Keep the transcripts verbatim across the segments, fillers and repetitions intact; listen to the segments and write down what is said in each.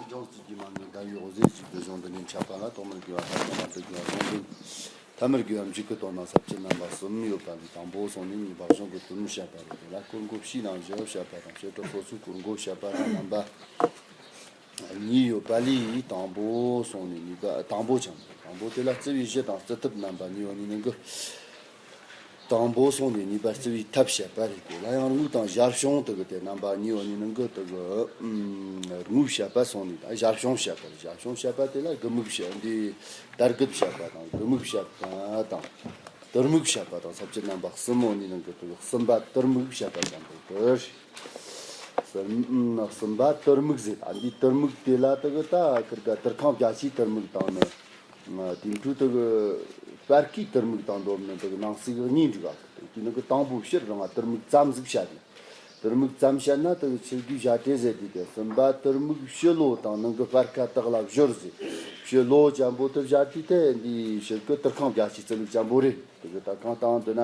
འབྱུང་རྩིས་ཀྱི་མ་ངེས་ཟླ་བའི་འོད་ཟེར་གཅིག་ཏུ་བྱུང་། འདི་ནས་འཆད་པ་ལ། ཐོག་མར་དགེ་བ་དང་། ཐ་མར་སྡུག་བསྔལ་བ་སོང་དོན། ཐ་མར་དགེ་བ་མཇུག་གི་དོན་དང་ས་བཅད་རྣམ་པ་གསུམ་ཡོད་པ་ལས། དང་པོ་སོང་ནས་ཉེས་པ་གཞུང་གི་དོན་བཤད་པ་རེད། དེ་ལ་སྐོར་འགོ་བཞིའི་ནང་བཞི་བཤད་པ་དང་། བྱེ་བྲག་སོ་སོའི་སྐོར་འགོ་བཤད་པ་དང་རྣམ་པ་གཉིས་ཡོད་པ་ལས། དང་པོ་སོང་ནས་ཉེས་པ། དང་པོ་ཆེན་པོ། དང་པོ་དེ་ལ་རྩི་བའི་གཞི་དང་རྩི་ཐབས་རྣམ་པ་གཉིས་པོ་གཉིས་ནང་གི། དང་པོ་སོང་ནས་ཉེས་པ་རྩི་བའི་ཐབས་བཤད་པ་རེད། དེ་ལ་ཡང་རྔུལ་དང་ཞར་བྱུང་དུ་གི་དེ་རྣམ་པ་གཉིས་པོ་གཉིས་ནང་གི་དུ་གི་ཨུམ། རྔུལ་བཤད་པ་སོང་ནས་ད་ཞར་བྱུང་བཤད་པ་རེད། ཞར་བྱུང་བཤད་པ་དེ་ལ་དགུ་དམིགས་བཤད། འདི་དར་རྒུད་བཤད་པ་དང་། དགུ་དམིགས་བཤད་པ་དང་། དུར་དམིགས་བཤད་པ་དང་། ས་བཅད་རྣམ་པ་གསུམ་པོ་གཉིས་ནང་གི་དུ་གི་གསུམ་པ་དུར་དམིགས་བཤད་པ་ཙམ་དུ་དུར། གསུམ། གསུམ་པ་དུར་དམིགས་ཟེར། ད་འདི་དུར་དམིགས་དེ་ལ་དུ་གི་ད་ཁིར་ག་དུར་ཁང་བརྒྱད་ཅུའི་དུར་དམིགས་དང་ནི། དེ་འཕྲོས་དུ་གི་སྤར་ཁའི་དུར་དམིགས་དང་འགྲོ་མི་དུ་གི་ནང་གསེས་གཉིས་འདུག་ག་དེ་ནི་གི་དང་པོ་ཕྱིར་རང་དུར་དམིགས་ཙམ་ཟིག་བཤད་དེ། དུར་དམིགས་ཙམ་བཤད་ན་དུ་གི་ཆིལ་གི་བཞག་བྲེ་ཟེར་དུས་དེ། གསུམ་པ་དུར་དམིགས་ཕྱི་ལོ་དང་ནང་གི་སྤར་ཁ་དག་ལ་སྦྱོར་ཟེར། ཕྱི་ལོ་ཅན་པོ་དུ་བཞག་དུས་དེ་འདི་ཕྱིར་གི་དུར་ཁང་བརྒྱད་ཅུའི་རྩི་ལུགས་ཅན་པོ་རེད། དེ་གི་ད་གང་བཏང་འདི་ན་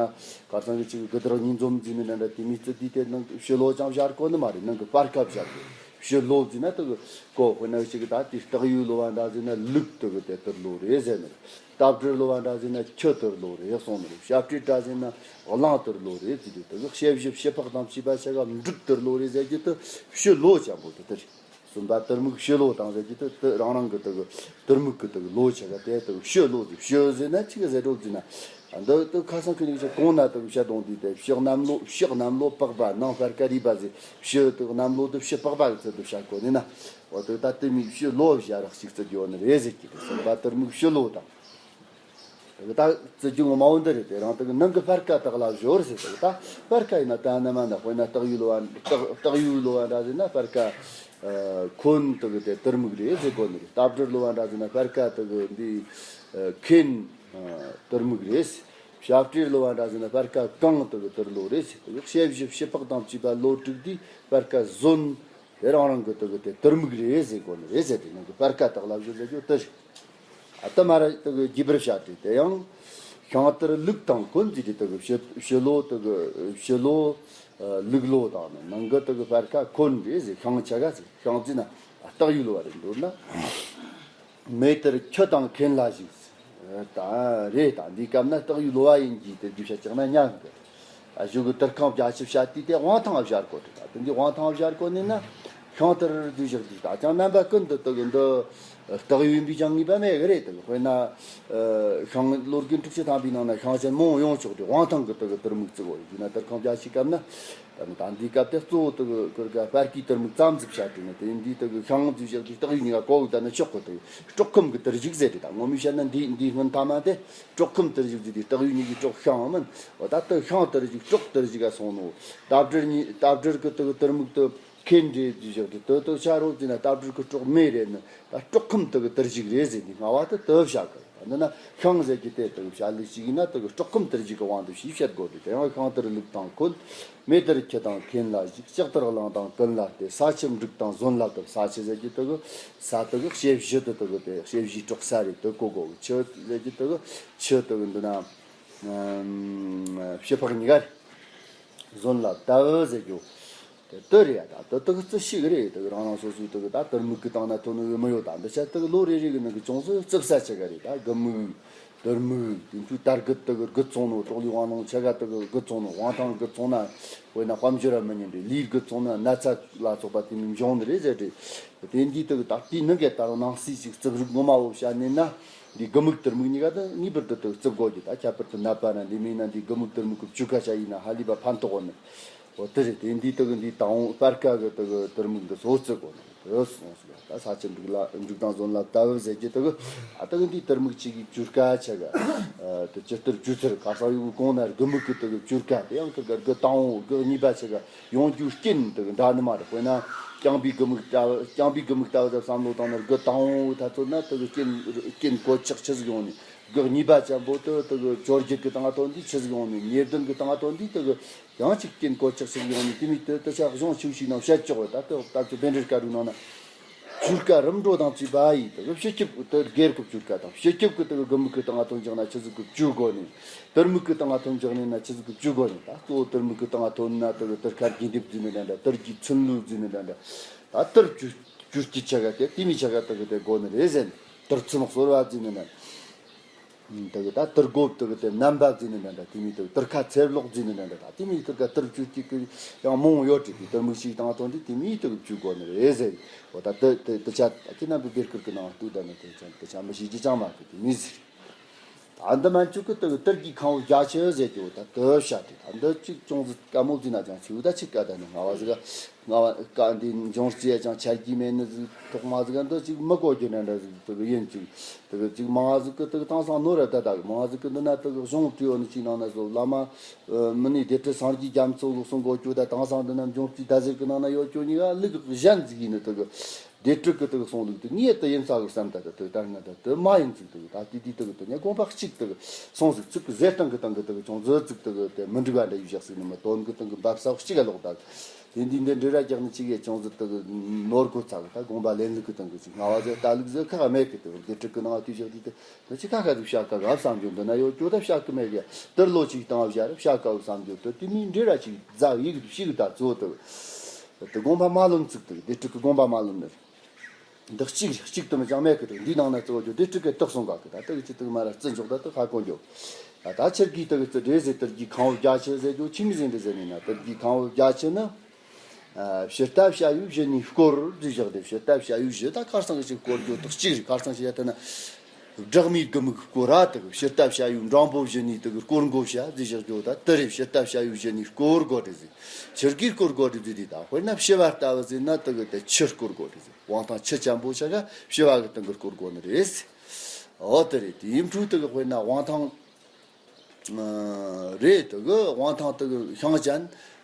ཁ་སང་གི་ཅིག་གི་དགུ་དག་གཉིས་འཛོམས་འཛིན་ནི་འདྲ་འདྲ་དེ་མི་རྩི་དུས་དེ་ནང་གི་ཕྱི་ལོ་ཅང་བཞག་གོ་ནི་མ་རེད། ནང་གི་སྤར་ཁ་བཞག་གི། ཕྱི་ལོ་ཟེར་ན་དེ་གི་གོ་དཔེར་ན་ཅིག་གི་ད་དེ་སྟག་ཡོས་ལོ་བ་འདྲ་ཟེར་ན་ལུག་དེ་གི་དེ་དུར་ལོ་རེད་ཟེར་ནི་རེད། རྟ་བྲེལ་ལོ་བ་འདྲ་ཟེར་ན་ཁྱི་དུར་ལོ་རེད་གསུངས་ནི་རེད། བྱ་བྲེལ་འདྲ་ཟེར་ན་གླང་དུར་ལོ་རེད་ཟེར་དུས་དེ་གི་བྱེ་བཞི་བྱེ་ཕག་དང་བཅས་པ་ཆ་ག་འབྲུག་དུར་ལོ་རེད་ཟེར་རྒྱུ་དེ་ཕྱི་ལོ་ཅན་པོ་དེ་དེ་རེད། གསུམ་པ་དུར་དམིགས་ཕྱི་ལོ་དང་ཟེར་རྒྱུ་དེ་དེ་རང་རང་གི་དེ་གི་དུར་དམིགས་གི་དེ་གི་ལོ་ཆ་ག་དེ་དེ་གི་ཕྱི་ལོ་ཟེར། ཕྱི་ཟེར་ན་ཆི་གི་ཟེར་རོ་ཟེར་ན། འདི་དེ་ཁ་སང་ཁྱོད་ནི་ཅི་གོང་ན་དེ་གི་བཤད་དོང་དེ་དེ་ཕྱི་གནམ་ལོ། ཕྱི་གནམ་ལོ་པགས་པ། ནང་སྤར་ཁ་རུས་པ་ཟེར། ཕྱི་དེ་གི་གནམ་ལོ་དེ་ཕྱི་པགས་པ་གི་ཚུལ་དུ་བཤད་གོ་ནི་ན། འོ་དེ་ད་དེ་མི་ཕྱི་ལོ་བཞག་རག་ཞིག་རྩི་རྒྱུ་ནི་རེད་ཟེར་གྱི་རེད། གསུམ་པ་དུར་དམིགས་ཕྱི་ལོ་དང་། དེ་གི་ད་རྩི་རྒྱུ་ངོ་མ་བོ་འདི་རེད། དེ་རང་དེ་གི་ནང་གི་སྤར་ཁ་དག་ལ་སྦྱོར་ཟེར། དེ་གི་ད་སྤར་ཁ་ཡིན་ན་ད་ན་མ་ན་དཔེར་ན་སྟག་ཡོས་ལོ་བ། སྟག་སྟག་ཡོས་ལོ་བ་འདྲ་ཟེར་ན་སྤར་ཁ་ཨ་འཁོན་དེ་གི་དེ་དུར་དམིགས་རེད་ཟེར་གོ་ནི་རེད། རྟ་བྲེལ་ལོ་བ་འདྲ་ཟེར་ན་སྤར་ཁ་དེ་གི་འདི་ཨ་འཁེན་ཨ་དུར་དམིགས་རེད། བྱ་བྲེལ་ལོ་བ་འདྲ་ཟེར་ན་སྤར་ཁ་གང་དེ་གི་དུར་ལོ་རེད་ཟེར། དེ་གི་བྱེ་བཞི་བྱེ་ཕག་དང་བཅས་པ་ལོ་དྲུག་དེ་སྤར་ཁ་ཟོན། དེ་རང་རང་གི་དེ་གི་དེ་དུར་དམིགས་རེད་ཟེར་གོ་ནི་རེད་ཟེར། དེ་ནང་གི་སྤར་ཁ་དག་ལ་སྦྱོར་ཟེར་རྒྱུ་དེ་རེད། ཨ་ད་མ་ར་དེ་གི་རྒྱས་པར་བཤད་དེ་དེ་ཡང་ཤིང་དུར་ལུག་དང་འཁོན་ཟེར་དེ་དེ་གི་ཕྱི་ཕྱི་ལོ་དེ་གི་ཕྱི་ལོ་ཨ་ལུག་ལོ་དང་ནི་ནང་གི་དེ་གི་སྤར་ཁ་འཁོན་རེད་ཟེར། ཤིང་ཆ་ག་ཟེར། ཤིང་ཟེར་ན་ཨ་སྟག་ཡོས་ལོ་བ་རེད། མདོར་ན། མེ་དུར་ཁྱི་དང་འཁེན་ལ་ཞིག་ད་རེད། ད་འདི་སྐབས་ན་སྟག་ཡོས་ལོ་བ་ཡིན་གྱི་དེ་རྒྱུ་བཤད་ཀྱང་ན་ཉན་གི། ཨ་གཞུག་གི་དུར་ཁང་བརྒྱད་ཅུ་བཤད་དུས་དེ་དབང་ཐང་བཞག་གོ་དེ། ད་དེ་འདི་དབང་ཐང་བཞག་གོ་ནི་ན་ཤིང་དུར་དུ་བཞག་དུས་ད་ཅང་རྣམ་པ་ཀུན་ཏུ་དུ་གི་འདི་སྟག་ཡོས་ཡིན་པའི་ཅང་ངེས་པ་མེད་གི་རེད། དུ་དཔེར་ན་ཨ་ཤིང་ལོ་རྒན་དྲུག་ཅུ་ཐམ་པའི་ནང་ན་ཤིང་ཆེན་མང་ཡོང་ཆོག་དེ་དབང་ཐང་གི་དུ་གི་དུར་དམིགས་བརྩི་གོ་ཡིན་ན། དུར་ཁང་བརྒྱད་ཅུའི་སྐབས་ན། ད་ནི་ད་འདིའི་སྐབས་དེ་གཙོ་བོ་དེ་གི་ཁུར་ག་སྤར་ཁའི་དུར་དམིགས་ཙམ་ཟིག་བྱ་དུས་ནི་དེ་འདིའི་དེ་གི་ཤིང་དུ་བཞག་དུས་སྟག་ཡོས་གཉིས་ཀ་གོ་གི་ད་ནི་ཆོག་གི། དེ་གི་སྲོག་ཁམས་གི་དུར་ཞུགས་ཟེར་དེ། ད་ངོ་མས་བཤད་ན་འདི་འདིའི་སྔོན་མཐའ་མ་དེ་སྲོག་ཁམས་དུར་ཞུགས་ཟེར་དེ། སྟག་ཡོས་གཉིས་ཀྱི་སྲོག་ཤིང་མིན། འོ་ད་དེ་ཤིང་དུར་ཞུགས་སྲོག་དུར་ཞུགས་ག་སོང་ནོ། རྟ་བྲེལ་གཉིས་རྟ་བྲེལ་གི་དེ་གི་དུར་དམིགས་དེ་འཁེན་རེད་དུ་བཞག་དུས་དེ་དེ་ཆ་རོགས་ཟེར་ན་རྟ་བྲེལ་གི་སྲོག་མེ་རེད་ནི། ད་སྲོག་ཁམས་དེ་གི་དུར་ཞུགས་རེད་ཟེར་ནི་སྔ་བ་དེ་དེ་བཞག་གི། འདི་ན་ཤིང་ཟེར་གྱི་དེ་དག་བྱ་ལུགས་ཤིག་ཡིན་ན་དག་སྲོག་ཁམས་དུར་ཞུགས་ཀྱི་དབང་དུ་བྱས་བཤད་དགོས་ཏེ། དེ་ཡང་ཤིང་དུར་ལུག་དང་འཁོན། མེ་དུར་ཁྱི་དང་འཁེན་ལ་ཞིག་ལྕགས་དུར་གླང་དང་ཀུན་ལ་སྟེ། ས་ཆུ་འབྲུག་དང་ཟོན་ལ་བཏབ། ས་ཆུ་ཟེར་གྱི་དག་ས་དག་བྱེ་བཞི་དུ་དག་དེ་བྱེ་བཞིའི་གྲོགས་ས་རེད་དུ་གོ་དགོས། ཆུ་ཟེར་གྱི་དག་ཆུ་དག་འདི་ན་ཨམ་བྱེ་ཕག་གཉིས་ཀ་རེད། ཟོན་ལ་བཏབ་ཟེར་རྒྱུ། དེ་དེ་རེད་ཡ། ད་དེ་དག་རྩི་ཤེས་གི་རེད། དེ་རང་རང་སོ་སོའི་དེ་གི་ད་དུར་དམིགས་གི་སྟེང་ན་ཐོན་ནི་ཡོད་མི་ཡོད། ད་འདི་ཆ་དེ་གི་ལོ་རེ་རེ་གི་ནང་གི་ཅུང་ཟད་རྩི་ས་ཆེ་ག་རེད། ད་དགུ་དམིགས། དུར་དམིགས། དེ་ཚོའི་དར་རྒུད་དེ་གི་རྒུད་སོང་ནོ། གྲོགས་ལུས་དབང་ལུང་ཆ་ག་དེ་གི་རྒུད་སོང་ནོ། དབང་ཐང་རྒུད་སོང་ན་དཔེར་ན་དཔལ་འབྱོར་ར་མི་ཉན་རེད། ལུས་རྒུད་སོང་ན་ན་ཚ་ལ་སོགས་པ་དེ་མི་འབྱུང་ནི་རེད་ཟེར་རེད། དེ་འདི་དེ་གི་ད་དེའི་ནང་གི་ད་རུང་ནང་གསེས་ཤིག་རྩི་རིགས་ངོ་མ་བོ་བཤད་ནས་ན། འདི་དགུ་དམིགས་དུར་དམིགས་གཉིས་ཀ་དེ་ངེས་པར་དུ་དེ་རྩི་དགོས་ཀྱི། ད་ཁྱད་པར་དུ་ནད་པ་ན་འདི་མིན་ན་འདི་དགུ་དམིགས་དུར་དམིགས་གི་བཅོས་ཁ་བྱ་ཡིན་ན་ཧ་ལས་པ་ཕན་ཐོགས་ནི། འོ་དེ་རེད། དེ་འདི་དེ་གི་འདི་དང་པོ་སྤར་ཁ་གི་དེ་གི་དུར་དམིགས་འདི་ཚོ་རྩི་དགོས་ནི་དེ་སོང་ཟིག་ད་ས་ཆུ་འབྲུག་ལ་འབྲུག་དང་ཟོན་ལ་བཏབ་ཟེར་གྱི་དེ་གི་ཨ་དེ་གི་འདི་དུར་དམིགས་གཅིག་གི་བཅོས་ཁ་ཆ་ག་དེ་ཇི་ལྟར་བཅོས་ཚུལ་ཁ་སང་ཡོད་གོང་ན་དགུ་དམིགས་གི་དེ་གི་བཅོས་ཁ་དེ་ཡང་དེ་གི་དགུ་དང་པོ་དགུ་གཉིས་པ་ཆ་ག་ཡོང་རྒྱུ་རྐྱེན་དེ་གི་འདྲ་ནི་མ་རེད། དཔེར་ན་རྐྱང་པའི་དགུ་དམིགས་ལྟ་བུ། རྐྱང་པའི་དགུ་དམིགས་ལྟ་བུ་ཟབ་བསམ་བློ་བཏང་ན་དགུ་དང་པོ་ད་ཚོད་ན་དེ་གི་རྐྱེན་རྐྱེན་གོད་ཆག་ཆི་ཟིག་ཡོང་ནི། དགུ་གཉིས་པ་ཅན་པོ་དེ་དེ་གི་བཅོ་བརྒྱད་གི་སྟེང་ཐོན་དུས་ཆི་ཟིག་ཡོང་ནི། ཉེར་བདུན་གི་སྟེང་ཐོན་དུས་དེ་གི་ཡང་ཅིག་རྐྱེན་གོད་ཆག་ཆི་ཟིག་ཡོང་ནི། དེ་མིན་དེ་དེ་ཆ་གཞུང་ཆེ་ཞིག་ནང་བཤད་ཆོག་པ། ད་དེ་ད་ཚོད་བཻ་ཌཱུརྱ་བཀའ་འགྲོའི་ནང་ན། བཅོས་ཁ་རིམ་གྲོ་དང་བཅས་པ་ཡིས་དེ་གི་སྤྱི་ཁྱབ་དེ་སྒེར་གི་བཅོས་ཁ་དང་། སྤྱི་ཁྱབ་གི་དེ་གི་དགུ་དམིགས་གི་སྟེང་ཐོན་བཞག་ན་ཆི་ཟིག་གི་བཅོས་དགོས་ནི། དུར་དམིགས་གི་སྟེང་ཐོན་བཞག་ནི་ན་ཆི་ཟིག་གི་བཅོས་དགོས་ནི། ད་གཙོ་བོ་དུར་དམིགས་གི་སྟེང་ཐོན་ན་དེ་གི་དུར་ཁ་རྒྱས་འདེབས་བཟོས་ནི་འདྲ་འདྲ། དུར་གྱི་ཚུན་ལུས་བཟོས་ནི་འདྲ་འདྲ། ད་དུར་བཅོས་ བཅུ་གཅིག་ཆ་ག་དེ་དེ་མི་ཆ་ག་དག་གི་དེ་དགོ་ནི་རེད་ཟེར། དུར་ཚོན་གསོལ་བ་བརྩིས་ནི་ན། དག་གི་ད་དུར་སྒོ་དག་གི་དེ་རྣམ་པ་བརྩིས་ནི་ན་ད་དེ་མི་དག་དུར་ཁ་ཚེར་ལོག་བརྩིས་ནི་ན་ད་དེ་མི་དག་ག་དུར་བཅུ་གཅིག་གི་ཡང་མང་ཡོད་དྲི་དེ་དུར་མིག་ཞིག་དང་ཐོན་དྲི་དེ་མི་དག་བཅུ་དགོ་ནི་རེད་ཟེར། འོ་ད་དུ་དུ་དུ་ཆ་ད་ཁྱེད་རྣམ་པའི་བེར་ཁུར་གི་ནང་དུ་ད་ནི་དུ་ཆ་དུ་ཆ་མི་ཞིག་ཅི་ཅང་མ་གི་དེ་མི་ཟེར། ད་འདི་མན་ཆུ་གི་དུ་དུར་གྱི་ཁང་བུ་རྒྱ་ཆེ་ཟེར་གྱི་འོ་ད་དུ་བྱ་དེ་ད་འདི་གཅིག་ཅུང་ཟད་དཀའ་མོ་བརྩིས་ན་ཅང་ཆེ་བོ་ད་ཆི་ཀ་ད་ནི་ང་བ་ཟི་ག་ང་བ་ཀ་འདི་འབྱུང་རྩིས་ཡ་ཅང་ཆ་རྒྱུས་མེད་ནི་ཟིག་ཐོག་མ་ཟི་ག་འདི་གཅིག་མི་གོ་རྒྱུ་ན་འདྲ་ཟིག་དུ་གི་ཡིན་ཅིག་དུ་གི་གཅིག་མང་ཟིག་གི་དུ་གི་དེང་སང་ནོར་ར་ད་ད་གི་མང་ཟིག་གི་འདི་ན་དུ་གི་གཞུང་བྲིས་ཡོད་ནི་ཅིག་ནང་ན་སོ་བླ་མ་མི་ནི་སྡེ་ཁྲི་སངས་རྒྱས་རྒྱ་མཚོ་གི་གསུང་གོ་ཅུ་ད་དེང་སང་འདི་ན་འབྱུང་རྩིས་ད་ཟེར་གི་ནང་ན་ཡོད་ཅུ་ནི་ག་ལུག་གཞན་ཟིག་ཡིན་ནི་དུ་གི་སྡེ་ཁྲི་གི་དུ་གི་གསུང་ལུགས་དུ་ངས་དུ་ཡིན་ས་གི་བསམ་ད་ད་དུ་ད་ང་ད་དུ་མ་ཡིན་ཟིག་དུ་གི་ད་དེ་དུས་དུ་གི་དུ་ངས་དགོངས་པ་གཅིག་དུ་གི་སོང་ཟིག་ཚིག་གི་ཟེར་སྟངས་གི་སྟངས་གི་དུ་གི་ཅུང་ཟོ་ཚིག་དུ་གི་དེ་མི་འགྲིག་པ་འདྲ་ཡོད་བཞག་ཟིག་ནི་མི་དོན་གི་སྟངས་གི་འབབ་ས་གཅིག་ག་ལོག་ད་དེ་འདི་འདི་འདྲི་ར་རྒྱག་ནི་གཅིག་གི་ཅུང་ཟོ་དུ་གི་ནོར་གོ་ཚ་གི་ད་དགོངས་པ་ལེན་ལུགས་གི་སྟངས་གི་ཅིག་ང་བ་ཟེར་ལྟ་ལུགས་ཟེར་ཁག་མེད་གི་དུ་གི་སྡེ་ཁྲི་གི་ནང་དུས་བཞག་དུས་དུ་དུ་ཅི་ཁ་ཁ་དུ་བཤད་ཀ་ག་བསམ་རྒྱུ་འདི་ན་ཡོད་ཅོ་ད་བཤད་གི་མེད་གི་དུར་ལོ་ཅིག་བཏང་བ་བཞག་ར་བཤད་ཀ་བསམ་རྒྱུ་དུ་དེ་མི་འདྲི་ར་ཅིག་རྫ་ཡིག་ཤིག་ད་གཙོ་དུ་དུ་དགོངས་པ་མ་ལོན་ཚིག་དུ་སྡེ་ཁྲི་གི་དགོངས་པ་མ་ལོན་ནི། འདི་གཅིག་གཅིག་ཏུ་མི་ཅང་མེད་གི་དུ་འདིའི་ནང་ན་གཙོ་བོ་རྒྱུ་སྡེ་ཁྲི་གི་རྟགས་སོང་ག་གི་ད་དུ་གི་ཅི་དུ་མ་ར་རྩི་འཇོག་ད་དུ་ཁ་གོ་འཇོག་ད་ད་ཆེར་གི་དུ་གི་རྩི་འདྲེ་ཟེར་དུར་གྱི་ཁང་བུ་རྒྱ་ཆེ་ཟེར་རྒྱུ་ཆི་མི་ཟིན་འདྲེ་ཟེར་ནི་ན་དུར་གྱི་ཁང་བུ་རྒྱ་ཆེ་ནི། ཕྱི་ལྟ་བྱ་ཡུལ་བཞི་ནི་སྐོར་བྲིས་བཞག་སྟེ་ཕྱི་ལྟ་བྱ་ཡུལ་བཞི་ད་ཁར་སང་གི་ཅིག་སྐོར་རྒྱུ་དག་གཅིག་རེད། ཁར་སང་ཅི་ཡ་ད་ན། སྦྲག་མའི་དགུ་མིག་སྐོར་ར་དག་ཕྱི་ལྟ་བྱ་ཡུལ་འབྲིང་པོ་བཞི་ནི་དག་སྐོར་མགོ་བྱ་བྲིས་བཞག་རྒྱུ་ད་དུ་རེད། ཕྱི་ལྟ་བྱ་ཡུལ་བཞི་ནི་སྐོར་དགོ་རེད་ཟེར། ཕྱི་གི་སྐོར་དགོ་རེད་ཟེར་དེ་ད་དཔེར་ན་ཕྱི་བ་ལྟ་བུ་ཟེར་ན་དག་དེ་ཕྱི་སྐོར་དགོ་རེད་ཟེར། དབང་ཐང་ཕྱི་ཅན་པོ་ཆ་ག་ཕྱི་བ་གི་སྟེང་གི་སྐོར་དགོ་ནི་རེད་ཟེར། འོ་དེ་རེད། དེ་ཡིན་འཕྲོ་དག་དཔེར་ན་དབང་ཐང་། རེད། དེ་གི་དབང་ཐང་དེ་གི་ཤིང་ཅན་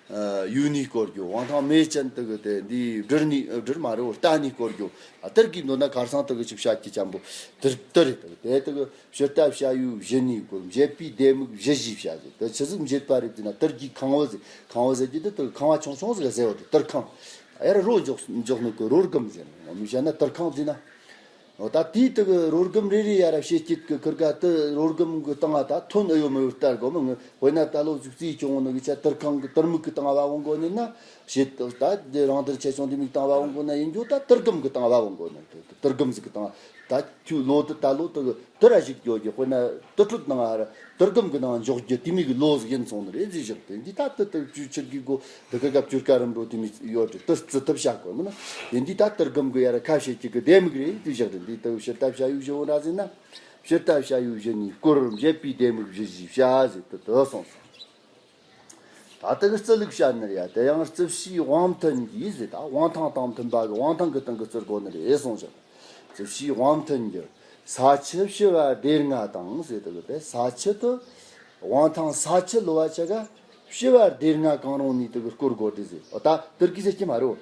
ཡུལ་ནས་སྐོར་རྒྱུ། དབང་ཐང་མེ་ཅན་དེ་གི་དེ་འདི་སྦྲུལ་ནས་སྦྲུལ་མ་རེད་རྟ་ནས་སྐོར་རྒྱུ། ཨ་དེར་གི་འདོད་ན་ཁར་སང་དེ་གི་ཅིག་བྱ་གི་ཅན་པོ་དེར་དེ་རེད། དེ་གི་དེ་དེ་གི་ཕྱི་ལྟ་བྱ་ཡུལ་བཞི་ནས་སྐོར་འབྱེད་པའི་ལྡེ་མིག་བཞི་བཞི་བྱ་ཟེར། དེ་ཆི་ཟིག་འབྱེད་པ་རེད་ཟེར་ན་དེར་གི་ཁང་བུ་ཟེར། ཁང་བུ་ཟེར་གི་དེ་དེ་གི་ཁང་བ་ཆུང་ཆུང་ཟིག་ཟེར་བ་དེ་དེར་ཁང་། ཨ་ཡར་རོ་འཇོག་འཇོག་ནི་གི་རོ་སྒམ་ཟེར་ནི་མི་བྱ་ན་དེར་ཁང་ཟེར་ན། འོ་ད་དེའི་དེ་གི་རོ་སྒམ་རེ་རེ་ཡ་ར་བྱེད་ཀྱི་གི་ཁིར་ག་དེ་རོ་སྒམ་གི་སྟེང་ང་ད་ཐོན་ཨེ་ཡོད་མི་ཡོད་ལྟར་གོ་མི་ངི་དཔེར་ན་ད་ལོ་ཟིག་རྩིས་ཆུང་ངུ་ནི་གི་ཆ་དུར་ཁང་གི་དུར་མིག་གི་སྟེང་བ་འོང་གོ་ནི་ན་བྱེད་ད་དེ་རང་དུར་ཆེ་ཆུང་དེ་མིག་སྟེང་བ་འོང་གོ་ན་ཡིན་རྒྱུ་ད་དུར་སྒམ་གི་སྟེང་བ་འོང་གོ་ནི་དེ་དུར་སྒམ་ཟིག་གི་སྟེང་ད་ཁྱོད་ལོ་དུ་ད་ལོ་དུ་གི་དུར་ར་ཞིག་འགྱོ་རྒྱུ་དཔེར་ན་དུར་ཁྲོད་ནང་ང་ར་དུར་སྒམ་གི་ནང་འཇོག་རྒྱུ་དེ་མིག་གི་ལོ་ཟིག་ཡིན་སོང་ནི་རེད་ཟེར་བཞག་དེ་འདི་ད་དུ་དུར་བཅུ་ཆུར་གི་གོ་དེ་གི་སྐབས་བཅུ་སྐར་རིམ་གྲོ་དེ་མི་ཡོད་དེ་དུ་རྩི་ཐབས་བྱ་དགོས་མིན་ན། དེ་འདི་ད་དུར་སྒམ་གི་ཡ་ར་ཁ་བྱེད་ཀྱི་གི་ལྡེ་མིག་རེད་དུ་བཞག་དེ་འདི་དུ་ཕྱི་ལྟ་བྱ་ཡུལ་བཞི་འོ་འདྲ་ཟེར་ན། ཕྱི་ལྟ་བྱ་ཡུལ་བཞི་ནི་སྐོར་འབྱེད་པའི་ལྡེ་མིག་བཞི་བཞི་བྱ་ཟེར་དུ་དུ་སོང་སོང་། ད་དུ་གི་རྩི་ལུགས་བྱ་ནི་རེད་ཡ། དེ་ཡང་རྩི་བྱའི་དབང་མཐུན་གྱིས་ཟེར། ད་དབང་ཐང་དང་མཐུན་པ་གི་དབང་ཐང་གི་སྟེང་གི་རྩི་དགོས་ནི་རེད་གསུངས་ཤིང་། རྩི་བྱའི་དབང་མཐུན་གྱིས་ས་ཆུ་ཕྱི་བ་སྡེ་ལྔ་དང་ཟེར་དུ་གི་དེ་ས་ཆུ་དུ་དབང་ཐང་ས་ཆུ་ལོ་བ་ཆ་ག་ཕྱི་བ་སྡེ་ལྔ་གང་རུང་ནས་དེ་གི་སྐོར་དགོས་ཏེ་ཟེར། འོ་ད་དེར་གི་ཟེར་གྱི་མ་རེད།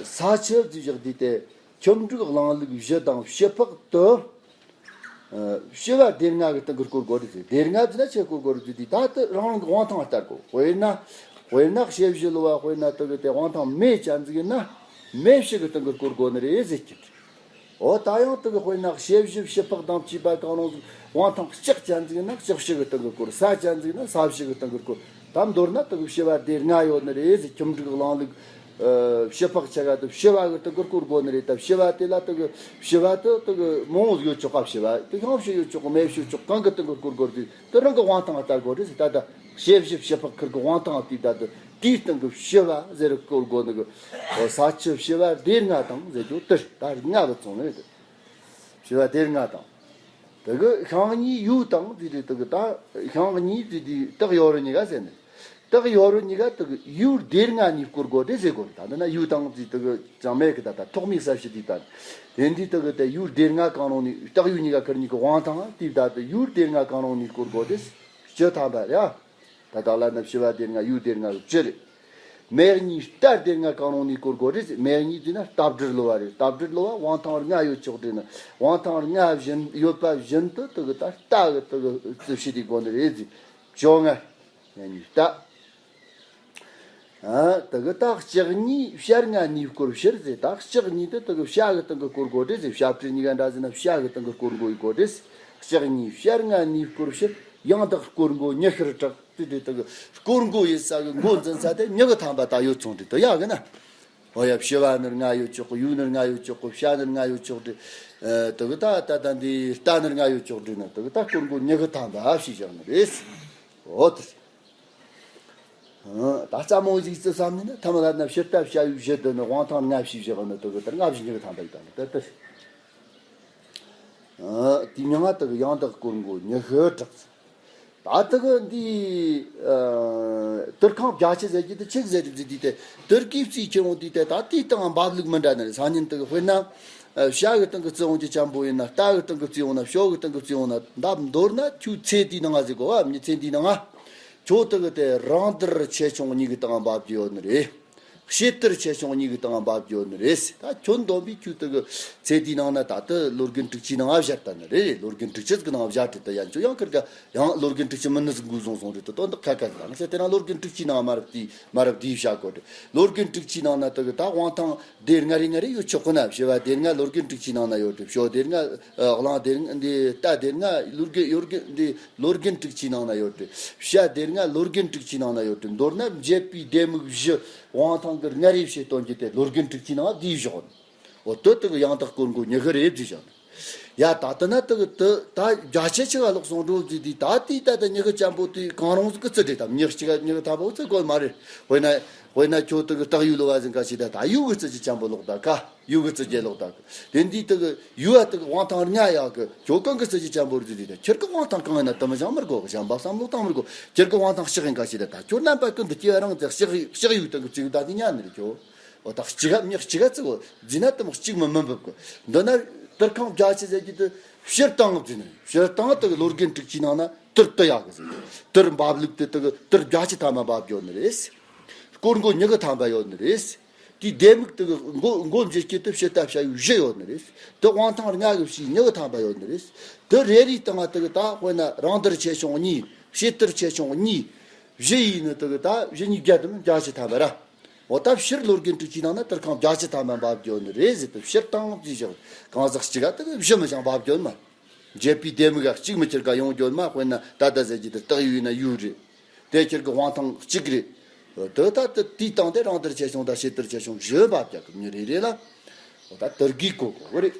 ས་ཆུ་ཟེར་བཞག་དུས་དེ་ཁྱིམ་དྲུག་གླིང་ལུག་བཞི་དང་བྱི་ཕག་ཏུ། ཕྱི་བ་སྡེ་ལྔ་གི་སྟེང་གི་སྐོར་དགོས་རེད་ཟེར། སྡེ་ལྔ་ཟེར་ན་ཆེ་སྐོར་དགོས་རེད་ཟེར་དུས་ད་དེ་རང་རང་གི་དབང་ཐང་ལྟར་དགོས། དཔེར་ན་དཔེར་ན་ཕྱི་བཞི་ལོ་བ་དཔེར་ན་དེ་གི་དེ་དབང་ཐང་མེ་ཅན་ཟིག་ཡིན་ན་མེ་བྱི་གི་སྟེང་གི་སྐོར་དགོས་ནི་རེད་ཟེར་གྱི། འོ་ད་ཡང་དེ་གི་དཔེར་ན་ཕྱི་བཞི་བྱི་ཕག་དང་བཅས་པ་གང་རུང་ཟིག་དབང་ཐང་ལྕགས་ཅན་ཟིག་ཡིན་ན་ལྕགས་བྱི་གི་སྟེང་གི་སྐོར། ས་ཅན་ཟིག་ཡིན་ན་ས་བྱི་གི་སྟེང་གི་སྐོར། ད་མདོར་ན་དེ་གི་བྱི་བ་སྡེ་ལྔ་ཡོད་ནི་རེད་ཟེར། ཁྱིམ་དྲུག་གླིང་ལུག་བྱི་ཕག་ཆ་ག་དེ་བྱི་བ་གི་སྟེང་གི་སྐོར་དགོས་ནི་རེད། ད་བྱི་བ་དེ་ལ་དེ་གི་བྱི་བ་དེ་དེ་གི་མང་བོ་ཡོད་ཆོག་ག་བྱི་བ་དེ་ཤིང་བྱི་ཡོད་ཆོག་མེ་བྱི་ཡོད་ཆོག་གང་གི་སྟེང་གི་སྐོར་དགོས་རེད། དེ་རང་གི་དབང་ཐང་ལྟར་དགོས་རེད་ཟེར། ད་ད་ཕྱི་བཞི་བྱི་ཕག་ཁིར་གི་དབང་ཐང་དེ་ད་དེ་དེའི་སྟེང་གི་བྱི་བ་ཟེར་སྐོར་དགོས་ནི་གི་ས་ཆུ་བྱི་བ་སྡེ་ལྔ་དང་ཟེར་རྒྱུ་དེ་ད་ལྔ་གི་ཚོང་རེད། བྱི་བ་སྡེ་ལྔ་དང་། དེ་གི་ཤིང་གཉིས་ཡུལ་དང་དེ་དེ་དེ་གི་ད་ཤིང་གཉིས་དེ་དེ་སྟག་ཡོ་རུ་གཉིས་ཀ་ཟེར་ནས། སྟག་ཡོ་རུ་གཉིས་ཀ་དེ་གི་ཡུལ་སྡེ་ལྔ་ནས་སྐོར་དགོས་དེ་ཟེར་དགོས། ད་འདི་ན་ཡུལ་དང་དེ་དེ་གི་ཅང་མེད་གི། ད་ད་ཐོག་མའི་ས་བྱི་དེ་ད་དེ་འདི་དེ་གི་དེ་ཡུལ་སྡེ་ལྔ་གང་རུང་ནས་སྟག་ཡུལ་གཉིས་ཀ་ཁིར་གཉིས་ཀི་དབང་ཐང་དེ་ད་དེ་ཡུལ་སྡེ་ལྔ་གང་རུང་ནས་སྐོར་དགོས་དེ་བཅུ་ཐམ་པ་རེད། ད་དག་ལ་ན་བྱི་བ་སྡེ་ལྔ་ཡུལ་སྡེ་ལྔ་གི་བཅུ་རེད། མེ་གཉིས་རྟ་སྡེ་ལྔ་གང་རུང་ནས་སྐོར་དགོས་རེད་ཟེར། མེ་གཉིས་ཟེར་ན་རྟ་སྦྲུལ་ལོ་བ་རེད། རྟ་སྦྲུལ་ལོ་བ་དབང་ཐང་ལྔ་ཡོད་ཆོག་རེད་ན། དབང་ཐང་ལྔ་བཞིན་ཡོད་པ་བཞིན་དུ་དེ་གི་ད་རྟ་གི་དེ་གི་རྩི་བྱེད་དེ་དགོས་ནི་རེད་ཟེར། བཅོ་ལྔ། མེ་གཉིས་རྟ། ཨ་དེ་གི་ད་ལྕགས་གཉིས་བྱ་ལྔ་ནས་སྐོར་ཕྱིར་ཟེར། ད་ལྕགས་གཉིས་དེ་དེ་གི་བྱ་གི་སྟེང་གི་སྐོར་དགོས་རེད་ཟེར། བྱ་སྤྲེལ་གཉིས་ཀ་འདྲ་ཟེར་ན་བྱ་གི་སྟེང་གི་སྐོར་དགོས་ཡི་དགོས་རེད། ལྕགས་གཉིས་བྱ་ལྔ་ནས་སྐོར་ཕྱིར་ཡང་དག་སྐོར་མགོ་ཉི་ཤུར་གྲགས། དེ་དེ་དེ་གི་སྐོར་མགོ་ཡིན་ས་གི་མགོ་འཛིན་ས་དེ་ཉི་གི་ཐམ་པ་ད་ཡོད་ཚོང་དེ་དེ་ཡག་གི་ན། ཨོ་ཡ། ཕྱི་བ་ནི་ལྔ་ཡོད་ཆོག་གི། ཡུལ་ནི་ལྔ་ཡོད་ཆོག་གི། བྱ་ནི་ལྔ་ཡོད་ཆོག་གི། ཨ། དེ་གི་ད་ད་ད་འདི་རྟ་ནི་ལྔ་ཡོད་ཆོག་གི་ན། དེ་གི་ད་སྐོར་མགོ་ཉི་ཤུ་ཐམ་པ་ཞེས་བཞག་ནི་རེད། ཨོ་དེ། ཨ། ད་རྩ་མོ་ཟིག་བརྩི་བསམ་ནི་ན། ཐ་མ་ལ་ན་ཕྱི་རྟ་བྱ་ཡུལ་བཞི་དེ་ནི་དབང་ཐང་ལྔ་ཞེས་བཞག་ནི། དེ་གི་ད་ལྔ་བཞི་ཉི་ཤུ་ཐམ་པ་ཡིན་ད་ནི་དེ་དེ། ཨ། དེའི་མིང་ང་དེ་གི་ཡང་དག་སྐོར་མགོ་ཉི་ཤུ་གྲགས། ད་དེ་གི་འདི། ཨ། དུར་ཁང་བརྒྱད་ཅུ་ཟེར་གྱི་དེ་ཆི་ཟིག་རེད་ཟེར་དུས་དེ། དུར་གྱི་རྩིས་ཆེ་འོང་དུས་དེ་ད་དེའི་སྟེང་འབབ་ལུགས་མི་འདྲ་ནི་རེད། སང་ཉིན་དེ་གི་དཔེར་ན། ཨ། བྱ་གི་སྟེང་གི་རྩི་འོང་གྱི་ཅན་པོ་ཡིན་ན། རྟ་གི་སྟེང་གི་རྩི་འོང་ན། ཞོ་གི་སྟེང་གི་རྩི་འོང་ན། ད་མདོར་ན་ཁྱོད་ཚེ་འདིའི་ནང་ང་ཟེར་གོ་བ། མྱི་ཚེ་འདིའི་ནང་ང་ཁྱོད་དེ་གི་དེ་རང་དུར་ཆེ་ཆུང་གཉིས་ཀྱི་སྟེང་འབབ་རྒྱུ་ཡོད་ནི་རེད། ཕྱི་དུར་ཆེ་ཆུང་གཉིས་ཀྱི་སྟེང་འབབ་རྒྱུ་ནི་རེད། ད་ཁྱོད་འདོམ་པའི་ཁྱོད་དེ་གི་ཚེ་འདིའི་ནང་ན་ད་ལྟ་ལོ་རྒན་དྲུག་ཅུའི་ནང་བཞག་ད་ནི་རེད། ལོ་རྒན་དྲུག་ཅུ་གི་ནང་བཞག་དེ་ད་ཡང་ཁྱོད་ཡང་ཁིར་ག་ཡང་ལོ་རྒན་དྲུག་ཅུ་མིན་ནི་ཟིག་འགོས་བཟུང་སོང་རེད། ད་དོན་དག་ཁ་ཁ་ཟིག་ལ་ང་ཚོ་དེ་རིང་ལོ་རྒན་དྲུག་ཅུའི་ནང་མ་རབས་དེ་མ་རབས་དེའི་བྱ་གོ་རེད། ལོ་རྒན་དྲུག་ཅུའི་ནང་ན་དེ་གི་ད་དབང་ཐང་སྡེ་ལྔ་རེ་ལྔ་རེ་ཡོད་ཆོག་གི་ན། བྱ་བ་སྡེ་ལྔ་ལོ་རྒན་དྲུག་ཅུའི་ནང་ན་ཡོད་དེ། ཞོ་སྡེ་ལྔ། ཨ། གླང་སྡེ་ལྔ། འདི་རྟ་སྡེ་ལྔ་ལོ་རྒན། ཡོ་རྒན་འདི་ལོ་རྒན་དྲུག་ཅུའི་ནང་ན་ཡོད་དེ། བྱ་སྡེ་ལྔ་ལོ་རྒན་དྲུག་ཅུའི་ནང་ན་ཡོད་དེ། མདོར་ན་འབྱེད་པའི་སྡེ་མིག་བཞི་དབང་ཐང་གི་ལྔ་རེ་བྱེད་སྟོན་གྱི་དེ་ལོ་རྒན་དྲུག་ཅུའི་ནང་བསྡུས་བཞག་ནི། འོ་དེ་དེ་གི་ཡང་དག་སྐོར་མགོ་ཉི་ཤུ་རེ་བསྡུས་བཞག་ནི། ཡ། ད་ལྟ་ན་དེ་གི་དེ་ད་བརྒྱ་ཆ་ཆི་ག་ལོག་སོང་འགྲོ་ཟིག་དེ། ད་དེ་ད་ད་ཉི་ཤུ་ཅན་པོ་དེ་གང་རུང་ཟིག་གི་རྩི་འདྲེ་དམ་ཉི་ཤུ་གཅིག་ག་ཉི་ཤུ་ཐམ་པོ་རྩི་དགོས་མ་རེད། དཔེར་ན། དཔེར་ན་ཁྱོད་དེ་གི་སྟག་ཡོས་ལོ་བ་ཟིག་ག་ཞིག་ད། ད་ཡུལ་གི་རྩི་གི་ཅན་པོ་ལོག་ད་ག་ཡུལ་གི་རྩི་གི་ལོག་ད་ག་དེ་འདི་དེ་གི་ཡུལ་བ་དེ་གི་དབང་ཐང་ལྔ་ཡག་གི། ཁྱོད་གང་གི་རྩི་གི་ཅན་པོ་རེད་ཟིག་དེ། ཁྱེད་གི་དབང་ཐང་གང་ཡིན་ན་དེ་མི་ཅང་མི་དགོས། གཞན་པ་བསམ་བློ་བཏང་མི་དགོས། ཁྱེད་གི་དབང་ཐང་ལྕགས་ཡིན་ག་ཞིག་ད། ད་ཁྱོད་རྣམ་པ་ཀུན་ཏུ་སྐྱེ་བ་རང་དེ་ལྕགས་ཡུལ་དེ་གི་རྩི་གི་ད་དེ་ཉན་ནི་རེད་ཁྱོད། འོ་ད་གཅིག་ག་མྱི་གཅིག་ག་བརྩི་གོ་ཟིན་ན་དེ་མོ་གཅིག་མི་མི་འབབ་གི། འདི་ན་དུར་ཁང་བརྒྱད་ཅུ་ཟེར་གྱི་དེ་སྤྱིར་བཏང་བརྩི་ནི། སྤྱིར་བཏང་དེ་གི་ལོ་རྒན་དྲུག་ཅུའི་ནང་ན་དུར་དུ་ཡག་གི་ཟེར། དུར་འབབ་ལུགས་དེ་དེ་གི་དུར་བརྒྱད་ཅུ་ཐམ་པ་འབབ་ཡོད་ནི་རེད། སྐོར་མགོ་ཉི་ཤུ་ཐམ་པ་ཡོད་ནི་རེད། དེའི་ལྡེ་མིག་དེ་གི་མགོ་མགོ་འབྱེད་ཀྱི་དེ་ཕྱི་རྟ་བྱ་ཡུལ་བཞི་ཡོད་ནི་རེད། དེ་དབང་ཐང་ལྔ་གི་ཕྱིའི་ཉི་ཤུ་ཐམ་པ་ཡོད་ནི་རེད། དེ་རེ་རེའི་སྟེང་ང་དེ་གི་ད་དཔེར་ན་རང་དུར་ཆེ་ཆུང་གཉིས། ཕྱི་དུར་ཆེ་ཆུང་གཉིས། བཞི་ཡིན་ནི་དེ་གི་ད་བཞི་གཉིས་བརྒྱད་དམ་བརྒྱད་ཅུ་ཐམ་པ་ར། འོ་ད་ཕྱིར་ལོ་རྒན་དྲུག་ཅུའི་ནང་ན་དུར་ཁང་བརྒྱད་ཅུ་ཐམ་པ་འབབ་རྒྱུ་ནི་རེད་ཟེར་དུ་ཕྱིར་བཏང་བྱས་བཞག་གང་ཟག་གཅིག་ག་དེ་གི་བཞི་མི་ཅང་འབབ་རྒྱུ་མ། འབྱེད་པའི་ལྡེ་མིག་ག་གཅིག་མི་ཁྱེར་ག་ཡོང་རྒྱུ་མ། དཔེར་ན་ད་ལྟ་ཟེར་གྱི་དེ་སྟག་ཡུལ་ཡིན་ན་ཡུལ་རེད། དེ་ཁྱེར་གི་དབང་ཐང་གཅིག་རེད། དེ་ད་དེ་དེའི་སྟེང་དེ་རང་དུར་ཆེ་ཆུང་དང་ཕྱི་དུར་ཆེ་ཆུང་བཞི་འབབ་རྒྱག་གི་མྱི་རེ་རེ་ལ། འོ་ད་དུར་གི་གོ་གོ་རེད།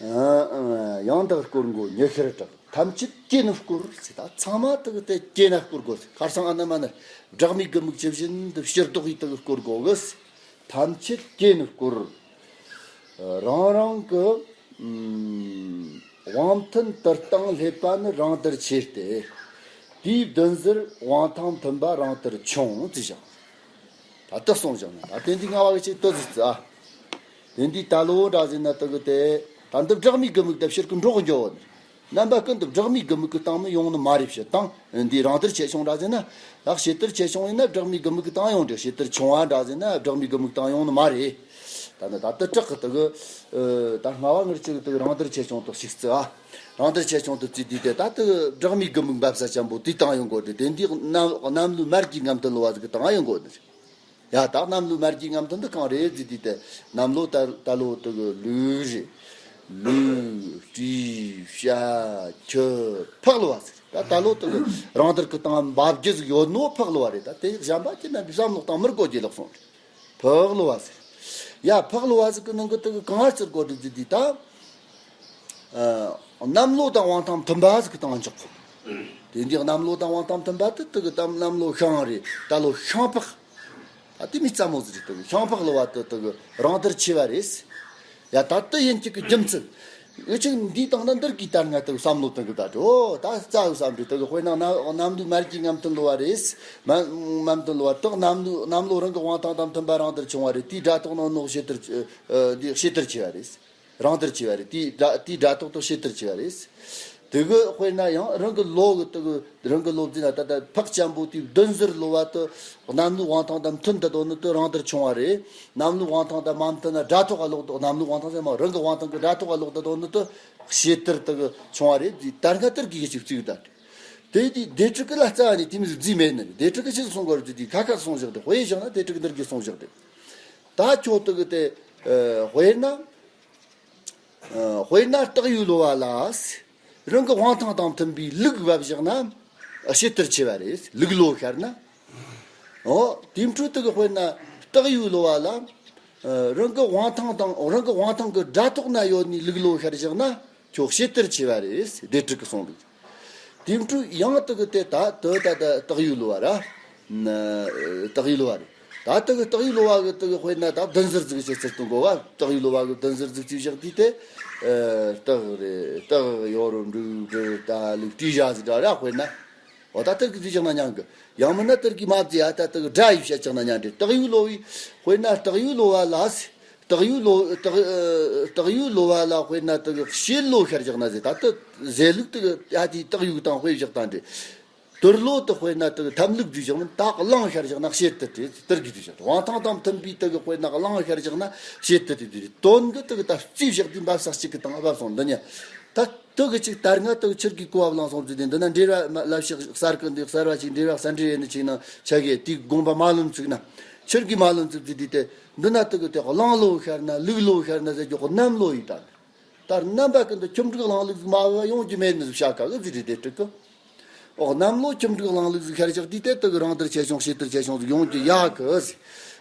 ཡང་དག་སྐོར་མགོ་ཉི་ཤུར་གྲགས། ཐམས་ཅད་སྐྱེ་ནི་སྐོར་ཟེར། ད་ཚང་མ་དག་དེ་སྐྱེ་ན་སྐོར་དགོས། ཁར་སང་ཨ་ན་མ་ན་སྦྲགས་མའི་དགུ་མིག་ཇི་བཞིན་དུ་ཕྱིར་ལྡོག་ཡིས་དག་སྐོར་དགོས་གི། ཐམས་ཅད་སྐྱེ་ནི་སྐོར། རང་རང་གི་དབང་མཐུན་དུར་སྟེང་སླེབས་པ་ནི་རང་དུར་ཆེ་སྟེ། དེའི་བདུན་ཟུར་དབང་ཐང་མཐུན་པ་རང་དུར་ཆུང་ཟེར་བཞག་ད་ལྟ་གསུངས་བཞག་ན། ད་དེ་འདི་ང་བ་གི་ཆེད་དུ་ཟིག་ཙི་ཨ། དེ་འདི་ད་ལོ་འདྲ་ཟིན་ན་དུ་གི་དེ། ད་འདི་སྦྲགས་མའི་དགུ་མིག་དང་ཕྱིར་གི་འགྲོགས་འགྱོ་བ་ནི། རྣམ་པ་ཀུན་ཏུ་སྦྲགས་མའི་དགུ་མིག་གི་སྟེང་མི་ཡོང་ནི་མ་རེད་ཕྱིར་བཏང་། འདི་རང་དུར་ཆེ་ཆུང་འདྲ་ཟིན་ན། ཡག་ཕྱི་དུར་ཆེ་ཆུང་ཡིན་ན་སྦྲགས་མའི་དགུ་མིག་གི་སྟེང་ཡོང་འདྲ། ཕྱི་དུར་ཆུང་བ་འདྲ་ཟིན་ན་སྦྲགས་མའི་དགུ་མིག་གི་སྟེང་ཡོང་ནི་མ་རེད། ད་ནི་ད་ལྟ་སྦྲགས་གི་དུ་གི། ད་སྔ་བ་ངར་ཅིག་དུ་རང་དུར་ཆེ་ཆུང་དུ་ཞིག་ཙི་ཨ། རང་དུར་ཆེ་ཆུང་དུ་བརྩིས་དུས་དེ་ད་དུ་སྦྲགས་མའི་དགུ་མིག་འབབ་ས་ཆེན་པོ་དེའི་སྟེང་ཡོང་དགོས་ཏེ། དེ་འདི་གནམ་གནམ་ལོའི་མར་གྱི་རྔམ་སྟོན་ལོ་བ་ཟིག་གི་སྟེང་ཡོང་དགོས་ནི། ཡ་ད་གནམ་ལོའི་མར་གྱི་རྔམ་སྟོན་འདི་གང་རེད་ཟེར་དུས་དེ། གནམ་ལོ་ད་ད་ལོ་དུ་གི་ལུག་རེད། ལུག་སྤྲེལ་བྱ་ཁྱི་ཕག་ལོ་བ་ཟེར། ད་ད་ལོ་དུ་གི་རང་དུར་གི་སྟེང་འབབ་རྒྱུ་ཟིག་ཡོད་ནོ་ཕག་ལོ་བ་རེད། ད་དེ་གཞན་པ་ཁྱེད་རྣམ་པས་བསམ་བློ་བཏང་མི་དགོས་རྒྱུ་ལོག་སོང་རེད། ཕག་ལོ་བ་ཟེར། ཡ་ཕག་ལོ་བ་ཟིག་གི་ནང་གི་དུ་གི་གང་ཟེར་དགོས་རེད་ཟེར་དུས་ད། ཨ། གནམ་ལོ་དང་དབང་ཐང་མཐུན་པ་ཟིག་གི་སྟེང་འཇོག་གོ། དེ་འདི་གནམ་ལོ་དང་དབང་ཐང་མཐུན་པ་དེ་དེ་གི་གནམ་ལོ་ཤིང་རེད། ད་ལོ་ཤིང་ཕག་ད་དེ་མི་རྩ་མོ་ཟིག་རེད། དེ་གི་ཤིང་ཕག་ལོ་བ་དེ་དེ་གི་རང་དུར་ཆེ་བ་རེད། ཡ་ད་དེ་ཡིན་གཅིག་གི་རྒྱུ་མཚན། འུ་ཅག་འདིའི་སྟེང་ན་འདིར་གི་ལྟར་ང་དེ་བསམ་བློ་བཏང་གི་ད་འགྲོ། ད་རྩ་བའི་བསམ་འགྲོ་དེ་གི་དཔེར་ན་གནམ་ལོའི་མར་གྱི་རྔམ་སྟོན་ལོ་བ་རེད། མ་རྔམ་སྟོན་ལོ་བ་དེ་གནམ་ལོ་གནམ་ལོ་རང་གི་དབང་ཐང་དང་མཐུན་པ་རང་དུར་ཆུང་བ་རེད། དེའི་སྒྲ་ཐོག་ནང་ནོ་ཕྱི་དུར་འདི་ཕྱི་དུར་ཆེ་བ་རེད། རང་དུར་ཆེ་བ་རེད། དེའི་སྒྲ་དེའི་སྒྲ་ཐོག་ཏུ་ཕྱི་དུར་ཆེ་བ་རེད། དེ་གི་དཔེར་ན་ཡང་རང་གི་ལོ་གི་དེ་གི་རང་གི་ལོ་བརྩིས་ན་ད་ལྟ་ཕག་ཅན་པོ་དེའི་བདུན་ཟུར་ལོ་བ་དེ་གནམ་ལོའི་དབང་ཐང་དང་མཐུན་ད་དོ་ནི་དེ་རང་དུར་ཆུང་བ་རེད། གནམ་ལོའི་དབང་ཐང་དང་མ་མཐུན་ན་སྒྲ་ཐོག་ག་ལོག་དེ་གནམ་ལོའི་དབང་ཐང་ཟེར་མ་རང་གི་དབང་ཐང་གི་སྒྲ་ཐོག་ག་ལོག་ད་དོ་ནི་དེ་ཕྱི་དུར་དེ་གི་ཆུང་བ་རེད། དེ་ད་སྔ་དུར་གི་གི་ཅིག་བརྩིས་གི་ད་དེ་དེ་སྡེ་ཕྲུག་གི་ལ་རྩ་བ་ནས་དེ་མི་བརྩིས་མེད་ནི་རེད། སྡེ་ཕྲུག་གི་ཅི་གསུང་གི་རེད་དེ་ཁ་ཁ་གསུང་བཞག་དེ་དཔེ་བཞག་ན་སྡེ་ཕྲུག་གི་འདིར་གི་གསུང་བཞག་དེ་ད་ཁྱོད་དེ་གི་དེ་དཔེར་ན། ཨ། དཔེར་ན་སྟག་ཡོས་ལོ་བ་ལ། རང་གི་དབང་ཐང་དང་མཐུན་པའི་ལུག་བབ་བཞག་ན། ཕྱི་དར་ཆེ་བ་རེད། ལུག་ལོ་ཤར་ན། འོ། དེའི་འཕྲོ་དེ་གི་དཔེར་ན། སྟག་ཡོས་གློ་བ་ལ། ཨ། རང་གི་དབང་ཐང་དང་། རང་གི་དབང་ཐང་གི་དགྲ་ཐོག་ན་ཡོད་ནི་ལུག་གློ་ཤར་བཞག་ན་ཁྱོད་ཞེ་ལྟར་ཆེ་བ་རེད། སྡེ་དྲུག་གི་གསུང་ལུགས། དེ་འཕྲོས་ཡང་དག་གི་དེ་ད་དེ་ད་ད་སྟག་ཡོས་གློ་བ་ར། ན། སྟག་ཡོས་གློ་བ་རེད། ད་དེ་གི་སྟག་ཡོས་གློ་བ་གི་དེ་གི་དཔེར་ན་ད་བདུན་ཟུར་ཟིག་ཞིག་ཚུར་གཏོང་དགོས་བ། སྟག་ཡོས་གློ་བ་གི་བདུན་ཟུར་ཟིག་བཅོས་བཞག་དུས་དེ། ཨ། སྟག་རེད། སྟག་ཡོ་རོ་འབྲུག་སྦྲུལ་རྟ་ལུག་ཏི་བཞག་ཟིག་འདྲ་ར། དཔེར་ན། འོ་ད་དེ་གི་བཅོས་བཞག་ན་ཉན་གི། ཡང་མིན་ན་དེ་གི་མ་བཅོས་ཡ་ད་དེ་གི་དགྲ་ཡི་བཤད་བཞག་ན་ཉན་རེད། སྟག་ཡོས་གློ་བའི། དཔེར་ན་སྟག་ཡོས་གློ་བ་ལ། སྟག་ཡོས་གློ། སྟག་ཨ། སྟག་ཡོས་གློ་བ་ལ་དཔེར་ན་དེ་གི་ཞེ་གློ་ཤར་བཞག་ན་ཟེར། ད་དེ་ཟེར་ལུགས་དེ་གི་ཡ་དེའི་སྟག་ཡོས་དང་དཔེ་བཞག་སྟངས་རེད། དུར་གློ་དེ་དཔེར་ན་དེ་གི་ཐམ་ལུག་བཅོས་བཞག་མིན། ད་གླང་ཤར་བཞག་ན་ཞེ་ལྟར་རེད། དེ་གི་བཅོས་བཞག་དབང་ཐང་དང་མཐུན་པའི་དེ་གི་དཔེར་ན་གླང་ཤར་བཞག་ན་ཞེ་ལྟར་རེད། དེ་རེད། དོན་གི་དེ་གི་ད་བཅོས་བཞག་དུས་འབབ་ས་གཅིག་གི་སྟེང་བབས་སོང་འདི་ཉིད། ད་དེ་གི་ཅིག་ད་སྔ་དེ་གི་ཁྱེད་ཀྱིས་གོ་བ་བླངས་སོང་ཟེར་དུས། འདི་ན་འགྲེལ་བ་མ་ལབ་ཤག་གསར་གི་འདི་གསར་བ་ཅིག་འགྲེལ་བ་གསར་འགྲེལ་ཡེད་ནི་ཅིག་ན་ཆ་གི་དེའི་དགོངས་པ་མ་ལོན་ཚུགས་ན། ཁྱེད་ཀྱིས་མ་ལོན་ཚུགས་ཟེར་དུས་དེ། འདི་ན་དེ་གི་དེ་གླང་གློ་ཤར་ན་ལུག་གློ་ཤར་ན་ཟེར་རྒྱུ་གནམ་ལོ་ཡིན་ད། ད་རྣམ་པ་ཀུན་ཏུ་ཁྱུ་འབྲུག་གླང་ལུག་ཟིག་མ་བབས་ཡོང་རྒྱུ་མེད་ནི་ཟིག་བཤད་ཁ་གི་ཟིག་རེད། སྡེ་དྲུག་གི། འོ་གནམ་ལོ་ཁྱུ་འབྲུག་གླང་ལུག་ཟིག་ཤར་བཞག་དུས་དེ་དེ་གི་རང་དར་ཆེ་ཆུང་ཞེ་དར་ཆེ་ཆུང་ཟིག་ཡོང་རྒྱུ་ཡོད་གི་ཟིག།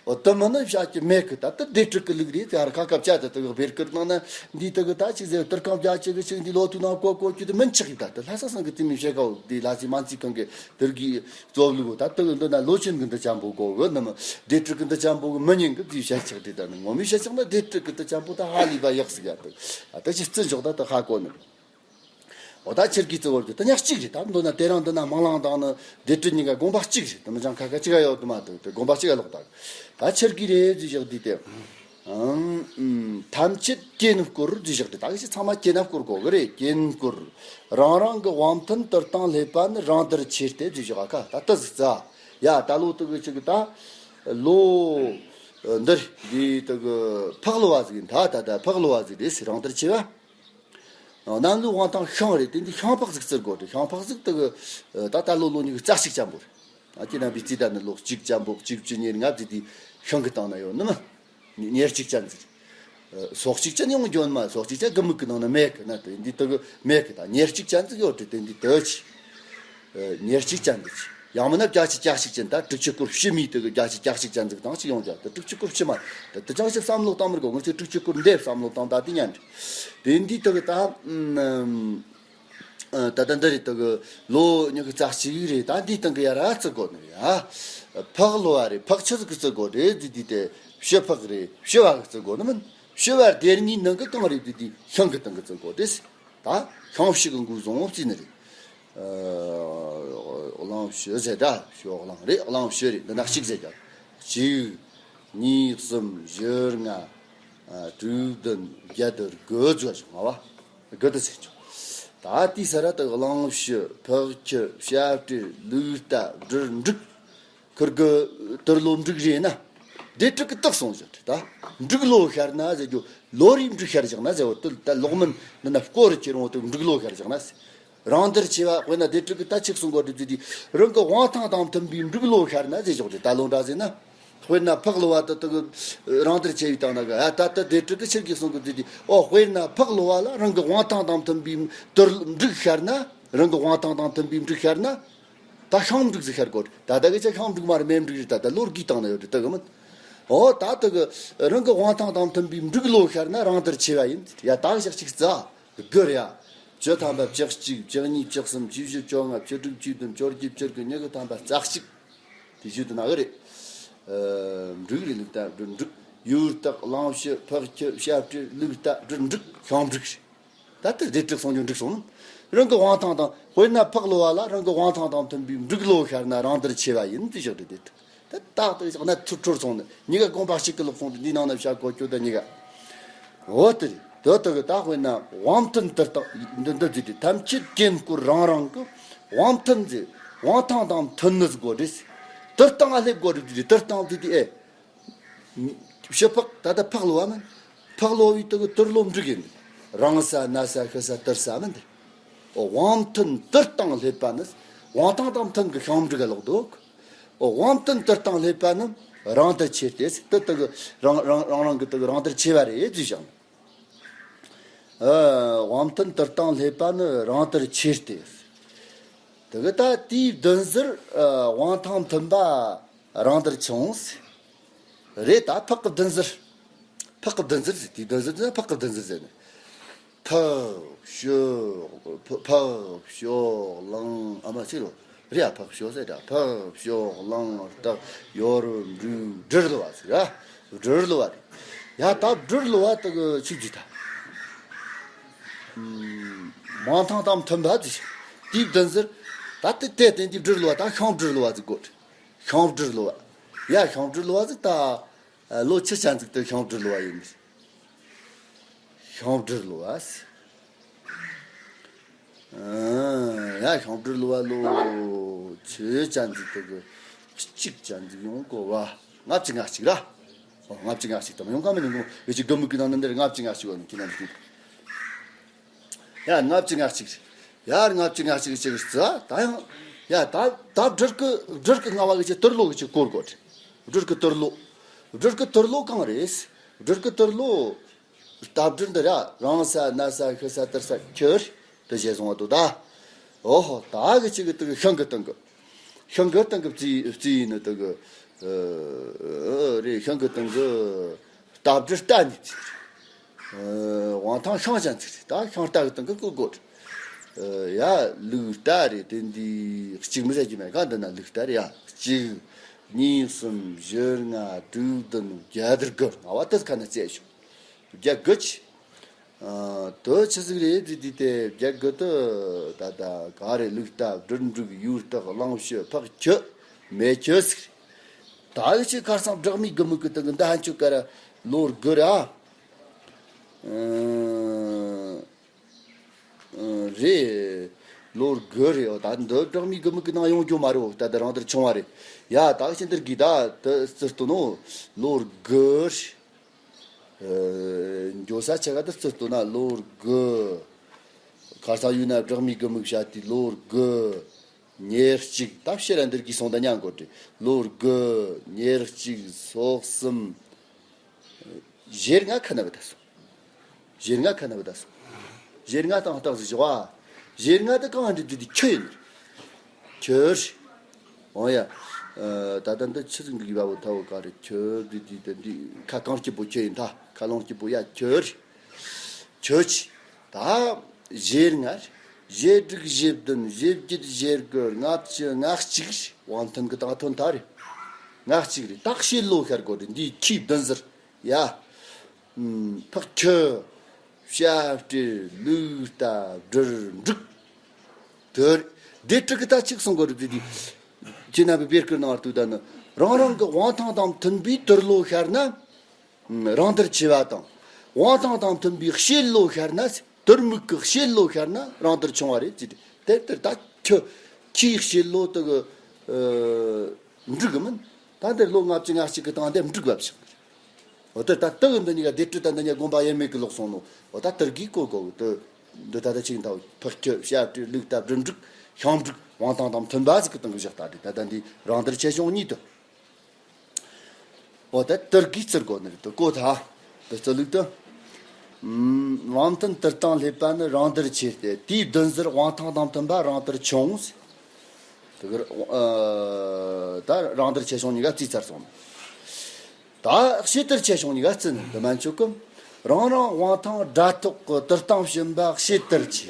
འོ་དེ་མིན་ན་བཤད་རྒྱུ་མེད་གི། ད་དེ་སྡེ་དྲུག་གི་ལུགས་རེད། དེ་ཧར་ཁ་སྐབས་བཅད་དེ་དེ་གི་བེར་ཀིར་བཏང་ན་འདི་དེ་གི་ད་ཅིག་ཟེར། དུར་ཁང་བརྒྱ་ཅིག་གི་ཅིག་འདི་ལོ་ཐུག་ན་གོ་གོ་རྒྱུ་དེ་མིན་ཆགས་གི། ད་དེ་ལྷ་ས་སང་གི་དེ་མི་བཤད་ག་འོ་དེ་ལྷ་སའི་སྨན་རྩིས་ཁང་གི་དེ་གི་རྩོམ་ལུགས། ད་དེ་གི་འདི་ན་ལོ་ཆེན་གི་འདི་ཅན་པོ་གོ་གི་ནི་མིན། སྡེ་དྲུག་གི་འདི་ཅན་པོ་གི་མི་ཉན་གི་ཟིག་བཤད་ཆགས་དེ། ད་ནི་ངོ་མས་བཤད་ཆགས་ན་སྡེ་དྲུག་གི་འདི་ཅན་པོ་ད་ཧ་ལས་པ་ཡག་ཟིག་ཡ། ད་ད་ཅི་བརྩི་འཇོག་ད་ད་ཧ་གོ་ནི། འོ་ད་ཁྱེད་ཀྱིས་བརྩི་བར་གྱི་དེ་ཉག་གཅིག་རེད། ད་མདོར་ན་དེ་རིང་འདི་ན་སྨོན་ལམ་དང་ནི་སྡེ་དྲུག་གཉིས་ཀ་དགོངས་པ་གཅིག་རེད། དེ་མི་ཅང་ཁ་ཁ་གཅིག་ག་ཡོད་དུ་མ་ཐུབ། དེ་དགོངས་པ་གཅིག་ག་ལོག་ད། ད་ཁྱེད་ཀྱིས་རེད་ཟིག་བཞག་དུས་དེ། ཨང་། ཐམས་ཅད་རྐྱེན་སྐོར་ཟིག་བཞག་སྟེ། ད་གི་ཚང་མ་རྐྱེན་སྐོར་གོ་གི་རེད། རྐྱེན་སྐོར། རང་རང་གི་དབང་མཐུན་དུར་དང་ལྷས་པ་ནི་རང་དར་ཆེ་སྟེ་ཟིག་བཞག་ཨ་ཁ། ད་ལྟ་ཟིག་ཙ། ཡ་ད་ལོ་དུ་གི་ཅིག་ད་ལོ། འདིར་འདི་དུ་གི་ཕག་ལོ་བ་ཟིག་ཡིན། ད་ད་ད་ཕག་ལོ་བ་ཟིག་རེད་ཟེར། རང་དར་ཆེ་བ། གནམ་ལོའི་དབང་ཐང་ཤིང་རེད། དེ་འདི་ཤིང་ཕག་ཟིག་བརྩི་དགོས་རེད། ཤིང་ཕག་ཟིག་དུ་གི་ད་ད་ལོ་ལོ་གཉིས་ཀྱི་རྩ་གཅིག་ཅན་པོ་རེད། ཨ་ཁྱེད་རྣམ་པའི་རྩིས་ད་ནི་ལོ་གཅིག་ཅན་པོ། གཅིག་བཅུ་གཉིས་ལྔ་བརྩིས་དུས་ཤིང་གི་སྟེང་ན་ཡོད་ནི་མ། ཉེར་གཅིག་ཅན་ཟིག། སོ་གཅིག་ཅན་ཡོང་འཇོན་མ། སོ་གཅིག་ཅན་གི་མིག་གི་ནང་ན་མེད་གི་ན། དེ་འདི་དུ་གི་མེད་གི། ད་ཉེར་གཅིག་ཅན་ཟིག་ཡོད་དེ། དེ་འདི་དུ་ཅི། ཉེར་གཅིག་ཅན་འདི་ཅི། ཡང་མིན་ན་བརྒྱད་ཅུ་གྱ་གཅིག་ཅན། ད་དྲུག་ཅུ་སྐོར་བཞི་མི་དུ་གི་བརྒྱད་ཅུ་གྱ་གཅིག་ཅན་ཟིག་དང་ཅི་ཡོང་ཅག། ད་དྲུག་ཅུ་སྐོར་བཞི་མ། ད་དུ་ཅང་ཞིག་བསམ་བློ་བཏང་མི་དགོས། ང་ཚོས་དྲུག་ཅུ་སྐོར་འདེབས་བསམ་བློ་བཏང་། ད་དེ་ཉན་རེད། དེ་འདི་དུ་གི་ད། ཨ། ད་ལྟ་འདི་རེད། དེ་གི་ལོ་ཉི་ཤུ་རྩ་གཅིག་རེད། ད་འདིའི་སྟེང་གི་ཡ་ར་བརྩི་དགོས་ནི་རེད། ཨ། ཕག་ལོ་བ་རེད། ཕག་ཆི་ཟིག་གི་བརྩི་དགོས་རེད་ཟེར་དུས་དེ་ཕྱི་ཕག་རེད། ཕྱི་བ་གི་བརྩི་དགོས་ནི་མིན། ཕྱི་བ་སྡེ་གཉིས་ནང་གི་གང་རེད་ཟེར་དུས་ཤིང་གི་སྟེང་གི་བརྩི་དགོས་རེད། ད་ཤིང་ཕྱི་གི་འགོས་བཟུང་བརྩིས་ནི་རེད། ཨ། གླང་ཕྱི་ཟེར། ད་ཕྱི་གླང་རེད། གླང་ཕྱི་རེད། འདི་ན་གཅིག་ཟེར་ཀྱང་གཅིག། གཉིས། གསུམ། བཞི། ལྔ། ཨ། དྲུག། བདུན། བརྒྱད། དགུ་ཟེར་བྱུང་ང་བ། དགུ་དུ་ཟེར་བྱུང་། ད་དེའི་ས་ར་དུ་གླང་ཕྱི། ཕག་ཁྱི། བྱ་སྤྲེལ། ལུག་རྟ། སྦྲུལ། འབྲུག། ཁུར་གི་དུར་ལོ་འབྲུག་རེད་ན། སྡེ་དྲུག་གི་བཏགས་སོང་ཟེར། ད་འབྲུག་ལོ་ཤར་ན་ཟེར་རྒྱུ། ལོ་རེའི་འབྲུག་ཤར་བཞག་ན་ཟེར་བ་དུ། ད་ལོག་མིན་འདི་ན་སྐོར་ཁྱེར་འོང་དུ་འབྲུག་ལོ་ཤར་བཞག་ན་ཟེར། རང་དར་ཆེ་བ། དཔེར་ན་སྡེ་དྲུག་གི་ད་ཆིག་གསུང་གོ་སྒྲུབ་ཀྱི་དུས། རང་གི་དབང་ཐང་དང་མཐུན་པའི་འབྲུག་ལོ་ཤར་ན་ཟེར་ཆོག་སྟེ། ད་ལོ་འདྲ་ཟེར་ན། དཔེར་ན་ཕག་ལོ་བ་དེ་དག་རང་དར་ཆེ་བའི་སྟེང་ན་གི། ཨ། ད་ལྟ་སྡེ་དྲུག་གི་ཆིག་གསུང་གི་དུས་དེ། ཨོ་དཔེར་ན་ཕག་ལོ་བ་ལ་རང་གི་དབང་ཐང་དང་མཐུན་པའི་དུར་འབྲུག་ཤར་ན། རང་གི་དབང་ཐང་དང་མཐུན་པའི་འབྲུག་ཤར་ན། ད་ཤིང་འབྲུག་ཟིག་ཤར་དགོས། ད་ལྟ་གི་ཆ་ཤིང་འབྲུག་མ་རེད། མེ་འབྲུག་རེད། ད་ལྟ་ལོ་རྒྱུས་སྟེང་ན་ཡོད་རེད། ད་གི་མིན། ཨོ་ད་དེ་གི་རང་གི་དབང་ཐང་དང་མཐུན་པའི་འབྲུག་ལོ་ཤར་ན་རང་དར་ཆེ་བ་ཡིན། ཡ་ད་ཞག་ཅིག་རྩ། དགུ་རེད་ཡ། བཅུ་ཐམ་པ་བཅུ་གཅིག། བཅུ་གཉིས། བཅུ་གསུམ། བཅུ་བཞི། བཅོ་ལྔ། བཅུ་དྲུག། བཅུ་བདུན། བཅོ་བརྒྱད། བཅུ་དགུ། ཉི་ཤུ་ཐམ་པ་རྩ་གཅིག། དེ་བཞི་དུ་ན་གི་རེད། ཨ། འབྲུག་རེད། ལུག་རྟ། སྦྲུལ། འབྲུག། ཡོས་སྟག། གླང་ཕྱི། ཕག་ཁྱི། བྱ་སྤྲེལ། ལུག་རྟ། སྦྲུལ། འབྲུག། ཤིང་འབྲུག་རེད། ད་ལྟ་སྡེ་དྲུག་གསུང་རྒྱུ་འགྲིག་སོང་། རང་གི་དབང་ཐང་དང་། དཔེར་ན་ཕག་ལོ་བ་ལ་རང་གི་དབང་ཐང་དང་མཐུན་པའི་འབྲུག་ལོ་ཤར་ན་རང་དར་ཆེ་བ་ཡིན་ཟེར་བཞག་སྟེ། སྡེ་དྲུག་ད་ལྟ་དེ་བཞག་ན་ཐུར་འཕྲོར་སོང་ནས་གཉིས་ཀ་དགོངས་པ་གཅིག་གི་ལོག་སོང་སྟེ། འདིའི་ནང་ན་བྱ་གོ་ཁྱོད་ད་གཉིས་ཀ། འོ་དེ་རེད། དེ་དག་གི་ད་དཔེར་ན་དབང་མཐུན་དུར་དང་འདི་འདི་བརྩིས་ཏེ། ཐམས་ཅད་རྐྱེན་སྐོར་རང་རང་གི་དབང་མཐུན་ཟེར། དབང་ཐང་དང་མཐུན་ནི་ཟིག་དགོས་རེད། དུར་དང་ང་སླེབས་དགོས་རེད་ཟེར། དུར་དང་བརྩིས་ཏེ། ཨེ། ཕྱི་ཕག་ད་ལྟ་ཕག་ལོ་བ་མིན། ཕག་ལོ་བའི་དེ་གི་དུར་ལོ་འབྲུག་ཡིན། རང་ས་ན་ས་ཤི་ས་དུར་ས་མིན་ཏེ། ཨོ་དབང་མཐུན་དུར་དང་སླེབས་པ་ནི། དབང་ཐང་དང་མཐུན་གི་ཤིང་འབྲུག་ག་ལོག་འདུག། ཨོ་དབང་མཐུན་དུར་དང་སླེབས་པ་ནི་རང་དར་ཆེ་སྟེ། དེ་དེ་གི་རང་རང་རང་རང་གི་དེ་གི་རང་དར་ཆེ་བ་རེད་ཟེར་བཞག། ཨ། དབང་མཐུན་དུར་དང་སླེབས་པ་ནི་རང་དར་ཆེ་སྟེ། དེ་གི་ད་དེའི་བདུན་ཟུར། ཨ། དབང་ཐང་མཐུན་པ་རང་དར་ཆུང་ཟེར། རེད། ད་ཕག་གི་བདུན་ཟུར། ཕག་གི་བདུན་ཟུར་ཟེར། དེའི་བདུན་ཟུར་ཟེར་ན་ཕག་གི་བདུན་ཟུར་ཟེར་ནས། ཕག་ཕྱོགས་ཕག་ཕྱོགས་གླང་། ཨ་མ་ཟེར་རོ། རེད་ཡ། ཕག་ཕྱོགས་ཟེར་ར། ཕག་ཕྱོགས་གླང་སྟག་ཡོར་འབྲུག་སྦྲུལ་ལོ་བ་ཟེར་ར། སྦྲུལ་ལོ་བ་རེད། ཡ་ད་སྦྲུལ་ལོ་བ་དེ་གི་ཆིག་ཅིག་ད། མང་ཐང་དང་མཐུན་པ་ཟིག། དེའི་བདུན་ཟུར། ད་དེ་དེ་བསྟན་དེའི་སྦྲུལ་ལོ་བ་ད་ཤིང་སྦྲུལ་ལོ་བ་ཟིག་དགོས། ཤིང་སྦྲུལ་ལོ་བ། ཡ་ཤིང་སྦྲུལ་ལོ་བ་ཟིག་ད། ལོ་ཆི་ཅན་ཟིག་དེ་ཤིང་སྦྲུལ་ལོ་བ་ཡིན། ཤིང་སྦྲུལ་ལོ་བ་ཟིག། ཨ། ཡ་ཤིང་སྦྲུལ་ལོ་བ་ལོ་ཆི་ཅན་ཟིག་དེ་གི་གཅིག་ཅན་ཟིག་ཡོང་གོ་བ། ལྔ་བཅུ་ང་གཅིག་ར། ཨོ། ལྔ་བཅུ་ང་གཅིག་དང་ཡོང་ག་མི་ཉུང་གོ། ཡོད་ཀྱི་དགུ་མིག་གི་ནང་ནས་འདིར་ལྔ་བཅུ་ང་གཅིག་བ་ནི་ཁྱེད་རྣམས་ཀྱིས། ཡ་ལྔ་བཅུ་ང་གཅིག། ཡ་ལྔ་བཅུ་ང་གཅིག་ཅིག་རྩི་ད་ཡང་། ཡ་ད་ད་སྦྲུལ་གི་སྦྲུལ་གི་ལྔ་བ་གི་ཅིག་དུར་ལོ་གི་ཅིག་སྐོར་དགོས། སྦྲུལ་གི་དུར་ལོ། སྦྲུལ་གི་དུར་ལོ་གང་རེད། སྦྲུལ་གི་དུར་ལོ། རྟ་སྦྲུལ་འདི་ར་རིང་ས་ན་ས་ཤི་ས་དུར་ས་ཁྱོད་དུ་བྱས་སོང་བ་དོ་ད། ཨོ་ཧོ། ད་གི་ཅིག་གི་དུ་ཤིང་གི་སྟེང་གི། ཤིང་གི་སྟེང་གི་རྩི་རྩི་ཡིན་ནི་དུ་གི། ཨ་རེད། ཤིང་གི་སྟེང་གི་རྟ་སྦྲུལ་རྟ་ནི་ཅིག། ཨ། དབང་ཐང་ཤིང་ཅན་ཅིག་རེད། ད་ཤིང་རྟ་གི་སྟེང་གི་སྐོར་དགོས། ཨ། ཡ་ལུག་རྟ་རེད། དེ་འདི་གཅིག་མི་ཟེར་གྱི་མེད་ག། འདི་ན་ལུག་རྟ་རེད་ཡ། གཅིག་གཉིས། གསུམ། བཞི། ལྔ། དྲུག་བདུན། བརྒྱད་དགུ། ལྔ་བ་དེ་ཁ་ན་བཙལ་ཤོག། བརྒྱད་དགུ་ཅི། ཨ། དེ་ཆི་ཟིག་རེད་དེ་དེ་དེ་བརྒྱད་དགུ་དེ་ད་ད་ག་རེ། ལུག་རྟ་སྦྲུལ་འབྲུག་ཡུག་སྟག་གླང་ཤུ་ཕག་ཁྱི་མེ་ཁྱི་ཟིག་རེད། ད་གི་ཅིག་ཁར་སང་སྦྲག་མའི་དགུ་མིག་གི་སྟེང་གི་འདི་ཧན་ཆོ་ཀ་ར་ལོ་དགུ་ར། ཨ། རེད། ལོ་དགུ་རེད། འོ་ད་འདི་སྦྲག་མའི་དགུ་མིག་གི་ནང་ཡོང་རྒྱུ་མ་རེད། འོ་ད་འདི་རང་དེར་ཆུང་བ་རེད། ཡ་ད་གི་ཅི་འདིར་གི་ད་དེ་རྩི་སྟོན་ནོ། ལོ་དགུ་རེད། ཨ། འགྱོ་ས་ཆ་ག་དེ་རྩི་སྟོན་ན་ལོ་དགུ། ཁར་སང་ཡུལ་ན་སྦྲག་མའི་དགུ་མིག་བྱ་དེ་ལོ་དགུ། ཉེར་གཅིག། ད་ཕྱིར་ར་འདིར་གི་སོང་ད་ཉན་དགོས་ཏེ། ལོ་དགུ། ཉེར་གཅིག། སོ་གསུམ། བཞི་ལྔ་ཁ་ན་བུད་ད་སོང་། བཞི་ལྔ་ཁ་ན་བུད་ད་སོང་། བཞི་ལྔ་དང་རྟགས་སུ་བཞག་པ། བཞི་ལྔ་དེ་གང་འདྲི་དུས་དེ་ཁྱི་ཡིན། ཁྱི་རེད། འོ་ཡ། ཨ། ད་ལྟ་འདི་ཆི་ཟིག་འདི་གི་བ་བོ་ཐ་བོ་ག་རེ། ཁྱི་འདི་འདི་འདི་འདི་ཁ་གང་སྐྱིད་པོ་ཁྱི་ཡིན། ད་ཁ་ལོང་སྐྱིད་པོ་ཡ་ཁྱི་རེད། ཁྱོད་ཀྱིས་ད་བཞི་ལྔ། བཞི་དྲུག་བཞི་བདུན། བཞི་བརྒྱད། བཞི་དགུ། ལྔ་བཅུ་ང་གཅིག་རེད། དབང་ཐོན་གི་ད་ཐོན་ཐ་རེད། ང་གཅིག་རེད། ད་ཕྱི་ལོ་ཤར་དགོས་རེད། འདིའི་ཁྱིའི་བདུན་ཟུར་ཡ། ཨུམ། ཕག་ཁྱི། བྱ་སྤྲེལ། ལུག་རྟ། སྦྲུལ་འབྲུག་དེ་རེད། དེ་དྲུག་གི་ད་ཆིག་སོང་དགོས་རེད། དེ་དེ་ཁྱེད་རྣམ་པའི་བེར་ཀིར་ནང་བར་དུ་ད་ནི་རང་རང་གི་དབང་ཐང་དང་མཐུན་པའི་དུར་ལོ་ཤར་ན། རང་དར་ཆེ་བ་དང་། དབང་ཐང་དང་མཐུན་པའི་ཕྱི་ལོ་ཤར་ན། དུར་མིག་གི་ཕྱི་ལོ་ཤར་ན་རང་དར་ཆུང་བ་རེད་ཅེས། དེ་ལྟར་ད་ཁྱི་ཁྱིའི་ཕྱི་ལོ་དེ་གི་ཨ་འབྲུག་གི་མིན། ད་འདིར་ལོ་ལྔ་བཅུ་ང་གཅིག་གི་སྟེང་དེ་འབྲུག་བབས་ཤིང་། འོ་དེ་ད་དེ་གི་འདི་གཉིས་ཀ་སྡེ་སྲིད་ད་འདི་གཉིས་དགོན་པ་དབྱེར་མེད་ཀྱི་ལོག་སོང་ནོ། འོ་ད་དེར་གིས་གོ་གོ་དེ། འདི་ད་ལྟ་ཅིག་འདའོ། ཕག་ཁྱི། བྱ་སྤྲེལ། ལུག་རྟ། སྦྲུལ་འབྲུག་ཤིང་འབྲུག་དབང་ཐང་དང་མཐུན་པ་ཟིག་གི་སྟེང་གི་བཞག་ད་དེ་ད་ལྟ་འདི་རང་དར་ཆེ་ཆུང་གཉིས་དེ། འོ་ད་དེར་གིས་བརྩི་དགོས་ནི་རེད་དེ་གོ་ཐལ། དེ་བརྩི་ལུགས་དེ། ཨུམ། དབང་མཐུན་དུར་དང་ལྷས་པ་ནི་རང་དར་ཆེ་སྟེ། དེའི་བདུན་ཟུར་དབང་ཐང་དང་མཐུན་པ་རང་དར་ཆུང་ཟེར། དེ་གར་ཨ་ད་རང་དར་ཆེ་ཆུང་གཉིས་ཀ་བརྩིས་ཚར་སོང་། ད་ཕྱི་དར་ཆེ་ཆུང་གཉིས་ཀ་བརྩི་ནས་འདི་མན་ཆོད་གི། རང་རང་དབང་ཐང་དགྲ་ཐོག་གི་དུར་སྟེང་བྱིན་པ་ཕྱི་དར་ཆེ།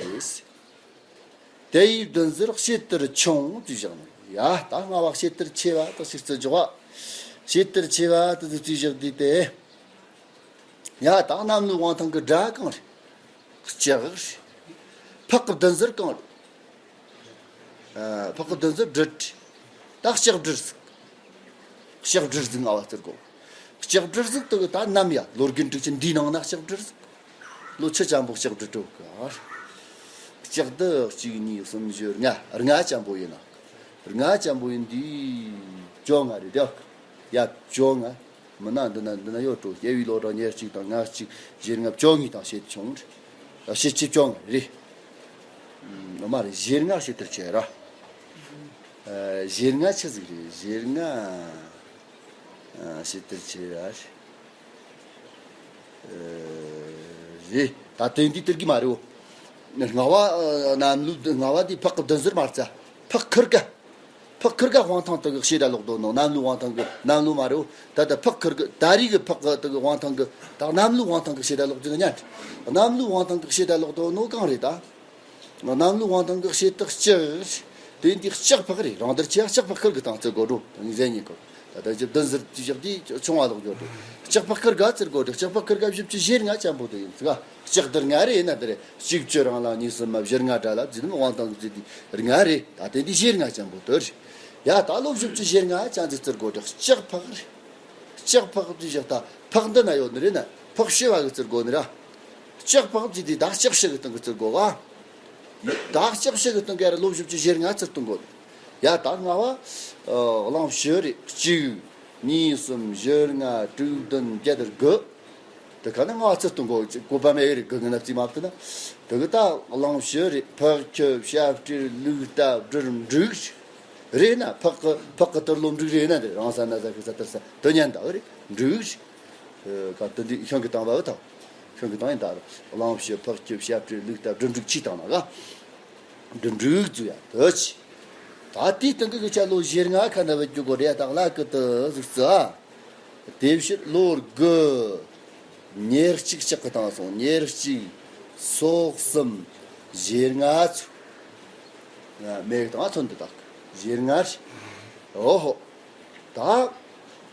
དེ་ཡི་བདུན་ཟུར་ཕྱི་དར་ཆུང་དུ་བཞག་ནས། ཡ་ད་ལྔ་བ་ཕྱི་དར་ཆེ་བ་དག་ཕྱི་བརྩི་འཇོག་པ། ཕྱི་དར་ཆེ་བ་དག་ཏུ་བརྩིས་བཞག་དུས་ཏེ། ཡ་ད་གནམ་ལོའི་དབང་ཐང་གི་དགྲ་གང་རེད། ལྕགས་རེད། ཕག་གི་བདུན་ཟུར་གང་རེད། ཨ། ཕག་གི་བདུན་ཟུར་སྦྲུལ་རེད། ད་ལྕགས་སྦྲུལ་ཟིག། ལྕགས་སྦྲུལ་ཟིག་ལྔ་བ་བརྩི་དགོས། ལྕགས་སྦྲུལ་ཟིག་དེ་གི་ད་ནམ་ཡ་ལོ་རྒན་དྲུག་ཅུ་འདིའི་ནང་ན་ལྕགས་སྦྲུལ་ཟིག། ལོ་ཆི་ཅན་པོ་ལྕགས་སྦྲུལ་དྲུག་གི། ལྕགས་དེ་གཅིག་གཉིས་གསུམ་བཞི་ལྔ། ལྔ་ཅན་པོ་ཡིན་ན། ལྔ་ཅན་པོ་ཡིན་དུས་བཅོ་ལྔ་རེད་དེ། ཡ་བཅོ་ལྔ། མི་ན་འདི་ན་འདི་ན་ཡོད་དོ། སྐྱེ་བའི་ལོ་གྲངས་ཉེར་གཅིག་དང་ལྔ་གཅིག་བཞི་ལྔ་བཅོ་ལྔའི་སྟེང་ཕྱེད་ཆུང་། ཕྱེད་ཆེ་བཅོ་ལྔ་རེད། ཨ་མ་རེད། བཞི་ལྔ་ཕྱི་དར་ཆེ་ར། ཨ། བཞི་ལྔ་ཆི་ཟིག་རེད། བཞི་ལྔ་ཨ་ཕྱི་དར་ཆེ་ར་རེད། ཨ། རེད། ད་དེ་འདི་དེར་གི་མ་རེད། འོ། ལྔ་བ་ཨ་གནམ་ལོ་ལྔ་བ་འདི་ཕག་གི་བདུན་ཟུར་མ་རྩ། ཕག་ཁུར་ཀ། ཕག་ཁུར་ག་དབང་ཐང་དེ་གི་བྱེད་སྒྲ་ལོག་དོ་ནོ། གནམ་ལོའི་དབང་ཐང་གི་གནམ་ལོ་མ་རེད། ད་ལྟ་ཕག་ཁུར་གི་ད་རེས་གི་ཕག་གི་དེ་གི་དབང་ཐང་གི་ད་གནམ་ལོའི་དབང་ཐང་གི་བྱེད་སྒྲ་ལོག་རྒྱུ་ནི་ཉན། གནམ་ལོའི་དབང་ཐང་གི་བྱེད་སྒྲ་ལོག་དོ་ནོ་གང་རེད་ད། གནམ་ལོའི་དབང་ཐང་གི་བྱེད་སྟགས་ལྕགས། དེ་འདི་ལྕགས་ཕག་རེད། རང་དར་ཆེ་བ་ལྕགས་ཕག་ཁུར་གི་སྟངས་རྩི་དགོས་འགྲོ། ངས་ཟེར་ཉེ་གི། ད་ལྟ་ཅི་བདུན་ཟུར་དུས་བཞག་དེ་ཆུང་བ་ལོག་འགྱོ་འགྲོ། ལྕགས་ཕག་ཁུར་ག་རྩི་དགོས་འགྲོ། ལྕགས་ཕག་ཁུར་ག་བཞི་བཅུ་ཞེ་ལྔ་ཅན་པོ་དེ་ཡིན་ཙི་ག། ལྕགས་དར་ལྔ་རེད་ན་དེ་རེད། གཅིག་བཅུ་རང་ལ་གཉིས་གསུམ་མ་བཞི་ལྔ་དྲ་ལ་བརྩིས་ནི་དབང་ཐང་གི་བརྩིས་དེ་ལྔ་རེད། ད་དེ་འདི་ཞེ་ལྔ་ཅན་པོ་དེ་རེད། ཡ་ད་ལོ་བཞི་བཅུ་ཞེ་ལྔ་ཅན་ཟིག་རྩི་དགོས་འགྲོ། ལྕགས་ཕག་རེད། ལྕགས་ཕག་དུས་བཞག་ད་ཕག་འདི་ན་ཡོད་ནི་རེད་ན་ཕག་ཤི་བ་གི་རྩི་དགོས་ནི་ར། ལྕགས་ཕག་ཅིག་དེ་ད་ལྕགས་ཕྱི་གི་སྟེང་གི་རྩི་དགོས་བ། ད་ལྕགས་ཕྱི་གི་སྟེང་གི་ལོ་བཞི་བཅུ་ཞེ་ལྔ་རྩི་སྟོན་དགོས། ཡ་ད་ལྔ་བ། ཨ། གླང་ཕྱི་རེད། གཅིག་གཉིས། གསུམ། བཞི། ལྔ། དྲུག་བདུན། བརྒྱད། དགུ། དེ་ག་ནི་ལྔ་བ་རྩི་སྟོན་དགོས། བཀོད་པ་མེད་རེད། དགུ་ངི་ན་རྩིས་མ་བཏུ་ན། དེ་གི་ད་གླང་ཕྱི་རེད། ཕག་ཁྱི། བྱ་སྤྲེལ། ལུག་རྟ། སྦྲུལ། འབྲུག་རེད་ན་ཕག་གི་ཕག་གི་དུར་ལོ་འབྲུག་རེད་ན་དེ་རང་ས་ན་ས་ཤི་ས་དར་ས་དུ་ཉན་ད་རེད། འབྲུག་ག་དུ་འདི་ཤིང་གི་བཏང་བ་བུ་ཐག་ཤིང་གི་བཏང་ཡིན་ད་རེད། གླང་ཕྱི། ཕག་ཁྱི། བྱ་སྤྲེལ། ལུག་རྟ། སྦྲུལ་འབྲུག་ཆི་བཏང་ན་ག། སྦྲུལ་འབྲུག་ཟུ་ཡ་དུ་ཆི། ད་དེའི་སྟེང་གི་གི་ཆ་ལོ་ཞེ་ལྔ་ཁ་ན་བུ་རྒྱུ་གོ་རེ་ཡ་དག་ལ་གི་དུ་ཟུག་རྩི་ཨ། དེ་ཕྱིར་ལོ་དགུ། ཉེར་གཅིག་ལྕགས་ཀྱི་བཏང་སོང་། ཉེར་གཅིག་སོ་གསུམ། ཞེ་ལྔ་ཚུ། མེ་གི་བཏང་ཚོན་དུ་དག་ཞེ་ལྔ་རེད། ཨོ་ཧོ། ད་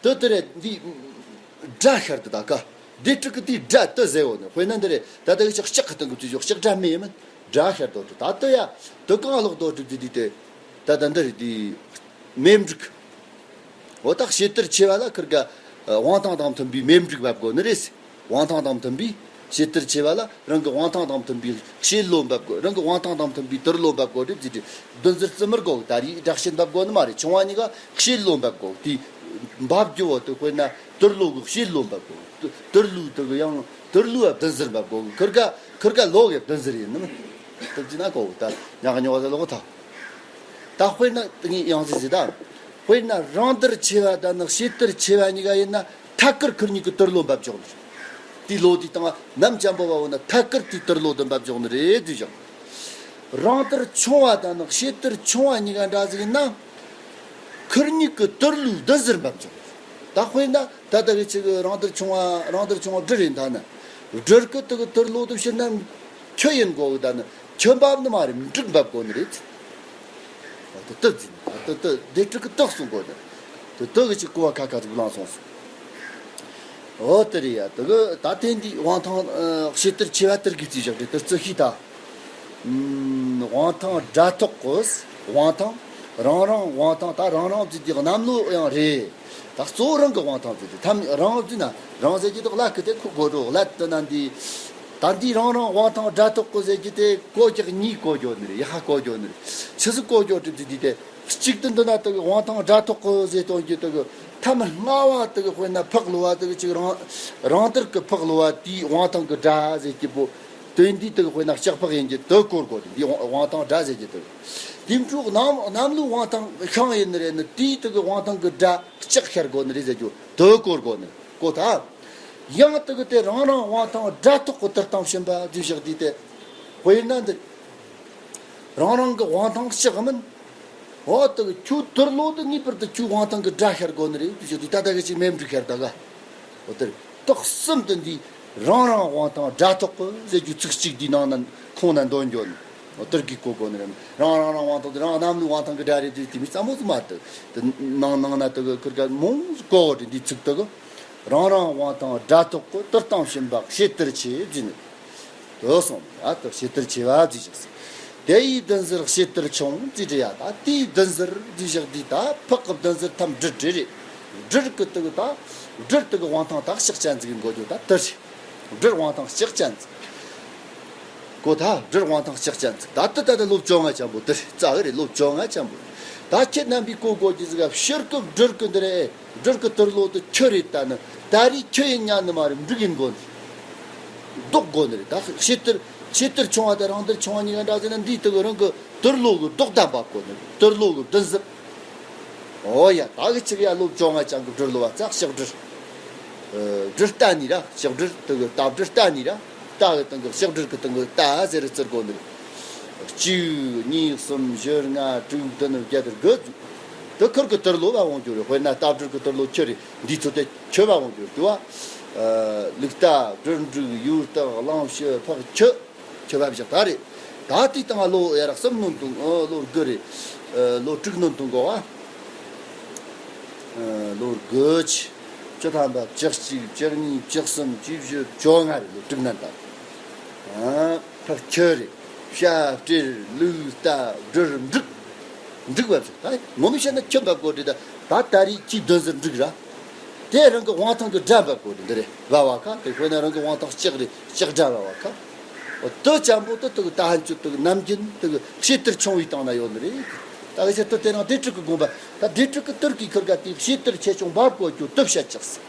དུ་དེ་རེད། འདི་སྒྲ་ཤར་དུ་དག་ག། འདི་དྲུག་གི་དེའི་སྒྲ་དུ་ཟེར་བོ་ནི་དཔེར་ན་འདི་རེད། ད་ལྟ་གི་ལྕགས་ལྕགས་ཀྱི་སྟེང་གི་དུས་ཞོག་ལྕགས་སྒྲ་མེད་མིན་སྒྲ་ཤར་དོ་དུ་ད་དུ་ཡ་དུ་གང་ལོག་དོ་དྲུག་དུ་དུས་དེ། ད་ད་འདི་རེད། དེ་མེ་འབྲུག་འོ་ད་བྱེད་དར་ཆེ་བ་ལ་ཁིར་ག་དབང་ཐང་དང་མཐུན་པའི་མེ་འབྲུག་འབབ་དགོས་ནི་རེད། དབང་ཐང་དང་མཐུན་པའི་བྱེད་དར་ཆེ་བ་ལ་རང་གི་དབང་ཐང་དང་མཐུན་པའི་བྱེད་ལོ་འབབ་དགོས། རང་གི་དབང་ཐང་དང་མཐུན་པའི་དར་ལོ་འབབ་དགོས་རེད་ཟེར་ཏེ་བདུན་ཟུར་རྩི་མི་དགོས། ད་རེས་སྒྲ་བཤད་འབབ་དགོས་ནི་མ་རེད། ཆུང་བ་གཉིས་ཀ་བྱེད་ལོ་འབབ་དགོས། དེ་འབབ་རྒྱུ་བོ་དེ་དཔེར་ན་དར་ལོ་གི་བྱེད་ལོ་འབབ་དགོས། དར་ལོ་དེ་གི་ཡང་དར་ལོ་བ་བདུན་ཟུར་འབབ་དགོས། ཁིར་ག་ཁིར་ག་ལོ་གི་བདུན་ཟུར་ཡིན་ནི་མིན་དེ་བརྩིས་ན་གོ་ད་ཉག་ཉོག་ཟེར་ལོ་གོ་ཐ། ད་དཔེར་ན་དེ་ངས་ཡང་ཟེར་ཟེར་ད། དཔེར་ན་རང་དར་ཆེ་བ་དང་ནི་བྱེད་དར་ཆེ་བ་གཉིས་ཀ་ཡིན་ན་ཐད་ཀར་ཁིར་གཉིས་ཀྱི་དར་ལོ་འབབ་འཇོག་ནི་རེད། དེའི་ལོ་དེའི་སྟེང་ནམ་ཅན་པོ་བ་བོ་ན་ཐད་ཀར་དེའི་དར་ལོ་དུ་འབབ་འཇོག་ནི་རེད་དུས་ཀྱང་། རང་དར་ཆུང་བ་དང་ནི་བྱེད་དར་ཆུང་བ་གཉིས་ཀ་འདྲ་ཟིག་ཡིན་ན། ཁིར་གཉིས་ཀྱི་དར་ལོའི་བདུན་ཟུར་འབབ་འཇོག་ནི་རེད། ད་དཔེར་ན། ད་ལྟ་གི་ཅིག་རང་དར་ཆུང་བ་རང་དར་ཆུང་བ་སྦྲུལ་ཡིན་ད་ནི། སྦྲུལ་གི་དེ་གི་དར་ལོ་དུ་ཕྱིར་ན་ཁྱི་ཡིན་དགོས་གི་ད་ནི་ཁྱི་འབབ་ནི་མ་རེད། འབྲུག་འབབ་དགོས་ནི་རེད། དེ་དེ་ཟིན་དེ་དེ་དེ་དྲུག་གི་དག་གསུང་དགོས་ནི་དེ་དེ་གི་ཅིག་གོ་བ་ཁ་ཁ་ཅིག་བླངས་སོང་སོང་། འོ་དེ་རེད་ཡ། དེ་གི་ད་ཐེངས་འདི་དབང་ཐང་བྱེད་དར་ཆེ་བ་དར་གི་རྩིས་བཞག་རེད། དེ་རྩི་ཤེས་ད། དབང་ཐང་སྒྲ་ཐོག་གི་དབང་ཐང་། རང་རང་དབང་ཐང་ད་རང་རང་བརྩིས་ཏེ་གནམ་ལོ་ཡང་རེད། ད་གཙོ་བོ་རང་གི་དབང་ཐང་བརྩིས་ཏེ་ཐམ་རང་བརྩིས་ན་རང་ཟེར་གྱི་དོག་ལ་ཁི་དེ་ཁུ་གོ་རོ་ལ་དེ་ན་འདི། ད་འདི་རང་རང་དབང་ཐང་སྒྲ་ཐོག་གི་ཟེར་གྱི་དེ་གོ་རྒྱག་གཉིས་གོ་རྒྱོ་ནི་རེད། ཡ་ཧ་གོ་རྒྱོ་ནི་རེད། ཆི་ཟིག་གོ་རྒྱོ་དྲི་བརྩིས་ཏེ་དེ་གཅིག་ཏུ་འདི་ན་དེ་གི་དབང་ཐང་སྒྲ་ཐོག་གི་ཟེར་གཏོང་རྒྱུ་དེ་གི་ཐམ་ལྔ་བ་དེ་གི་དཔེར་ན་ཕག་ལོ་བ་དེ་གི་ཅིག་རང་རང་དར་གི་ཕག་ལོ་བ་དེའི་དབང་ཐང་གི་སྒྲ་ཟེར་གྱི་པོ། དོན་འདི་དག་དཔེར་ན་ལྕགས་ཕག་ཡིན་གྱི་དུ་སྐོར་དགོས་ཏེ་འདི་དབང་ཐང་སྒྲ་ཟེར་གྱི་དུ། དེ་འཕྲོག་གནམ་གནམ་ལོའི་དབང་ཐང་ཤིང་ཡིན་ནི་རེད་ནི་དེའི་དག་དབང་ཐང་གི་སྒྲ་ལྕགས་ཤར་དགོས་ནི་རེད་ཟེར་རྒྱུ་དུ་སྐོར་དགོས་ནི་གོ་ཐལ། ཡང་དག་དེ་རང་རང་དབང་ཐང་སྒྲ་ཐོག་གི་དུར་དང་བྱིན་པ་བསྡུས་བཞག་དུས་དེ། དཔེར་ན་འདི། རང་རང་གི་དབང་ཐང་ལྕགས་མིན། འོ་དག་ཁྱོད་དུར་ལོ་དུ་ངེས་པར་དུ་ཁྱོད་དབང་ཐང་གི་སྒྲ་ཤར་དགོས་ནི་རེད་དུ་བཞག་དུས་ད་ལྟ་གི་ཅིག་མེ་འབྲུག་ཤར་ད་ག་འོ་དེར་དག་གསུམ་དུ་འདི་རང་རང་དབང་ཐང་སྒྲ་ཐོག་གི་ཟེར་རྒྱུ་ཚིག་གཅིག་འདི་ནང་ན་ཁོང་ན་འདོན་འགྱོ་ནི། འོ་དེར་གི་གོ་དགོས་ནི་རེད། རང་རང་རང་དབང་ཐང་དུ་རང་རྣམ་ལུས་དབང་ཐང་གི་སྒྲ་རེད་དུས་དེ་མི་ཙམ་པོ་ཙམ་མ་དུ་དུ་ནང་ནང་ན་དུ་གི་ཁུར་ག་མོང་གོ་འདི་ཚིག་དུ་གི་རང་རང་དབང་ཐང་སྒྲ་ཐོག་གི་དུར་དང་བྱིན་པ་བྱེད་དར་ཆེ་བརྫིས་ནི། དུ་སོང་ཡ་དུ་བྱེད་དར་ཆེ་བ་བརྫིས་བཞག་སི། དེ་ཡི་བདུན་ཟུར་བྱེད་དར་ཆུང་བརྫིས་རེ་ཡ་ད་དེའི་བདུན་ཟུར་བརྫིས་བཞག་དུས་ད་ཕག་གི་བདུན་ཟུར་ཐམ་སྦྲུལ་དྲི་རེད། སྦྲུལ་གི་དུ་གི་ད་སྦྲུལ་དུ་གི་དབང་ཐང་དག་ཤག་ཅན་ཟིག་གི་འགོ་རྒྱུ་ད་དར་ཆེ། སྦྲུལ་དབང་ཐང་ལྕགས་ཅན་ཟིག་གོ་ཐལ། སྦྲུལ་དབང་ཐང་ལྕགས་ཅན་ཟིག་ད་ལྟ་ད་ལྟ་ལོ་བཅོ་ལྔ་ཅན་པོ་དེ་རེད། རྩ་བའི་རེད། ལོ་བཅོ་ལྔ་ཅན་པོ་ད་ཁྱེད་རྣམ་པའི་གོ་དགོས་ཀྱི་ཟིག་ག་ཕྱིར་གི་སྦྲུལ་གི་འདི་རེད། སྦྲུལ་གི་དུར་ལོ་དུ་ཁྱི་རེད། ད་ནི་ད་རེས་ཁྱི་ཡིན་ཉན་ནི་མ་རེད། འབྲུག་ཡིན་དགོས་ནི་རེད། ལྡོག་དགོས་ནི་རེད། ད་བྱེད་དར་བྱེད་དར་ཆུང་བ་དང་རང་དར་ཆུང་བ་གཉིས་ཀ་འདྲ་ཟེར་ན་འདིའི་དུ་གི་རང་གི་དུར་ལོ་གི་ལྡོག་ད་འབབ་དགོས་ནི་རེད། དུར་ལོ་གི་བདུན་ཟུར། ཨོ་ཡ་ད་གི་ཅིག་ཡ་ལོ་བཅོ་ལྔ་ཅན་གི་སྦྲུལ་ལོ་བ་ཙག་ཤག་སྦྲུལ། སྦྲུལ་རྟ་ནི་ར་ལྕགས་སྦྲུལ་དུ་གི་རྟ་སྦྲུལ་རྟ་ནི་ར་རྟ་གི་སྟེང་གི་ལྕགས་སྦྲུལ་གི་སྟེང་གི་རྟ་ཟེར་རུ་བརྩི་དགོས་ནི་རེད། གཅིག་གཉིས་གསུམ་བཞི་ལྔ་དྲུག་བདུན་བརྒྱད་དགུ་བརྫིས། དེ་ཁུར་གི་དུར་ལོ་བ་འོང་རྒྱུ་རེད། དཔེར་ན་རྟ་སྦྲུལ་གི་དུར་ལོ་ཁྱི་རེད། འདིའི་ཚོ་དེ་ཁྱི་བ་འོང་རྒྱུ་རེད་དུ་བ། ལུག་རྟ་སྦྲུལ་འབྲུག་ཡུལ་སྟག་གླང་བྱི་ཕག་ཁྱི། ཁྱི་བ་བཞག་ད་རེད། ད་དེའི་སྟེང་ལོ་ཡར་གསུམ་ནོན་དུ་ཨ་ལོ་དགུ་རེད། ཨ་ལོ་དྲུག་ནོན་དུ་འགོ་བ། ཨ་ལོ་དགུ་བཅུ་ཐམ་པ་བཅུ་གཅིག་བཅུ་གཉིས་བཅུ་གསུམ་བཅུ་བཞི་བཅོ་ལྔ་རེད། ལོ་དྲུག་ནན་ད། ཨ་ཕག་ཁྱི་རེད། བྱ་སྤྲེལ་ལུག་རྟ་སྦྲུལ་འབྲུག་འབྲུག་བ་བཞག་ད་ངོ་མི་བཤད་ན་ཁྱི་འབབ་གོ་དྲི་ད། ད་ད་རེས་ཁྱི་བདུན་ཟེར་འབྲུག་ར། དེ་རང་གི་དབང་ཐང་གི་དགྲ་འབབ་གོ་དྲི་འདི་རེད། བ་བ་ཁ་དེ་དཔེར་ན་རང་གི་དབང་ཐང་ལྕགས་རེད། ལྕགས་དགྲ་བ་བ་ཁ། འོ་དུ་ཅམ་པོ་དུ་དུ་ད་ཧན་ཆུ་དུ་ནམ་རྒྱུན་དུ་བྱེད་ཐུར་ཆུང་བའི་སྟེང་ན་ཡོད་ནི་རེད། ད་གི་ཆེད་དུ་དེ་རང་སྡེ་དྲུག་གི་དགོངས་པ་ད་སྡེ་དྲུག་གི་ཐུར་གི་ཁུར་ག་དེ་བྱེད་ཐུར་ཆེ་ཆུང་འབབ་གོ་རྒྱུ་དུ་བཤད་ཅག་སི།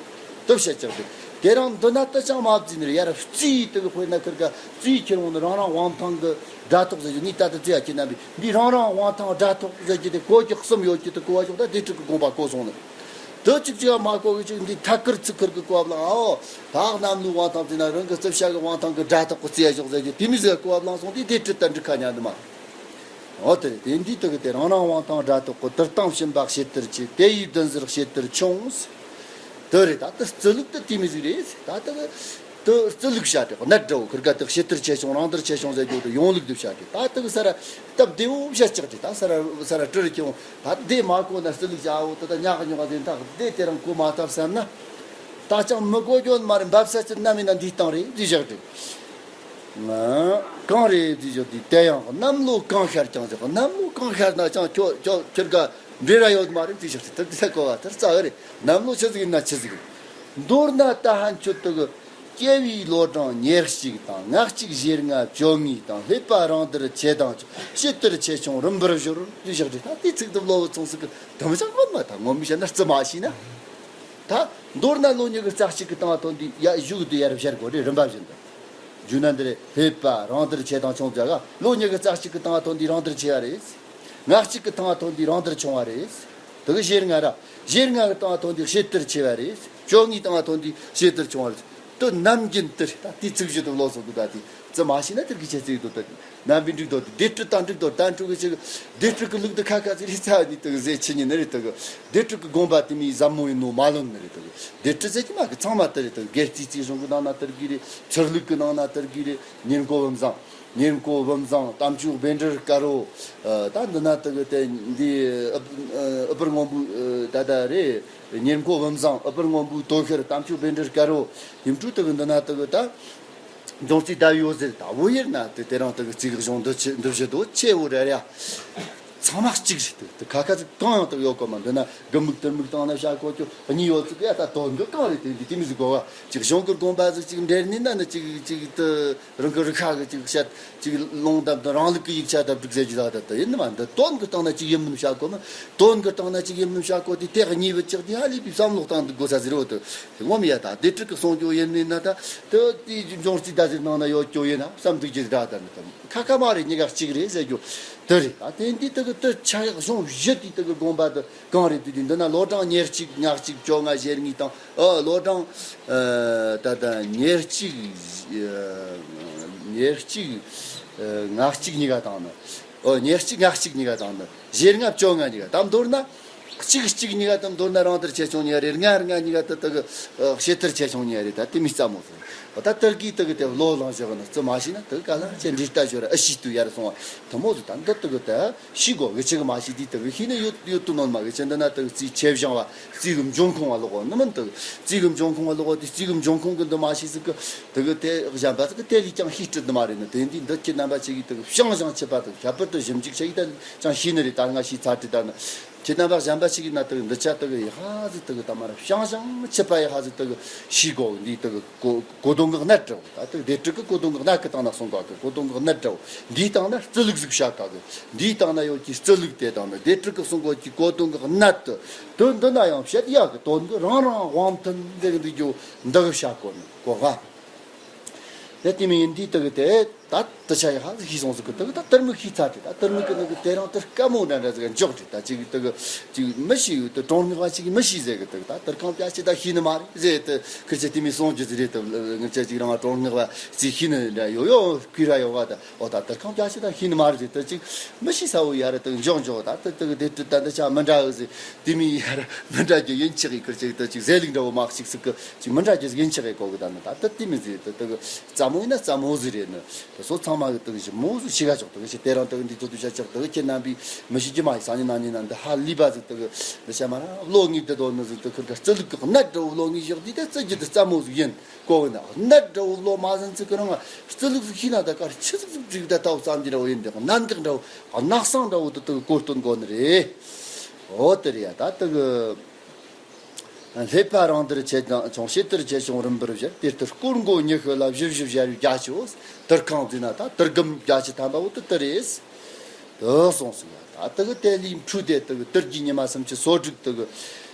དུ་བཤད་ཅག་སི། དེ་རང་འདི་ན་དུ་ཅང་མ་བརྩིས་ནི་རེད། ཡར་བརྩིས་དུ་གི་དཔེར་ན་ཁུར་ག་བརྩིས་ཁྱེར་འོང་ནི་རང་རང་དབང་ཐང་གི་དགྲ་ཐོག་ཟེར་རྒྱུ་ནི་ད་དུ་བརྩི་ཡ་ཁྱེད་རྣམ་པས་འདི་རང་རང་དབང་ཐང་དགྲ་ཐོག་ཟེར་རྒྱུ་དེ་གོ་རྒྱུ་གསུམ་ཡོད་རྒྱུ་དུ་གོ་བ་ཞོག་ད་སྡེ་དྲུག་གི་དགོངས་པ་གོ་སོང་ནི། དུ་གཅིག་གཅིག་མ་གོ་གི་གཅིག་འདི་ཐད་ཀར་ཚིག་ཁུར་གི་གོ་བ་ལང་ཨོ། ད་གནམ་ལོའི་དབང་ཐང་བརྩིས་ན་རང་གི་རྩིབ་ཤ་གི་དབང་ཐང་གི་དགྲ་ཐོག་གི་རྩི་ཡ་ཞོག་ཟེར་རྒྱུ་དེ་མི་ཟེར་གོ་བ་ལང་སོང་དེ་སྡེ་དྲུག་ད་འགྲིག་ཁ་ཉན་ནི་མ། འོ་དེ་རེད། དེ་འདི་དུ་གི་དེ་རང་རང་དབང་ཐང་དགྲ་ཐོག་གི་དུར་སྟེང་བྱིན་པ་བྱེད་ཐུར་ཆེ། དེ་ཡི་བདུན་ཟེར་བྱེད་ཐུར་ཆུང་། དུ་རེད། ད་དུ་རྩི་ལུགས་དུ་དེ་མི་ཟིག་རེད། ད་དུ་དུ་རྩི་ལུགས་བྱ་དེ་གནད་འདྲ་བོ་ཁུར་ག་དུ་བྱེད་ཐུར་ཆེ་ཆུང་རང་ཐུར་ཆེ་ཆུང་ཟེར་རྒྱུ་དུ་ཡོང་ལུགས་དུ་བྱ་དེ་ད་དུ་གི་ས་ར་སྟབས་བདེ་བོ་བྱ་ཅག་དེ་ད་ས་ར་ས་ར་སྤྲུལ་ཁྱེར་འོང་ད་དེ་མ་གོ་ན་རྩི་ལུགས་བྱ་འོ་དུ་ད་ཉག་ཉོག་ཟིན་ཐག་དེ་དེ་རང་གོ་མ་ཐབས་བསམ་ན། ད་ཅང་མི་གོ་རྒྱུ་མ་རེད། འབབ་ས་ཅི་ནམ་ཡིན་ན་འདིའི་སྟེང་རེད་འདི་བཞག་དེ། གང་རེད་ཅེས་ཞུ་དུས་དེ་ཡང་གནམ་ལོ་གང་ཤར་ཀྱང་ཟེར། གནམ་ལོ་གང་ཤར་ན་ཅང་ཁྱོད་ཁྱོད་ཁྱོད་ག་འབྲེལ་ར་ཡོད་མ་རེད་ཅེས་ཞུ་དུས་དེ་གོ་བ་དེ་རྩ་བ་རེད། གནམ་ལོ་ཆི་ཟིག་ཡིན་ན་ཆི་ཟིག་རེད། མདོར་ན་ད་ཧན་ཆོད་དུ་གི་སྐྱེ་བའི་ལོ་གྲངས་ཉེར་གཅིག་དང་ལྔ་གཅིག་བཞི་ལྔ་བཅོ་ལྔ་དང་ལྷོད་པ་རང་དར་ཆེ་དང་བྱེད་དར་ཆེ་ཆུང་རིམ་པར་ཞོར་ཅེས་ཞུ་དུས་ད་དེ་ཚིག་དུ་ལོ་བུ་ཚོང་ཟིག་གི་དམ་བཞག་གོ་མ་ད་ངོ་མི་བཤད་ན་རྩི་མ་ཤེས་ན། ད་མདོར་ན་ལོ་ཉི་ཤུ་རྩ་གཅིག་གི་སྟེང་ཐོན་དུས་ཡ་གཞུག་དུ་ཡར་བཤད་དགོས་རེད། རིམ་པ་བཞིན་དུ། རྒྱུ་ན་འདི་རེད། ལྷོད་པ་རང་དར་ཆེ་དང་ཆུང་བྱ་ག་ལོ་ཉི་ཤུ་རྩ་གཅིག་གི་སྟེང་ཐོན་དུས་རང་དར་ཆེ་བ་རེད། ལྔ་གཅིག་གི་སྟེང་ཐོན་དུས་རང་དར་ཆུང་བ་རེད། དེ་གི་བཞི་ལྔ་ར། བཞི་ལྔ་གི་སྟེང་ཐོན་དུས་བྱེད་དར་ཆེ་བ་རེད། བཅོ་ལྔའི་སྟེང་ཐོན་དུས་བྱེད་དར་ཆུང་བ་རེད། དུ་ནམ་རྒྱུན་དུ་རེད། ད་དེ་ཚིག་བཞི་དུ་ལོ་སོ་དུ་ད་དེ་རྩི་མ་ཤེས་ན་དེར་གི་ཆེ་ཚིག་དུ་དུ་རྣམ་པའི་འགྲིག་དོ་དེ་སྡེ་སྤྲུལ་དང་འགྲིག་དོ་ད་འགྲིག་གི་ཆེ་གི་སྡེ་སྤྲུལ་གི་ལུགས་དུ་ཁ་ཁ་ཚིག་རེད། རྩ་བ་ནས་དུ་ཟེ་ཆི་ཉི་ནི་རེད། དུ་གི་སྡེ་སྤྲུལ་གི་དགོངས་པ་དེ་མིའི་ཟབ་མོ་ཡིན་ནོ་མ་ལོན་ནི་རེད། དུ་གི་སྡེ་སྤྲུལ་ཟེར་གི་མ་གི་ཚང་མ་དུ་རེད། དུ་གི་སྒེར་རྩིས་རྩིས་གཞུང་གི་ནང་ན་དུ་གི་རེད། ཚུར་ལུགས་གི་ནང་ན་དུ་གི་རེད། ཉེར་མཁོ་བུམ་བཟང་། ཉེར་མཁོ་བུམ་བཟང་། དམ་ཆོས་བཻ་ཌཱུརྱ་དཀར་པོ། ཨ་ད་འདི་ན་དུ་གི་དེ་འདི་ཨུ་པུར་སྔོན་པོའི་ཨ་ད་ད་རེད། ཉེར་མཁོ་བུམ་བཟང་། ཨུ་པུར་སྔོན་པོའི་དོ་ཤལ། དམ་ཆོས་བཻ་ཌཱུརྱ་དཀར་པོ། ཡིམ་ཀྲུའུ་དུ་གི་འདི་ན་དུ་གི་ད། འབྱུང་རྩིས་ཟླ་བའི་འོད་ཟེར་ད་བོ་ཡེར་ན་དུ་དེ་རང་དུ་གི་རྩིས་གཞུང་འདི་ཆེ་འདི་བཞི་དོ་ཆེ་བོ་རེ་རེ། ཚང་མ་གཅིག་རེད། དུ་དུ་ཁ་ཁ་ཚིག་གང་ཡང་དུ་ཡོད་གོ་མ་འདི་ན་དགུ་མིག་དུར་མིག་བཏང་ན་བྱ་གོ་ཅོ་གཉིས་ཡོད་ཚིག་ཡ་ད་དོན་འདི་གང་རེད། དེ་འདི་དེ་མི་ཟིག་གོ་བ་ཅིག་གཞུང་གི་དགོངས་པ་ཟིག་ཅིག་འབྲེལ་ནི་ན་ནི་ཅིག་ཅིག་དུ། རང་གི་རིག་ཁ་གི་ཅིག་བཤད་ཅིག་ལུང་དམ་དང་རང་ལུགས་ཀྱི་ཡིག་ཆ་དང་སྒྲིག་ཟེར་གྱི་ལ་དེ་ཡིན་ནི་མ་འདི་དོན་གྱི་སྟེང་ན་ཅིག་ཡིན་མིན་བྱ་གོ་མི་དོན་གྱི་སྟེང་ན་ཅིག་ཡིན་མིན་བྱ་གོ་དེ་དེ་གཉིས་བུ་ཅིག་དེ་ཧ་ལས་པའི་བསམ་བློ་བཏང་འདུག་དགོས་ས་ཟེར་བོ་དེ་ངོ་མི་ཡ་ད་སྡེ་ཕྲུག་གི་གསུང་རྒྱུ་ཡིན་ནི་ན་ད་དེ་དེ་འབྱུང་རྩིས་ཟླ་ཟེར་ནང་ན་ཡོད་རྒྱུ་ཡིན་ན་བསམ་འདུག་རྒྱུ་ར་ད་ནི་ད་ཁ་ཁ་མ་རེད། གཉིས་ཀ་གཅིག་རེད་ཟེར་རྒྱུ་དེ་རེད། ད་དེ་འདི་དེ་གི་དེ་ཆ་ཡག་གཞུང་བཞི་དེ་དེ་གི་དགོངས་པ་དེ་གང་རེད། དེ་དེ་འདི་ན་ལོ་གྲངས་ཉེར་གཅིག་ལྔ་གཅིག་བཅོ་ལྔ་ཞེ་གཉིས་དང་། ཨ་ལོ་གྲངས་ཨ་ད་ལྟ་ཉེར་གཅིག་ཨ་ཉེར་གཅིག་ཨ་ལྔ་གཅིག་གཉིས་ཀ་དང་ནི། ཨོ་ཉེར་གཅིག་ལྔ་གཅིག་གཉིས་ཀ་དང་ནི། ཞེ་ལྔ་བཅོ་ལྔ་གཉིས་ཀ་དང་མདོར་ན། གཅིག་གཅིག་གཉིས་ཀ་དང་མདོར་ན་རང་དར་ཆེ་ཆུང་གཉིས་ཀ་རེད། ལྔ་ལྔ་གཉིས་ཀ་དང་དེ་གི་ཨ་བྱེད་དར་ཆེ་ཆུང་གཉིས་ཀ་རེད། ད་དེ་མི་རྩ་མོ་ཟེར། ད་དར་གི་དེ་གི་དེ་ལོ་ལང་བཞག་ན་རྩི་མ་ཤེས་ན་དེ་གི་ག་ལ་ཅེ་འདྲི་ལྟ་ཞོར་ཨ་ཤི་དུ་ཡར་སོང་བ་དེ་མོ་ཟེར། ད་འདི་དེ་གི་དེ། ཤི་གོ་གི་ཆེ་གི་མ་ཤི་དེ་དེ་གི་ཤི་ནི་ཡོད་ཡོད་དུ་ནོར་མ་གི་ཆེ་འདི་ན་དེ་གི་རྩིས་ཆེ་བཞང་བ་རྩིས་གི་འབྱུང་ཁུངས་བ་ལོག་གོ་ནི་མིན། དེ་གི་རྩིས་གི་འབྱུང་ཁུངས་བ་ལོག་གོ་དེ་རྩིས་གི་འབྱུང་ཁུངས་གི་འདི་མ་ཤི་ཟིག་གི་དེ་གི་དེ་གཞན་པ་ཟིག་གི་དེ་ལས་ཀྱང་ཤི་སྲིད་ནི་མ་རེད་ནི། དེ་འདི་འདི་ཁྱེད་རྣམ་པ་ཆེ་གི་དེ་གི་བྱང་བྱང་ཆེ་བ་དེ་གི་ཁྱད་པར་དུ་ཞིབ་འཇུག་ཆེ་གི་ད་ཅང་ཤི་ནི་རེད། ད་ང་ཤི་ཚར་དྲི་ད་ནི་ཁྱེད་རྣམ་པ་གཞན་པ་ཆེ་གི་ན་དེ་གི་འདི་ཆ་དེ་གི་ཡི་ཧ་ཟིག་དེ་གི་ད་མ་ར་བྱང་བྱང་ཆེ་བ་ཡི་ཧ་ཟིག་དེ་གི་ཤི་གོ་འདི་དེ་གི་གོ་གོ་དོན་གི་གནད་འདྲ་བོ། ད་དེ་སྡེ་དྲུག་གི་གོ་དོན་གི་གནད་གི་སྟེང་ན་གསུང་ག་གི་གོ་དོན་གི་གནད་འདྲ་བོ། འདིའི་སྟེང་ན་རྩི་ལུགས་ཟིག་བྱ་ག་གི་འདིའི་སྟེང་ན་ཡོད་ཀྱི་རྩི་ལུགས་དེ་དང་ནི་སྡེ་དྲུག་གི་གསུང་གོ་ཀྱི་གོ་དོན་གི་གནད་དུ་དོན་འདི་ན་ཡང་བཤད་ཡག་གི་དོན་གི་རང་རང་དབང་མཐུན་འདི་གི་འདི་རྒྱུ་འདི་གི་བྱ་གོ་ནི་གོ་ག་དེ་དེ་མི་ཡིན་འདི་དེ་གི་དེ། ད་དུ་ཆ་ཡག་ཧ་ཤི་སོང་ཟིག་གི་དུ་ད་དུར་མི་ཤི་ཚར་ཏེ། ད་དུར་མི་གི་ནི་གི་དེ་རང་དུར་དཀའ་མོ་འདྲ་འདྲ་ཟིག་འཇོག་ཏེ། ད་ཅིག་དུ་གི་ཅིག་མི་ཤི་ཡོད་དུ་གྲོང་སྔགས་པ་ཅིག་མི་ཤི་ཟེར་གི་དུ་ད་དུར་ཁང་བརྒྱ་ཆ་ད་ཤི་ནི་མ་རེད་ཟེར་དུ་ཁིར་ཆ་དེ་མི་སོང་རྒྱུ་ཟིག་རེད། དུ་ངི་ཆ་ཅིག་རང་གྲོང་སྔགས་པ་ཅིག་ཤི་ནི་འདྲ་ཡོད་ཡོད་ཁུ་ར་ཡོད་ག་ད། འོ་ད་དུར་ཁང་བརྒྱ་ཆ་ད་ཤི་ནི་མ་རེད་ཟེར་དུ་ཅིག་མི་ཤི་ས་བོ་ཡ་ར་དུ་འཇོག་འཇོག་ད་དུ་དུ་གི་དེ་དུ་ད་འདི་ཆ་མི་འདྲ་གི་ཟེར། དེ་མི་ཡ་ར་མི་འདྲ་རྒྱུ་ཡིན་ཆག་གི་ཁིར་ཆ་དུ་ཅིག་ཟས་ལུགས་འདྲ་བོ་མ་ཞིག་ཟིག་གི་ཅིག་མི་འདྲ་རྒྱུ་ཟིག་ཡིན་ཆག་གི་གོ་གི་ད་ནི་ད་དུ་དེ་མི་ཟེར་དུ་དུ་གི་རྩ་མོ་ཡིན་ན་རྩ་མོ་ཟིག་རེད་ནི། དེ་སོ་ཚང་མ་གི་དུ་གི་ཞི་མོ་ཟིག་ཤི་ག་ཆོག་དུ་གི་ཞི་དེ་རང་དུ་གི་འདི་ཚོ་དུ་ཤ་ཆག་དུ་གི་ཁྱེད་རྣམ་པའི་མི་ཤི་རྒྱུ་མ་ཡི་སང་ཉིན་གནངས་ཉིན་ན་འདི་ཧ་ལི་བ་ཟིག་དུ་གི་འདི་ཤ་མ་ར་བློ་ངེས་དུ་དོ་ནི་ཟིག་དུ་ཁིར་ག་རྩི་ལུགས་གི་གནད་འདྲ་བོ་བློ་ངེས་བཞག་དུས་དེ་རྩི་རྒྱུ་དུ་རྩ་མོ་ཟིག་ཡིན་གོ་གི་ན། གནད་འདྲ་བོ་བློ་མ་ཟིན་ཚིག་གི་རང་རྩི་ལུགས་ཟིག་ཤི་ན་ད་གར་ཆི་ཟིག་ཟིག་བསྒྲིགས་ད་ལྟ་བུ་ཙམ་གྱི་འདྲ་བོ་ཡིན་འདི་གནད་འགག་འདྲ་བོ་གནད་གསང་འདྲ་བོ་དུ་དུ་གི་གོ་སྟོན་གོ་ནི་རེད། འོ་དེ་རེད་ཡ། ད་དུ་གི་སླེབས་པ་རང་དེར་ཆེ་ཆུང་ཆུང་ཕྱེད་དེར་ཆེ་ཆུང་རིམ་པར་བཞར། དེ་ལྟར་སྐོར་མགོ་ཉི་ཤུ་ལ་བཞི་བཞི་བཞར་བའི་རྒྱ་ཆེའོ། དུར་ཁང་བརྩིས་ན་ད་དུར་སྒམ་རྒྱ་ཆེ་ཐམ་པ་བོ་དུ་དེ་རེད། དུ་སོང་ཟིག་ཡ། ད་དུ་གི་དེ་ལས་འཕྲུལ་དེ་དུ་གི་དུར་གྱི་ཉི་མ་སུམ་ཅུ་སོ་དྲུག་དུ་གི་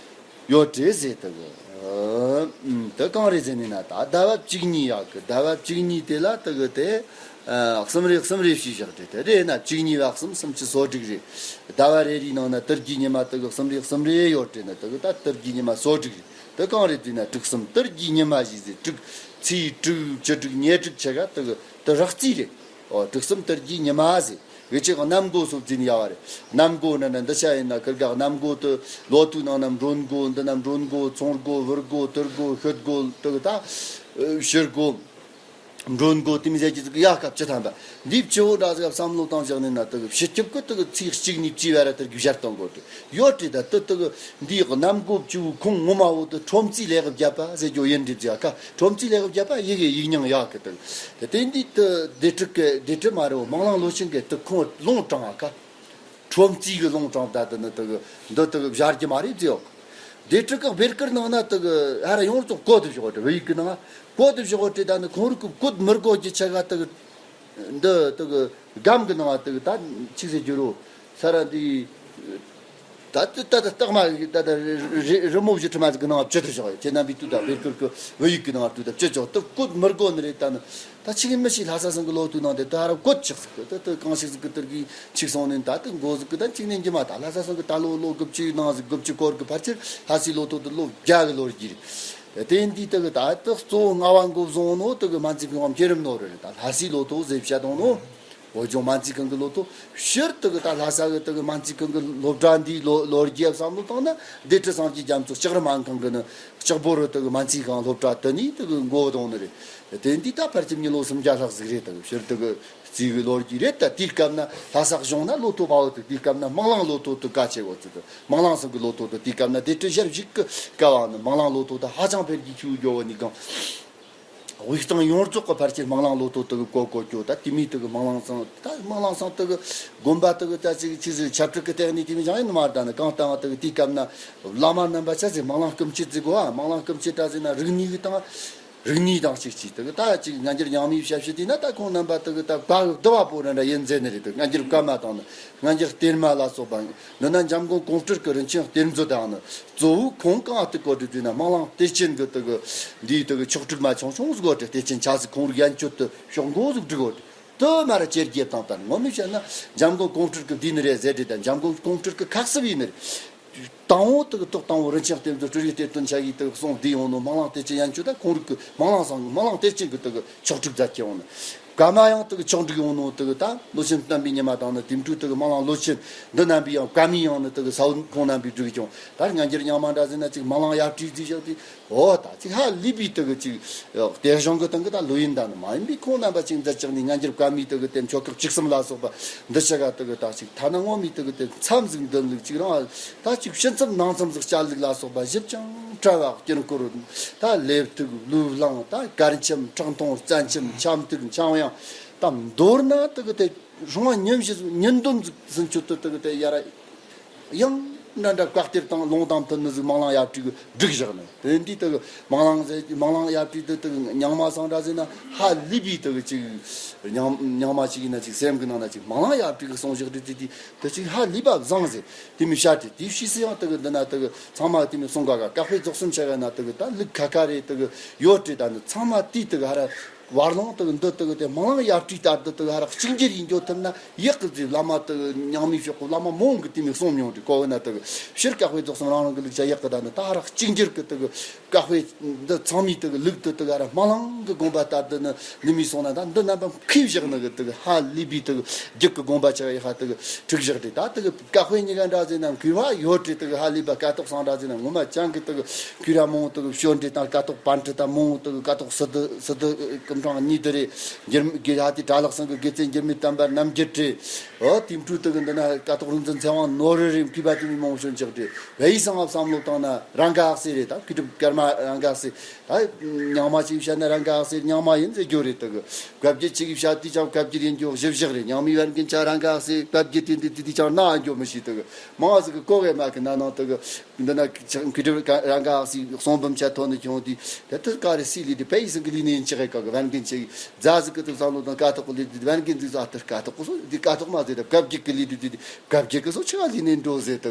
ཡོད་དྲེ་ཟེར་དུ་གི་དུ་གང་རེད་ཟེར་ནས་ན། ད་ཟླ་བ་བཅུ་གཉིས་ཡག་གི་ཟླ་བ་བཅུ་གཉིས་དེ་ལ་དུ་གི་དེ། ཨ། གསུམ་རེ་གསུམ་རེ་བྱས་བཞག་སྟེ། དེ་རེད་ན་བཅུ་གཉིས་པ་གསུམ་སུམ་ཅུ་སོ་དྲུག་རེད། ཟླ་བ་རེ་རེའི་ནང་ན་དུར་གྱི་ཉི་མ་དེ་གི་གསུམ་རེ་གསུམ་རེ་ཡོད་དྲན་ན་དེ་གི་ད་དུར་གྱི་ཉི་མ་སོ་དྲུག་རེད། དེ་གང་རེད་དུས་ན་དྲུག་གསུམ་དུར་གྱི་ཉི་མ་བཞི་ཟེར། དྲུག་ཚེས་དྲུག་བཅུ་དྲུག་ཉེར་དྲུག་ཆ་ག་དེ་གི་དེ་རག་རྩིས་རེད། ཨོ་དྲུག་གསུམ་དུར་གྱི་ཉི་མ་ཟེར། འུ་ཅག་གནམ་སྒོ་སོགས་འཛིན་ཡ་བ་རེད། གནམ་སྒོ་ནི་ནི་འདི་ཆ་ཡིན་ན་ཁིར་ག་གནམ་སྒོ་དེ་ལོ་དུས་ནང་ན་མགྲོན་སྒོ་འདི་ན་མགྲོན་སྒོ་ཚོང་སྒོ་བུར་སྒོ་དུར་སྒོ་ཤུད་སྒོ་དེ་གི་ད་ཕྱི་སྒོ། མགྲོན་སྒོ་དེ་མི་ཟེར་གྱི་ཟིག་ཡག་སྐབས་ཅི་ཐམ་པ་འདི་བཅུ་བོ་འདྲ་ཟིག་བསམ་བློ་བཏང་བཞག་ནས་ན་དུ་གི་ཕྱི་སྐྱིབས་ཀྱི་དུ་གི་ཚེས་གཅིག་ནས་བཅུའི་བར་དུ་གི་བཞར་གཏོང་དགོས་དུ་ཡོད་དྲི། ད་དུ་དུ་གི་འདིའི་གནམ་སྒོ་བཅུ་བོ་ཁོང་ངོ་མ་བོ་དུ་ཁྲོམ་རྩིས་ལས་ཀྱི་བརྒྱབ་པ་ཟེར་རྒྱུ་ཡིན་འདྲི་ཟིག་ཡ། ཁ་ཁྲོམ་རྩིས་ལས་ཀྱི་བརྒྱབ་པ་ཡི་གེ་ཡིག་རྙིང་ཡག་གི་དུ་དེ་དེ་འདི་དུ་སྡེ་ཁྲི་གི་སྡེ་ཁྲི་མ་རེད་བོ་མང་གླང་ལོ་ཆེན་གི་དུ་ཁོང་ལུང་དྲངས་ཡ། ཁ་ཁྲོམ་རྩིས་གི་ལུང་དྲངས། ད་དུ་ནི་དུ་གི་འདི་དུ་གི་བཞར་རྒྱུ་མ་རེད་ཟེར་ཡོད། སྡེ་ཁྲི་གི་སྦེར་ཀིར་ནང་ན་དུ་གི་ཧ་ར་ཡོངས་རྫོགས་བཀོད་དུ་བཞག་བོ་དུ་བོད་ཡིག་གི་ནང་བཀོད་དུ་བཞག་བོ་དུ། ད་ནི་ཁོང་རུ་གི་བཀོད་མི་དགོས་ཀྱི་ཆ་ག་དུ་གི་འདི་དུ་གི་སྒམ་གི་ནང་དུ་གི་ད་ཆིག་ཟེར་རྒྱུ་རོ་ས་ར་འདི། ད་ད་ད་ད་སྟག་མ་ད་ད་རི་རི་མོ་བཞི་ཁྲི་མ་ཟིག་གི་ནང་བཅུ་དུ་བཞག་ཡོད། ཁྱེད་རྣམ་པའི་དུས་ད་སྦེར་ཀིར་གི་བོད་ཡིག་གི་ནང་དུ་ད་བཅུ་བཞག་དུ་བཀོད་མི་དགོས་ནི་རེད། ད་ནི་ད་ཆིག་མི་ཤི་ལྷ་ས་སང་གི་ལོ་དུས་ནང་དེ་ད་ར་བཀོད་ཆགས་ཟིག་གི་ད་ད་གང་ཞིག་ཟིག་གི་དུར་གི་ཆིག་སོང་ནས་ད་དུ་མགོ་ཟིག་གི་ད་ཆིག་ནས་འགྱི་མ་ད་ལྷ་ས་སང་གི་ད་ལོ་ལོ་དགུ་བཅུའི་ནང་ཟིག་དགུ་བཅུ་སྐོར་གི་ཕལ་ཆེར་ལྷ་སའི་ལོ་ཐོ་དུ་ལོ་བརྒྱ་གི་ལོ་རྒྱུས་རེད། དེ་འདི་དུ་གི་ད་དུ་གཙོ་བོ་ལྔ་བ་མགོ་བཟུང་ནོ་དུ་གི་སྨན་རྩིས་ཁང་མཁྱེན་རིམ་ནོ་རེད། ད་ལྷ་སའི་ལོ་ཐོ་ཟེར་བཤད་དང་ནོ། བོད་ལྗོངས་སྨན་རྩིས་ཁང་གི་ལོ་ཐོ་ཕྱིར་དུ་གི་ད་ལྷ་ས་གི་དུ་གི་སྨན་རྩིས་ཁང་གི་སློབ་གྲྭ་འདིའི་ལོ་ལོ་རྒྱུས་བསམ་བློ་བཏང་ན་སྡེ་ཁྲི་སངས་རྒྱས་རྒྱ་མཚོ་ལྕགས་རི་སྨན་ཁང་གི་ནི་ལྕགས་པོ་རི་དུ་གི་སྨན་རྩིས་ཁང་སློབ་གྲྭ་དུ་ནས་དུ་གི་མགོ་བཏང་ནི་རེད། དེ་འདི་ད་ཕལ་ཆེར་མི་ལོ་སུམ་བརྒྱ་ལྷག་ཟིག་རེད། དུ་གི་ཕྱིར་དུ་གི་རྩིས་གི་ལོ་རྒྱུས་རེད། ད་དེའི་སྐབས་ན་ལྷ་ས་གཞུང་ན་ལོ་ཐོ་བ་བོ་དུ་དེའི་སྐབས་ན་སྨང་གླང་ལོ་ཐོ་དུ་ག་ཆེ་བོ་ཚུ་དུ་སྨང་གླང་སོགས་གི་ལོ་ཐོ་དུ་དེའི་སྐབས་ན་སྡེ་ཁྲི་ཞབས་ཞིག་གི་སྐབས་བ་ནི་སྨང་གླང་ལོ་ཐོ་དུ་ཧ་ཅང་འཕེལ་རྒྱས་ཆེ་བོ་འགྱོ་བོ་ནི་གང་། དབུས་གཙང་ཡོངས་རྫོགས་ཀྱི་ཕལ་ཆེར་སྨང་གླང་ལོ་ཐོ་དུ་གི་གོ་གོ་ཅོ། ད་དེ་མི་དུ་གི་སྨང་གླང་ཚང་ད་སྨང་གླང་ཚང་དུ་གི་དགོན་པ་དུ་གི་ད་ཅིག་ཅིག་ཟིག་ཆབ་སྲིད་ཀྱི་སྟེང་ནས་དེ་མི་བྱང་ཡིན་མ་ད་ནི་གང་ལྟ་བ་དུ་གི་དེའི་སྐབས་ན་བླ་མ་རྣམ་པ་ཆ་ཟིག་སྨང་གླང་སྐུ་མཆེད་ཟིག་གོ་ཨ། སྨང་གླང་སྐུ་མཆེད་ད་ཟིག་ན་རིག་གནས་གི་དང་རིག་གནས་དང་ཅིག་ཅིག་དུ་གི་ད་ཅིག་སྔ་འགྱུར་རྙིང་མའི་ཞབས་ཞུ་དེ་ན་ད་ཁོང་རྣམ་པ་དུ་གི་ད་བཀའ་གི་བསྡུ་བ་པོ་ར་འདྲ་ཡིན་ཟེར་ནི་རེད། དུ་སྔ་འགྱུར་བཀའ་མ་དང་ནི་སྔ་འགྱུར་གཏེར་མ་ལ་སོགས་པ་འདི་ན་འཇམ་མགོན་ཀོང་སྤྲུལ་གི་རིན་ཆེན་གཏེར་མཛོད་དང་ནི། གཙོ་བོ་ཁོང་གང་ཨ་ཏི་གོ་སྒྲིག་བྱས་ན་སྨང་གླང་གཏེར་ཆེན་གི་དུ་གི་འདིའི་དུ་གི་ཆོག་སྒྲིག་མ་ཆུང་ཆུང་ཟིག་གོ་སྒྲིག་གཏེར་ཆེན་ཆ་ཟིག་ཁོང་རིག་ཡན་ཆོད་དུ་ཤོག་མགོ་ཟིག་སྒྲིག་གོ་སྒྲིག་དུ་མ་ར་ཅེར་རྒྱབ་དང་ལྟར་ངོ་མི་བཤད་ན་འཇམ་མགོན་ཀོང་སྤྲུལ་གི་འདི་ནི་རེད་ཟེར་སྒྲིག་དང་འཇམ་མགོན་ཀོང་སྤྲུལ་གི་ཁ་གསབ་ཡིན་ནི་རེད། དང་པོ་དུ་གི་ཐོག་དང་པོ་རིན་ཆེན་གཏེར་མཛོད་སྤྲུལ་རིག་གཏེར་སྟོན་ཆ་གིས་དུ་གི་གསུང་བསྡུས་ཡོང་ནོ་སྨང་གླང་གཏེར་ཆེན་ཡན་ཆོད་ད་ཁོང་རིག་གི་སྨང་གླང་སང་གི་སྨང་གླང་གཏེར་ཆེན་གི་དུ་གི་ཆོག་སྒྲིག་མཛད་ཀྱི་ཡོང་ནི། བཀའ་མ་ཡང་དུ་གི་ཆོག་སྒྲིག་ཡོང་ནོ་དུ་གི་ད་ལོ་ཆེན་བསྟན་པའི་ཉི་མ་དང་ནི་དེ་འཕྲོས་དུ་གི་སྨང་གླང་ལོ་ཆེན་འདི་རྣམ་པའི་ཡང་བཀའ་མའི་ཡང་ནི་དུ་གི་ས་བོན་ཁོང་རྣམ་པའི་སྒྲིག་ཀྱང་ད་སྔ་འགྱུར་རྙིང་མ་འདྲ་ཟེར་ན་ཅིག་སྨང་གླང་ཡབ་བྲིས་རྩིས་བཞག་དུས་འོ་ད་ཅིག་ཧ་ལས་པའི་དུ་གི་ཅིག་གཏེར་གཞུང་གི་སྟེང་གི་ད་ལོ་ཡིན་ད་ནི་མ་ཡིན་པའི་ཁོང་རྣམ་པ་ཅིག་མཛད་ཀྱང་ནི་སྔ་འགྱུར་བཀའ་མའི་དུ་གི་དེ་ཆོ་ག་བཅུ་གསུམ་ལ་སོགས་པ་འདི་ཆ་ག་དུ་གི་ད་ཅིག་ཐ་ན་ངོ་མའི་དུ་གི་དེ་མཚམས་ཟིག་འདོན་ལུགས་ཅིག་རང་ད་ཅིག་ཕྱི་མཚམས་ནང་མཚམས་ཟིག་བཅའ་ལུགས་ལ་སོགས་པ་ཞིབ་ཅིང་ཕྲ་བ་དཀྱིལ་འཁོར་ད་ལེབ་ཐུག་ལུས་བླངས་ད་གར་འཆམ་ཁྲག་འཐུང་རྩ་འཆམ་འཆམ་ཐུག་འཆམ་དབྱངས་ད་མདོར་ན་དུ་གི་དེ་སྲུང་བ་ཉིན་བཞི་ཉིན་བདུན་ཟིན་ཆུ་དུ་དུ་གི་དེ་ཡ་ར་ཡང་འདྲ་འདྲ་བཀའ་གཏེར་དང་ལུང་དང་མཐུན་ནི་ཟིག་སྨང་གླང་ཡབ་བྲིས་གི་བསྒྲིགས་བཞག་ནི། དེ་འདི་དུ་གི་སྨང་གླང་ཟེར་སྨང་གླང་ཡབ་བྲིས་དུ་དུ་གི་རྙིང་མ་སང་འདྲ་ཟེར་ན་ཧ་ལས་པའི་དུ་གི་ཅིག་རྙིང་རྙིང་མ་ཅིག་ཡིན་ན་ཅིག་སེམས་གི་ནང་ན་ཅིག་སྨང་གླང་ཡབ་བྲིས་གི་གསུང་བཞག་བྲིས་དུས་དུ་ཅིག་ཧ་ལས་པ་བཟང་ཟེར་དེ་མི་བཤད་དེ་དེ་ཕྱིས་སུ་ཡང་དུ་གི་འདི་ན་དུ་གི་ཚང་མ་དེ་མི་གསུང་ག་ག་བཀའ་དཔེ་རྫོགས་གསུམ་ཆ་ག་ན་དུ་གི་ད་ལུགས་ཁ་ཁ་རེ་དུ་གི་ཡོད་དྲི་ད་ནི་ཚང་མ་དེ་དུ་གི་ཧ་ར། བར་ལོང་དུ་འདི་དུ་དེ་སྨོན་ལམ་ཡར་སྤྲུལ་ལྟར་དུ་དུ་ཧ་རག་གཅིག་གྱུར་ཡིན་འགྱོ་ཐུབ་ན་ཡག་གི་ཟེར། བླ་མ་དུ་ཉང་མི་ཤོག་གི་བླ་མ་མང་གི་དེ་མི་གསུང་མྱོང་དུས་གོ་བ་ན་དུ་ཕྱིར་ཀ་དཔེ་རྫོགས་སམ་རང་རང་གི་ལུགས་བྱ་ཡག་གི་ད་ནི་ད་ཧ་རག་གཅིག་གྱུར་གི་དུ་ཀ་དཔེ་འདི་ཚང་མི་དུ་ལུགས་དུ་དུ་ཧ་རག་སྨོན་ལམ་གི་དགོངས་པ་ལྟར་དུ་ནི་ནི་མི་སོང་ན་ད་འདི་རྣམ་པ་མཁས་བཞག་ནི་གི་དུ་ཧ་ལས་པའི་དུ་རྒྱུད་གི་དགོངས་པ་ཆགས་ཡི་ཧ་དུ་འཁྲུག་བཞག་དེ་ད་དུ་ཀ་དཔེ་གཉིས་ཀ་འདྲ་ཟེར་ན་མཁས་པ་ཡོད་དེ་དུ་ཧ་ལས་པ་ཀ་དོག་སང་འདྲ་ཟེར་ན་ངོ་མ་ཅང་གི་དུ་མཁས་ར་མང་དུ་ཤོད་དེ་ད་ཀ་དོག་པན་ཏི་ད་མང་དུ་ཀ་དོག་སི་དུ་སི་དུ་ཀུན་གྲངས་གཉིས་དུ་རེད། འགྱུར་མེད་དགེ་ལྷ་དེ་གྲྭ་ལག་ཚང་གི་དགེ་བཙུན་འགྱུར་མེད་དམ་པ་རྣམ་རྒྱལ་རེད། འོ་དེ་འཕྲུལ་དུ་གི་འདི་ན་ཀ་དོག་རིག་འཛིན་ཚེ་དབང་ནོར་བུ་རེད། མཁས་པ་དེ་མི་མང་ཤོད་འཇག་རེད། བའི་སང་ཨབ་བསམ་བློ་བཏང་ན་རང་ག་ཨག་སེ་རེད། ད་མཁས་གྲུབ་ཀརྨ་རང་ག་ཨག་སེ། ད་རྙིང་མ་ཅིག་བཤད་ན་རང་ག་ཨག་སེ་རྙིང་མ་ཡིན་ཟེར་རྒྱུ་རེད། དུ་གི་བཀའ་བརྒྱུད་ཅིག་བཤད་དུས་ཀྱང་བཀའ་བརྒྱུད་ཡིན་རྒྱུ་གཞི་བཞག་རེད། རྙིང་མའི་བན་རྒན་ཆ་རང་ག་ཨག་སེ་བཀའ་བརྒྱུད་དེ་འདི་དེ་དུས་ཀྱང་ན་འགྱོ་མི་ཤེས། དུ་གི་མང་ཟིག་གི་གོ་གེ་མ་གི་ན་ནང་དུ་གི་འདི་ན་མཁས་གྲུབ་རང་ག་ཨག་སེ་གསུང་འབུམ་ཆ་ཐོན་ནས་བྱུང་དུས་དེ་དུ་ག་རེ་སྲིད་ལི་དེ་བའི་སང་གི་ལི་ནས་ཡིན་ཅི་གེ་ག་གི་བན་རྒན་ཆེ་གི་རྫ་ཟིག་གི་དུ་བསམ་བློ་དང་ཀ་དོག་གི་ལི་དེ་བན་རྒན་ཟིག་ཟ་ཐུར་ཀ་དོག་གི་སོ་དེ་ཀ་དོག་མ་ཟེར་ད་བཀའ་བརྒྱུད་གི་ལི་དེ་དེ་བཀའ་བརྒྱུད་གི་སོ་ཆི་ག་ལི་ནས་འགྲོ་ཟེར། དུ་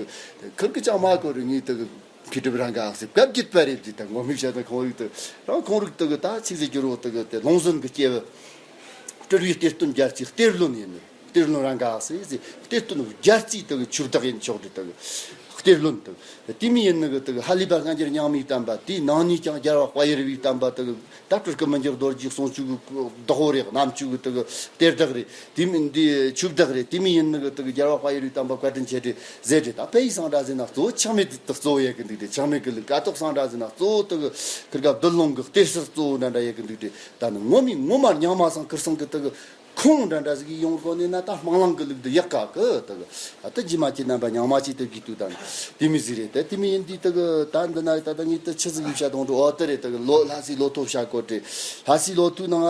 ཁིར་གི་ཅང་མ་གོ་རུ་ངས་དུ་གི་མཁས་གྲུབ་རང་ག་ཨག་སེ་བཀའ་བརྒྱུད་པ་རེད་ཟེར། ད་ངོ་མི་བཤད་ན་ཁོང་རིག་དུ་རང་ཁོང་རིག་དུ་གི་ད་ཚིག་ཟེར་རྒྱུ་རོ་དུ་གི་དེ་ལུང་ཟིན་གི་སྐྱེ་བུ་སྤྲུལ་བའི་གཏེར་སྟོན་རྒྱལ་སྲས་གཏེར་བློན་ཡིན་ནི། གཏེར་བློན་རང་ག་ཨག་སེ་ཟེར། གཏེར་སྟོན་རྒྱལ་རྩིས་དུ་གི་ཆོས་བདག་ཡིན་ཆོག་དུ་དུ་གི་གཏེར་བློན་དུ་དེ་མི་ཡིན་ནི་གི་དུ་གི་ཧ་ལས་པ་སྔ་འགྱུར་རྙིང་མའི་བསྟན་པ་དེའི་ནང་ནས་ཀྱང་རྒྱལ་བ་དཔལ་ཡུལ་བའི་བསྟན་པ་དུ་གི་ད་སྤྲུལ་སྐུ་མི་འགྱུར་རྡོ་རྗེ་གསུང་ཆོས་གི་བདག་པོ་རེད། རྣམ་དཔྱོད་གི་དུ་གི་གཏེར་བདག་རེད། དེ་མིན་འདི་ཆོས་བདག་རེད། དེ་མི་ཡིན་ནི་གི་དུ་གི་རྒྱལ་བ་དཔལ་ཡུལ་བའི་བསྟན་པ་བཀའ་དྲིན་ཆེ་དྲི་ཟེར་དྲི་ད་དཔེ་ཡི་སང་འདྲ་ཟེར་ན་གཙོ་བོ་ཆག་མེད་དུ་གཙོ་བོ་ཡེ་གི་འདུག་དྲི། ཆག་མེད་གི་ལུགས་ཀ་དོག་སང་འདྲ་ཟེར་ན་གཙོ་བོ་དུ་གི་ཁིར་ག་བདུད་ལུང་གི་གཏེར་སར་གཙོ་བོ་འདྲ་འདྲ་ཡེ་གི་འདུག་དྲི། ད་ནི་ངོ་མའི་ངོ་མ་རྙིང་མ་སང་ཁིར་སང་གི་དུ་གི་ཁུངས་འདྲ་འདྲ་ཟིག་ཡིན་ཡོང་གོ་ནས་ན་ད་སྨོན་ལམ་གི་ལུགས་འདི་ཡག་ག་གི་དུ་གི་ཨ་ད་རྗེས་མ་ཁྱེད་རྣམ་པ་རྙིང་མ་ཅིག་དུ་གི་དུ་དང་དེ་མི་ཟིག་རེད། དེ་དེ་མི་ཡིན་དུས་དུ་གི་ད་འདི་ན་ད་ད་ངས་དུ་ཆི་ཟིག་ཡིན་བཤད་དང་འགྲོ་འོ་དུ་རེད། དུ་གི་ལོ་ལྷ་སའི་ལོ་ཐོ་བཤད་གོ་དྲི། ལྷ་སའི་ལོ་ཐོའི་ནང་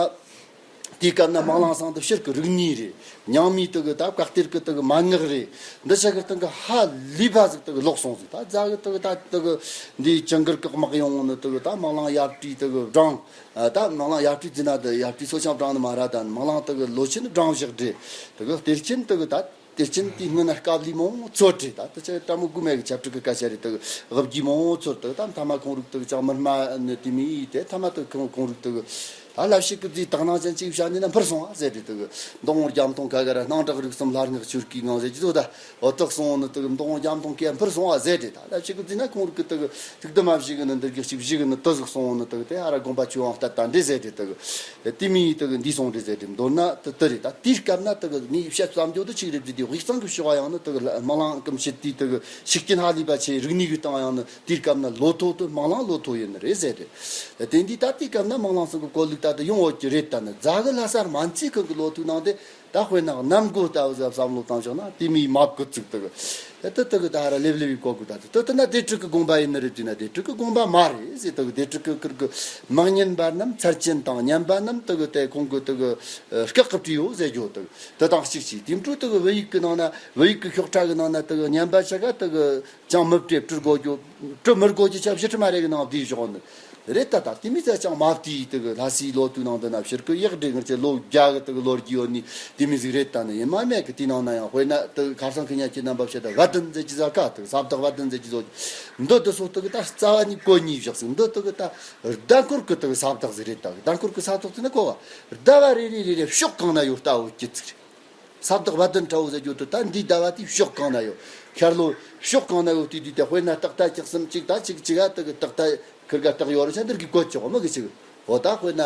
དེའི་སྐབས་ན་སྨོན་ལམ་སང་དུ་ཕྱིར་གི་རིག་གནས་རེད། རྙིང་མའི་དུ་གི་ད་བཀའ་གཏེར་གི་དུ་གི་མན་ངག་རེད། འདི་ཆ་གི་སྟེང་གི་ཧ་ལས་པ་ཟིག་དུ་གི་ལོག་སོང་ཟིག་ད་རྫ་གི་དུ་གི་ད་དུ་གི་འདི་ཅང་གིར་བཀག་མག་ཡོང་ནི་དུ་གི་ད་སྨོན་ལམ་ཡར་བྲིས་དུ་གི་བགྲང་། ཨ་ད་སྨོན་ལམ་ཡར་བྲིས་ཟིན་ན་དུ་ཡར་བྲིས་སོ་ཆང་བགྲང་ནི་མ་ར་ད་སྨོན་ལམ་དུ་གི་ལོ་ཆེན་བགྲང་བཞག་དྲི། དུ་གི་གཏེར་ཆེན་དུ་གི་ད་གཏེར་ཆེན་དེའི་སྔོན་ན་སྐབས་ལས་མང་ཚོར་དྲི། ད་དུ་ཆ་ཏྲ་མོ་དགུ་མེད་གི་ཆབ་ཕྲུག་གི་སྐད་ཆ་རེད། དུ་གི་དབུ་རྒྱུད་མང་ཚོར་དུ་གི་ད་མཐའ་མ་ཁོང་རིག་དུ་གི་ཅང་མི་སྨྲ་ནི་དེ་མི་ཡིས་དེ་མཐའ་མ་དུ་ཁོང་ཁོང་རིག་དུ་གི་ད་ལབ་ཤིག་གི་རྫིས་དག་སྣང་ཅན་ཅིག་བཤད་ནི་ན་འཕུར་སོང་ཨ་ཟེར་དྲི། དུ་གི་མདོ་རྒྱ་མཐོང་ཁ་ག་ར་སྣང་གྲགས་རིག་གསུམ་ལྷར་བསྔགས་ཆོས་སྐུའི་ངང་ཟེར་གྱི་དུ་ད། འོ་དག་སོང་ནི་དུ་གི་མདོ་རྒྱ་མཐོང་སྐད་འཕུར་སོང་བ་ཟེར་དྲི། ད་ལབ་ཤིག་གི་རྫིས་ན་ཁོང་རིག་གི་དུ་གི་ཐུགས་དུ་མ་བཞི་གི་ནི་འདིར་གི་ཞིག་བཞི་གི་ནི་དུ་ཟིག་སོང་ནི་དུ་གི་དེ་ཨ་ར་དགོངས་པ་ཆོས་དབང་ལྟར་ད་འདྲེ་ཟེར་དྲི། དུ་གི་དེ་མི་ཡིས་དུ་གི་འདི་སོང་འདྲེ་ཟེར་དྲི། མདོར་ན་དུ་དུ་རེད། ད་དེའི་སྐབས་ན་དུ་གི་ངས་བཤད་བསམ་རྒྱུ་དུ་ཆིག་རེད་དུ་དེ་དབུས་གཙང་གི་ཕྱོགས་ཡང་ནི་དུ་གི་སྨོན་ལམ་གི་མཆེད་དུས་དུ་གི་ཤུགས་རྐྱེན་ཧ་ལས་པ་ཆེ། རིག་གནས་གི་སྟེང་ཡང་ནི་དེའི་སྐབས་ན་ལོ་ཐོ་དུ་སྨོན་ལམ་ལོ་ཐོ་ཡིན་ནི་རེད་ཟེར་དྲི། དེ་འདི་ད་དེའི་སྐབས་ན་སྨོན་ལམ་སང་གི་གོ་ལུགས་ད་དུ་ཡོང་འོག་གི་རེད། ད་ནི་རྫ་གི་ལྷ་ས་རྨ་ཚེ་ཁང་གི་ལོ་ཐོའི་ནང་དེ། ད་དཔེར་ན་གནམ་སྒོ་ལྟ་བུ་ཟབ་བསམ་བློ་བཏང་བཞག་ན་དེ་མིའི་མ་བཀོད་ཚིག་དུ་གི་ཨེ་ད་དུ་གི་ད་ར་ལེབ་ལེབ་ཡི་གོ་གི་ད་དུ་དུ་དུ་ན་དེ་ཕྲུག་གི་དགོངས་པ་ཡིན་ནི་རེད་དུས་ན་དེ་ཕྲུག་གི་དགོངས་པ་མ་རེད་ཟེར། དུ་གི་དེ་ཕྲུག་གི་ཁུར་གི་མ་ཉན་པ་རྣམས་ཚར་ཅན་དང་ཉན་པ་རྣམས་དུ་གི་དེ་ཁོང་གི་དུ་གི་སྐག་གི་བྲིས་ཡོད་ཟེར་རྒྱུ་དུ་གི་དུ་དང་གཅིག་བྱས། དེ་འཕྲོ་དུ་གི་བོད་ཡིག་གི་ནང་ན་བོད་ཡིག་གི་ཤོག་ཁྲ་གི་ནང་ན་དུ་གི་ཉན་པ་ཆ་ག་དུ་གི་ཅང་མི་སྤྲད། སྤྲུལ་དགོས་རྒྱུ་སྤྲུལ་མི་དགོས་རྒྱུ་ཆ་བཞི་ཁྲི་མ་རེ་གི་ནང་བསྡུས་བཞག་ནི་རེད། ད་ད་དེ་མི་ཚ་ཅང་མ་བལྟས་དུ་གི་ལྷ་སའི་ལོ་དུས་ནང་དུ་ན་ཕྱིར་གི་ཡག་འདྲེ་ངར་ཆེ་ལོ་བརྒྱ་གི་དུ་གི་ལོ་རྒྱུས་ཡོད་ནི་དེ་མི་ཟིག་རེད། ད་ནི་ཡིན་མ་མེད་གི་དེ་ནང་ན་ཡང་དཔེར་ན་དུ་གི་ཁ་སང་གི་ཉ་ཁྱེད་རྣམ་པ་བཤད་ད་བ་དན་ཟེར་གྱི་ཟ་ཀ་དུ་གི་ས་བདག་བ་དན་ཟེར་གྱི་ཟོ་འདི་དུ་སོགས་དུ་གི་ད་རྩ་བ་ནི་གོ་གཉིས་བཞག་ཟིག་འདི་དུ་གི་ད་ཟླ་འཁོར་གི་དུ་གི་ས་བདག་ཟིག་རེད། ད་གི་ཟླ་འཁོར་གི་ས་བདག་ཟིག་ན་གོ་བ་ཟླ་བ་རེ་རེ་རེ་རེ་ཕྱོགས་གང་ན་ཡོད་ལྟ་བུ་སྐྱིད་ཚིག་རེད། ས་བདག་བ་དན་ཁྲ་བོ་ཟེར་རྒྱུ་དུ་ད་འདིའི་ཟླ་བ་དེའི་ཕྱོགས་གང་ན་ཡོད། ཤར་ལྷོ་ཕྱོགས་གང་ན་ཡོད་དུས་དུས་དེ་དཔེར་ན་སྟག་རྟ་ཁྱག་གསུམ་གཅིག་ད་གཅིག་གཅིག་ཨ་དུ་གི་སྟག་རྟ་ཁིར་ག་སྟག་ཡོད་རེད་ཆ་འདིར་གི་གོ་ཆོག་མི་གི་ཆིག་འོ་ད་དཔེར་ན་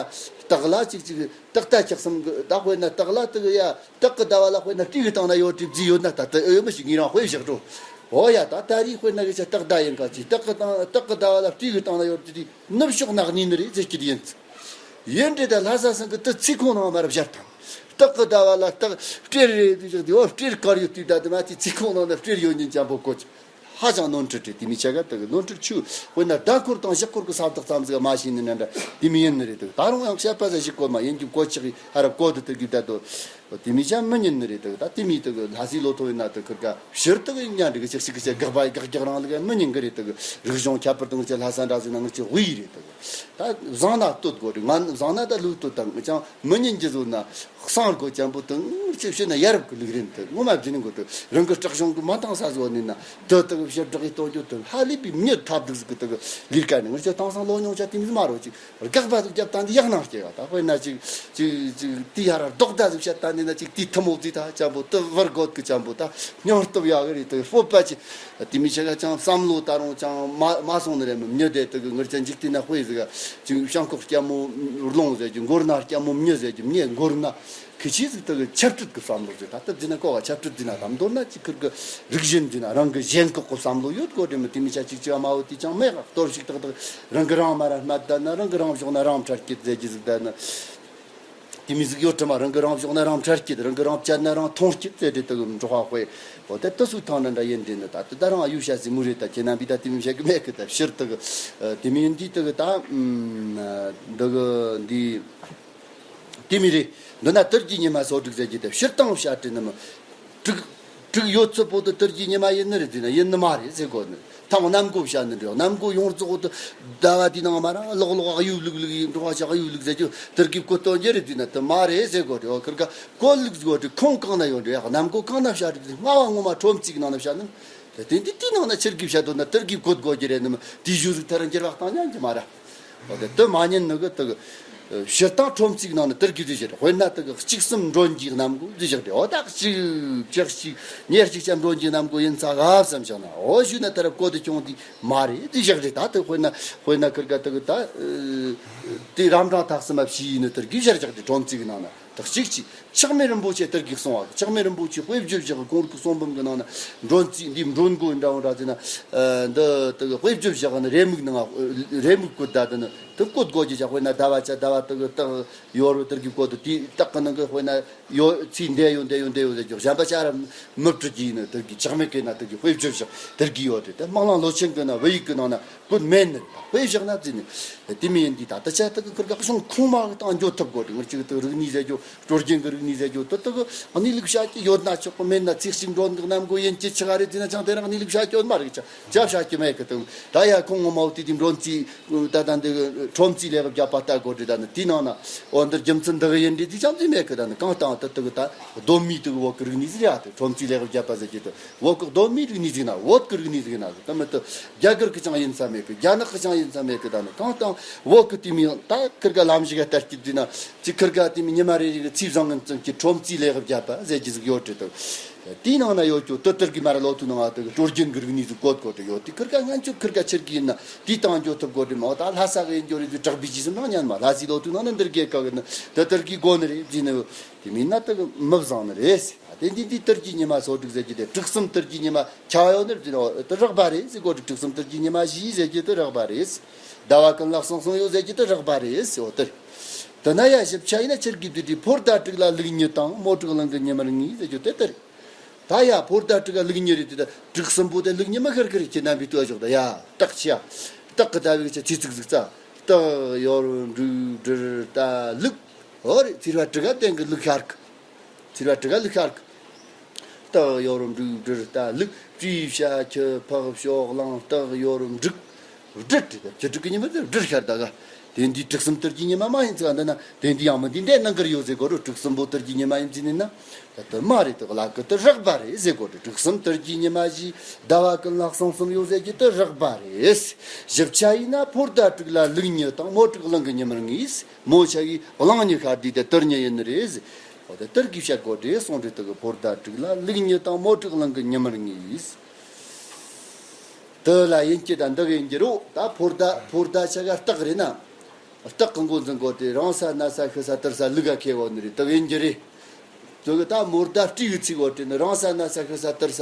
སྟག་ལ་གཅིག་གཅིག་སྟག་རྟ་ཁྱག་གསུམ་གི་ད་དཔེར་ན་སྟག་ལ་དུ་གི་ཡ་སྟག་གི་ཟླ་བ་ལ་དཔེར་ན་སྤྲེའུ་གི་སྟེང་ན་ཡོད་དུས་རྫི་ཡོད་ན་ད་དུ་ཨེ་ཡོད་མི་ཞིག་ངེད་རང་དཔེ་བཞག་འགྲོ། འོ་ཡ་ད་ད་རིག་དཔེར་ན་གི་ཆ་སྟག་ཟླ་ཡིན་ག་ཅིག་སྟག་གི་སྟེང་སྟག་གི་ཟླ་བ་ལ་སྤྲེའུ་གི་སྟེང་ན་ཡོད་དུས་དུས་ནུབ་ཕྱོགས་ནག་ཉིན་ནི་རེད་ཟེར་གྱི་ཡིན། ཡིན་འདྲེ་ད་ལྷ་ས་སང་གི་དུ་ཚིག་ཁོང་ནང་མར་བཞར་དང་། སྟག་གི་ཟླ་བ་ལ་སྟག་སྤྲེལ་རེད་དུ་ཞག་དེ་འོ་སྤྲེལ་དཀར་ཡོད་དུས་ད་དུ་མ་དེ་ཚིག་ཁོང་ནང་ན་སྤྲེལ་ཡོད་ཉིན་ཅམ་པོ་གོ་ཅི། ཧ་ཅང་ནོར་འཁྲུལ་རེད། དེ་མི་ཆ་ག་དུ་གི་ནོར་འཁྲུལ་ཆུ་དཔེར་ན་ཟླ་འཁོར་དང་ཞག་འཁོར་གི་ས་བདག་ཙམ་ཟིག་མ་ཤེས་ནི་ནན་འདྲ་དེ་མི་ཡིན་ནི་རེད། དུ་ད་རུང་ཡང་བཤད་པ་ཟ་ཞིག་གོ་མ་ཡིན་རྒྱུ་གོ་ཆག་གི་ཧ་རབ་གོ་དུ་དུ་གི་ད་དུ། དེ་མི་ཅང་མི་ཉན་ནི་རེད། དུ་ད་དེ་མི་དུ་གི་ལྷ་སའི་ལོ་ཐོ་ཡིན་ན་དུ་ཁུར་ག་ཕྱིར་དུ་གི་ཉན་འདྲི་གི་ཅིག་ཅིག་གི་ཅིག་དགག་པ་དགག་རྒྱག་རང་ལ་གི་མི་ཉན་གི་རེད། དུ་གི་རིག་གཞུང་ཁྱད་པར་དུ་ངི་ཅི་ལྷ་ས་འདྲ་ཟིན་ན་ངི་ཅི་དབུས་རེད། དུ་གི་ད་བཟང་ན་བསྟོད་དགོས་རེད། ང་བཟང་ན་ད་ལུགས་བསྟོད་དང་ངི་ཅང་མི་ཉན་གྱི་བཟོ་ན་གསང་དགོས་ཅན་པོ་དུ་ངི་ཅི་བཤད་ན་ཡ་རབས་གི་ལུགས་རེད། དུ་ངོ་མ་བརྒྱུད་ནི་གོ་དུ་རང་གི་སྲིད་གཞུང་གི་མ་བཏང་ས་བཟོ་ནི་ན་དུ་དུ་ ཞབས་བྲག་གི་སྟོན་རྒྱུ་དུ་ཧ་ལས་པའི་མྱི་ཐབས་སྡུག་ཟིག་གི་དུ་ལིར་ཀ་ནི་ངར་ཆ་དེང་སང་ལོ་ཉུང་ཆ་དེ་མི་མ་རོ་ཅིག་དགག་པ་ཟིག་རྒྱབ་སྟངས་འདི་ཡག་ནང་སྐྱེ་བ། ད་དཔེར་ན་ཅིག་ཅིག་ཅིག་དེ་ཡར་ར་རྡོག་ད་ཟིག་བཤད་ད་འདི་ན་ཅིག་དེ་ཐུ་མོ་ཟིག་ད་ཅམ་པོ་དུ་བར་གོད་གི་ཅམ་པོ་ད་སྙིང་སྟོབས་ཡག་གི་རེད། དུ་སྤོབས་པ་ཅིག་དེ་མི་ཆ་ག་ཅང་བསམ་བློ་ད་རུང་ཅང་མ་མ་སོང་ནི་རེད། མི་མྱི་དེ་དུ་གི་ངར་ཆ་འཇིག་རྟེན་ན་དཔེ་ཟིག་ཅིག་བྱང་ཁོག་སྐྱ་མོ་རླུང་ཟེར་རྒྱུ་མགོར་ན་སྐྱ་མོ་མྱི་ཟེར་རྒྱུ་མྱི་མགོར་ན། ཁི་ཆི་ཟིག་དག་ཆབ་ཏུ་གི་བསམ་བློ་ཟིག་ད་ལྟ་འཛིན་ན་ཀོ་བ་ཆབ་ཏུ་འཛིན་ན་དམ་མདོར་ན་ཅིག་ཁིར་གི་རིག་གཞན་འཛིན་ན་རང་གི་གཞན་ཁོག་གི་བསམ་བློ་ཡོད་གོ་དྲི་མི་དེ་མི་ཆ་ཅིག་ཅི་བ་མ་བོ་དེ་ཅང་མེད་ག་གཏོར་ཞིག་ཏག་ཏག་རང་གི་རང་མ་ར་སྨད་ད་ན་རང་གི་རང་ཕྱོགས་ན་རང་འཕྲལ་སྐྱེད་ཟེར་གྱི་ཟིག་ད་ན་དེ་མི་ཟིག་ཡོད་དྲི་མ་རང་གི་རང་ཕྱོགས་ན་རང་འཕྲལ་སྐྱེད་རང་གི་རང་བཅད་ན་རང་མཐོང་སྐྱེད་ཟེར་དེ་དག་འགྲོ་བ་དཔེ་འོ་དེ་ཏི་སུ་ཐང་ན་འདྲ་ཡིན་དྲི་ནི་ད་དེ་ད་རང་ཨ་ཡུ་ཤ་ཟིག་མུ་རེ་ད་ཁྱེད་རྣམ་པའི་ད་དེ་མི་བཤད་གི་མེད་གི་ད་ཕྱིར་དག་དེ་མི་ཡིན་དེ་དག་ད་འདི་གི་འདི། དེ་མི་རེད། འདི་ན་དུར་གྱི་ཉི་མ་སོ་དྲུག་ཟེར་གྱི་དེ་ཕྱིར་བཏང་བྱ་དྲི་ནི་མི། དྲུག་དྲུག་ཡོད་ཚོད་པོ་དུ་དུར་གྱི་ཉི་མ་ཡིན་ནི་རེད་ཟེར་ན་ཡིན་ནི་མ་རེད་ཟེར་གོ་ནི། ཐང་གནམ་སྒོ་བྱ་ནི་འདྲ་གནམ་སྒོ་ཡོངས་རྫོགས་དུ་ཟླ་བ་དེའི་ནང་མ་ར་ལོག་ལོག་གཡུ་ལུག་ལུག་ཡིན་འགྲོ་བ་ཞག་གཡུ་ལུག་ཟེར་རྒྱུ་དུར་གྱི་བཀོད་དོན་རྒྱུ་རེད་ཟེར་ན་དུ་མ་རེད་ཟེར་གོ་རེད། ཁིར་ག་བཀོད་ལུག་ཟེར་གོ་དུ་ཁོང་གང་ན་ཡོད་འདྲ་གནམ་སྒོ་གང་ན་བྱ་རེད་ཟེར་སྔ་བ་ངོ་མ་ཁྲོམ་གཅིག་ནང་ན་བྱ་ནི། དེ་དེ་འདི་དེའི་ནང་ན་ཆེར་གི་བྱ་དོ་ན་དུར་གྱི་བཀོད་དགོས་རྒྱུ་རེད་ནི་མི་དེ་ཞུ་ཟིག་ཐར་འགྱུར་བ་བཏང་ཉན་གྱི་མ་ར། འོ་དེ་དུ་མ་ཉན་ནི་གི་དུ་གི་ཕྱིར་བཏང་ཁྲོམ་གཅིག་ནང་ནས་དུར་གི་དུ་བཞག་དཔེར་ན་དུ་གི་གཅིག་གསུམ་མགྲོན་གྱི་གནམ་སྒོ་དུ་བཞག་དེ་འོ་ད་གཅིག་ཅག་གཅིག་ཉེར་གཅིག་ཅན་མགྲོན་གྱི་གནམ་སྒོ་ཡིན་ཚ་ག་བསམ་བཞག་ན་འོ་ཞུ་ན་ད་རབ་གོ་དུ་ཁྱོང་དུ་མ་རེད་དུ་བཞག་རེད། ད་དུ་དཔེར་ན་དཔེར་ན་ཁིར་ག་དུ་གི་ད་དེ་རབ་འབྲིང་ཐག་གསུམ་མ་བྱས་ཡིན་ནི་དུར་གི་བཞག་བཞག་དེ་ཁྲོམ་གཅིག་ནང་ན་དུ་གཅིག་གཅིག་ཆག་མེད་རིན་པོ་ཆེ་དུར་གི་གསུང་བ་ཆག་མེད་རིན་པོ་ཆེ་དཔེ་བརྗོད་བཞག་གི་གོང་རིག་གསུང་འབུམ་གི་ནང་ན་མགྲོན་རྩིས་འདི་མགྲོན་མགོ་འདྲ་བོ་འདྲ་ཟེར་ན་འདི་དུ་གི་དཔེ་བརྗོད་བཞག་གི་ནི་རེ་མིག་ནང་རེ་མིག་བཀོད་ད་དུ་ནི། དུ་བཀོད་དགོས་ཀྱི་ཅག་དཔེར་ན་ཟླ་བ་ཆ་ཟླ་བ་དུ་གི་སྟག་ཡོ་རུ་དུར་གི་བཀོད་དུ་དེའི་སྟག་གི་ནང་གི་དཔེར་ན་ཡོ་ཚིག་འདས་ཡོ་འདས་ཡོ་འདས་ཡོ་ཟེར་རྒྱུ་གཞན་པ་ཆ་ར་མི་བྲི་གི་ཡིན་ནི་དུར་གི་ཆག་མེད་གི་ན་དུར་གི་དཔེ་བརྗོད་བཞག་དུར་གི་ཡོད་དེ་དེ་སྨག་ལང་ལོ་ཆེན་གི་ན་བོད་ཡིག་གི་ནང་ན་བཀོད་མེད་ནི་དཔེ་བཞག་ན་བརྩིས་ནི་དེ་མི་ཡིན་དེ་ད་དུ་ཆ་དུ་གི་ཁུར་ག་གསུང་ཁུངས་མ་གི་དང་འགྱོ་ཐུབ་དགོས་དེ་ངར་ཅིག་དུ་རིག་གནས་ཟེར་རྒྱུ་སྲོལ་རྒྱུན་གི་རིག་གནས་ཟེར་རྒྱུ་དུ་དུ་གི་གནས་ལུགས་བྱ་གི་ཡོད་ན་ཆོག་གི་མེད་ན་ཚིག་གཅིག་མགྲོན་གི་གནམ་སྒོ་ཡིན་གྱི་ཆི་ག་རེ་བརྩིས་ན་ཅང་དེ་རང་གནས་ལུགས་བྱ་གི་ཡོད་མ་རིག་ཅག་ཅག་བྱ་གི་མེད་གི་དུ་ད་ཡ་ཁོང་ངོ་མ་བོ་དེ་དེ་མགྲོན་རྩིས། ད་ལྟ་འདི་ཁྲོམ་རྩིས་ལས་བརྒྱབ་པ་ལྟ་དགོས་འདྲི་ད་ནི་དེའི་ནང་ན་འོ་འདིར་རྒྱུ་མཚན་འདི་གི་ཡིན་འདྲི་དེ་ཅང་ཙི་མེད་གི་ད་ནི་གང་ལྟར་དུ་དུ་གི་ད་གདོད་མའི་དུ་གི་བོད་གི་རིག་གནས་ཟིག་རེད་ཨ། དུ་ཁྲོམ་རྩིས་ལས་བརྒྱབ་པ་ཟེར་གྱི་དུ་བོད་གི་གདོད་མའི་རིག་གནས་ཟིག་ན་བོད་གི་རིག་གནས་ཟིག་ན་ཟིག་ད་མི་དུ་རྒྱ་གར་གི་ཅང་ཡིན་ས་མེད་གི་རྒྱ་ནག་གི་ཅང་ཡིན་ས་མེད་གི་ད་ནི་གང་ལྟར་བོད་གི་དེ་མི་ད་ཁིར་ག་ལམ་ཞིག་ག་ལྟར་གྱི་དུ་ན་ཅི་ཁིར་ག་དེ་མི་ཉི་མ་རེ་རེ་གི་ཚིག་བཟང་ངན་ཙམ་གྱི་ཁྲོམ་རྩིས་ལས་བརྒྱབ་པ་ཟེར་གྱི་ཟིག་ཡོད་འདྲི་དུ། དེའི་ནང་ན་ཡོད་ཀྱོ་དུ་དུར་གི་མ་ར་ལོ་ཐུ་ནང་ང་དུ་སྲོལ་རྒྱུན་གི་རིག་གནས་ཟིག་བཀོད་བཀོད་དུ་ཡོད་དེ་ཁིར་ག་ང་ཚོ་ཁིར་ག་ཆེར་གི་ཡིན་ན་དེའི་སྟེང་འགྱོ་ཐུབ་དགོས་དྲི་མོ་ད་ལྷ་ས་གི་ཡིན་འགྱོ་རེད་དུ་དྲག་པའི་ཇི་སུ་ནང་ཉན་མ་ལྷ་སའི་ལོ་ཐུ་ནང་ན་འདིར་གེ་ག་གི་ནི་དུ་དུར་གི་དགོ་ནི་རེད་ཟིན་ནི་དེ་མིན་ན་དུ་མི་བཟང་ནི་རེད་ཟེར། དེ་འདི་འདི་དུར་གི་ཉི་མ་སོ་དྲུག་ཟེར་གྱི་དེ་དྲུག་གསུམ་དུར་གི་ཉི་མ་ཆ་ཡོད་ནི་རེད་ཟིན་ནོ་དུ་རག་པ་རེད་ཟེར་གོ་དྲི་དྲུག་གསུམ་དུར་གི་ཉི་མ་བཞི་ཟེར་གྱི་དུ་རག་པ་རེད་ཟེར། ཟླ་བ་ཀུན་ལ་གསང་གསུམ་ཡོད་ཟེར་གྱི་དུ་རག་པ་རེད་ཟེར་འོ་དེར། དེ་ན་ཡ་ཞིབ་ཆ་ཡིན་ན་ཆེར་གི་དུ་དྲི་ཕོ་རྡ་དྲུག་ལ་ལུག་གཉིས་དང་མོ་དྲུག་གླང་གི་ཉི་མར་ངེས་ཟེར་རྒྱུ་དེ་ལྟར། ད་ཡ་ཕོ་རྡ་དྲུག་ལ་ལུག་གཉིས་རེད་དེ་ད་དྲུག་གསུམ་པོ་དེ་ལུག་གཉིས་མ་ཁར་ཁར་ཁྱེད་རྣམ་པའི་ལྟོས་ཞོག་ད་ཡ་སྟག་ཆི་ཡ། སྟག་གི་ད་བའི་ཆ་ཚིག་ཚིག་ཚ། སྟག་ཡོ་རུ་འབྲུག་སྦྲུལ་རྟ་ལུག་ཨོ་རེད་ཚིར་བ་དྲུག་ག་སྟེང་གི་ལུག་ཤར་གི། ཚིར་བ་དྲུག་ག་ལུག་ཤར་གི། སྟག་ཡོ་རུ་འབྲུག་སྦྲུལ་རྟ་ལུག་བྲིས་བྱ་ཁྱི་ཕག་ཤོག་གླང་སྟག་ཡོ་རུ་འབྲུག་སྦྲུལ་དེ་ཁྱི་དྲུག་གི་ཉི་མ་དེ་སྦྲུལ་ཤར་ད་ག་དེ་འདི་དྲུག་གསུམ་དུར་གྱི་ཉི་མ་མ་ཡིན་ཚེ་འདི་ན་དེ་འདི་ཡང་མི་འདི་འདྲའི་ནང་གར་ཡོད་ཟེར་གོ་རུ་དྲུག་གསུམ་པོ་དུར་གྱི་ཉི་མ་ཡིན་ཚེ་ནི་ན། དུ་མ་རེད་དུ་ལ་ཀི་དུ་རག་པ་རེད་ཟེར་གོ་དུ་དྲུག་གསུམ་དུར་གྱི་ཉི་མ་བཞི་ཟླ་བ་ཀུན་ལ་གསང་གསུམ་ཡོད་ཟེར་གྱི་དུ་རག་པ་རེད། ཞིབ་ཆ་ཡིན་ན་ཕོ་རྡ་དྲུག་ལ་ལུག་གཉིས་དང་མོ་དྲུག་གླང་གི་ཉི་མར་ངེས། མོ་ཆ་གི་གླང་གཉིས་ཤར་དུས་དེ་དུར་གཉིས་ཡིན་ནི་རེད། འོ་དེ་དུར་གྱི་བཤད་གོ་དེ་སོང་དུས་དུ་གི་ཕོ་རྡ་དྲུག་ལ་ལུག་གཉིས་དང་མོ་དྲུག་གླང་གི་ཉི་མར་ངེས། དུ་ལ་ཡིན་གྱི་དང་འདི་གི་ཡིན་གྱི་རོ། ད་ཕོ་རྡ་ཕོ་རྡ་ཆ་ག་སྟག་རེད་ན། སྟག་གི་མགོ་འཛིན་གོ་དེ་རང་ས་ན་ས་ཤི་ས་དུར་ས་ལུག་ག་ཁེ་གོ་ནི་རེད་དུ་གི་ཡིན་གྱི་རེད། དུ་གི་ད་མོ་རྡ་སྤྲེའུ་ཚིག་གོ་དེ་ནི་རང་ས་ན་ས་ཤི་ས་དུར་ས་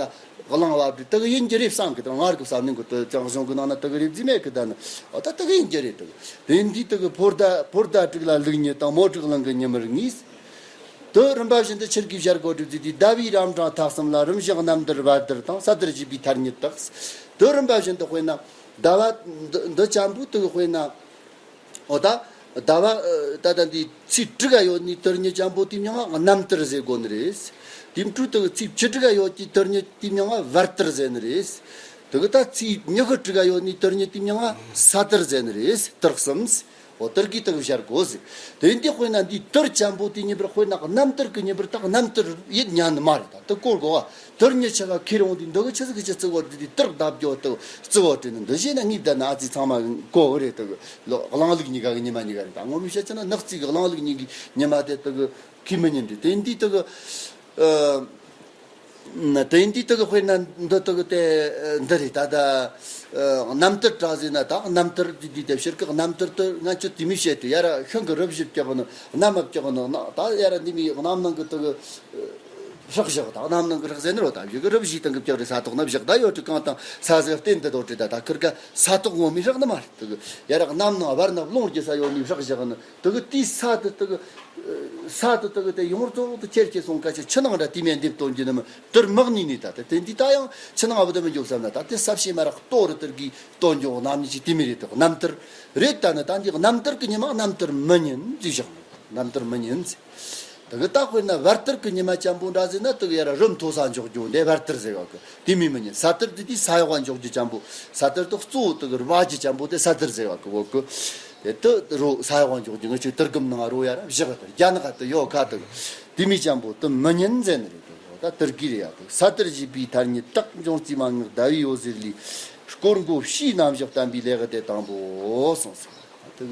གླང་བ་དེ་དུ་གི་ཡིན་གྱི་རེད་བསམ་གི་དང་ངར་གི་བསམ་ནི་གོ་དུ་ཅང་གཞུང་གི་ནང་ན་དུ་གི་རེད་ཟི་མེད་གི་ད་ནི་འོ་ད་དུ་གི་ཡིན་གྱི་རེད་དུ་གི་དེ་འདི་དུ་གི་ཕོ་རྡ་ཕོ་རྡ་དྲུག་ལ་ལུག་གཉིས་དང་མོ་དྲུག་གླང་གི་ཉི་མར་ངེས། དུ་རིམ་པ་བཞིན་དུ་ཆེར་གི་བཞར་གོ་སྒྲུབ་ཀྱི་དུས་ཟླ་བའི་རབ་འབྲིང་ཐ་གསུམ་ལ་རིམ་བཞིན་གནམ་དུར་བར་དུར་དང་ས་དུར་བཞི་པའི་ཐར་ཉི་དག་དུ་རིམ་པ་བཞིན་དུ་དཔེར་ན་ཟླ་བ་འདི་འདི་ཅམ་པོ་དུ་དཔེར་ན་འོ་ད་ཟླ་བ་ད་ལྟ་འདི་ཚེས་དྲུག་ག་ཡོད་ནི་དུར་ཉི་ཅམ་པོ་དེ་མྱང་ང་གནམ་དུར་ཟེར་གོ་ནི་རེད། དེ་འཕྲོས་དུ་ཚེས་བཅུ་དྲུག་ག་ཡོད་ཀྱི་དུར་ཉི་དེ་མྱང་ང་བར་དུར་ཟེར་ནི་རེད། དུ་གི་ད་ཚེས་ཉི་ཤུ་དྲུག་ག་ཡོད་ནི་དུར་ཉི་དེ་མྱང་ང་ས་དུར་ཟེར་ནི་རེད། དུར་གསུམ། འོ་དེར་གི་དག་བཞར་དགོས་ཟེར། དེ་འདི་དཔེར་ན་འདི་དུར་ཅན་པོ་དེ་ཉིན་པར་དཔེར་ན་གནམ་དུར་གི་ཉིན་པར་ད་གནམ་དུར་ཡིད་ཉན་ནི་མ་རེད། ད་དུ་སྐོར་གོ་བ་དུར་ཉི་ཆ་ག་ཁེར་འོང་དུས་འདི་གི་ཆི་ཟིག་གི་ཆི་བརྩི་བོ་དེ་དུར་བརྡབ་རྒྱོ་དུ་བརྩི་བོ་དེ་ནི་འདི་བཞིན་ན་ངས་བསྡད་ན་ཨ་ཙི་ཚང་མ་གོ་བོ་རེད། དུ་གི་ལོ་གླང་ལུག་གཉིས་ཀ་གི་ཉི་མ་གཉིས་ཀ་རེད། ད་ངོ་མི་བཤད་ཅི་ན་ནག་རྩིས་གི་གླང་ལུག་གཉིས་ཀྱི་ཉི་མ་དེ་དུ་གི་ཁེ་མི་ཉན་རེད། དེ་འདི་དུ་གི་ཨ། དེ་འདི་དག་དཔེར་ན་འདི་དག་དེ་འདི་རེད། ད་ལྟ་གནམ་དུར་དྲག་ཟེར་ན་ད་གནམ་དུར་འདི་འདི་དེ་ཕྱིར་གི་གནམ་དུར་དུ་ང་ཚོ་དེ་མི་བཤད་དུ་ཡ་ར་ཤིང་གི་རི་བཞི་བཀྱག་ནི་གནམ་མ་བཀྱག་ནི་ན་ད་ཡ་ར་འདི་མི་གནམ་ནང་གི་དག་ཧྲག་བཞག་ད་གནམ་ནང་གི་ཧྲག་ཟེར་ནི་རོ། ད་བཞི་གི་རི་བཞི་སྟེང་གི་བཀྱག་རེད། ས་ཐོག་ན་བཞག་ད་ཡོད་དུ་གང་དང་ས་ཟེར་བརྟེན་དུ་དོ་དྲི་ད་ད་ཁིར་ཀ་ས་ཐོག་ངོ་མི་ཧྲག་ནི་མ་རེད། དག་ཡ་ར་གནམ་ནང་བར་ན་རླུང་རྒྱུ་ས་ཡོད་ནི་ཧྲག་བཞག་ནི། དུ་གི་དེའི་ས་དུ་དུ་གི་ས་དུ་དུ་གི་དེ་ཡོངས་རྫོགས་དུ་ཁྱེར་ཁྱེར་སོང་ཁ་ཆེ་ཆུ་ནང་འདྲ་དེ་མེད་འདེབས་སྟོན་རྒྱུ་ནི་མི་དུར་དམག་ནི་ནི་ད་དེ་དེ་འདི་ད་ཡང་ཆུ་ནང་ཨ་བུ་དུ་མི་འཇོག་བསམ་ན་ད་དེ་ས་ཕྱེ་མ་རག་ལྟོ་རུ་དུར་གི་སྟོན་འཇོག་གནམ་ནི་ཅི་དེ་མི་རེད། དུ་གནམ་དུར་རེད། ད་ནི་ད་འདི་གནམ་དུར་གི་ཉི་མ་གནམ་དུར་མི་ཉན་ཟེར་བཞག་ནི། གནམ་དུར་མི་ཉན་ཟེར། དུ་གི་ད་དཔེར་ན་བར་དུར་གི་ཉི་མ་ཅན་པོ་འདྲ་ཟེར་ན་དུ་གི་ཡ་ར་རུ་མཐོ་ས་འཇོག་རྒྱུ་འདི་བར་དུར་ཟེར་བ་གི་དེ་མི་མི་ཉན། ས་དུར་དུ་དེ་ས་ཡོག་འཇོག་རྒྱུ་ཅན་པོ། ས་དུར་དུ་གཙོ་བོ་དུ་གི་རུ་བ་རྒྱུ་ཅན་པོ་དེ་ས་དུར་ཟེར་བ་གི་བོ་གི་དེ་དུ་རོ་ས་ཡོག་འཇོག་རྒྱུ་ང་ཆོས་དུར་གུམ་ནང་རོ་ཡ་ར་བཞག་དུ་རྒྱ་ནག་དུ་ཡོ་ཁ་དུ་དེ་མི་ཅན་པོ་དུ་མི་ཉན་ཟེར་ནི་རེད། དུ་ད་དུར་གི་རེད་ཡ། དུ་ས་དུར་བཞི་པའི་ཐར་ཉི་སྟག་འབྱུང་རྩིས་མ་ངག་ཟླ་བའི་འོད་ཟེར་ལས། སྐོར་མགོ་བྱིའུ་རྣམ་བཞག་བསྟན་པའི་ལེའུ་སྟེ་དང་པོ་གསུངས་སོ། དུ་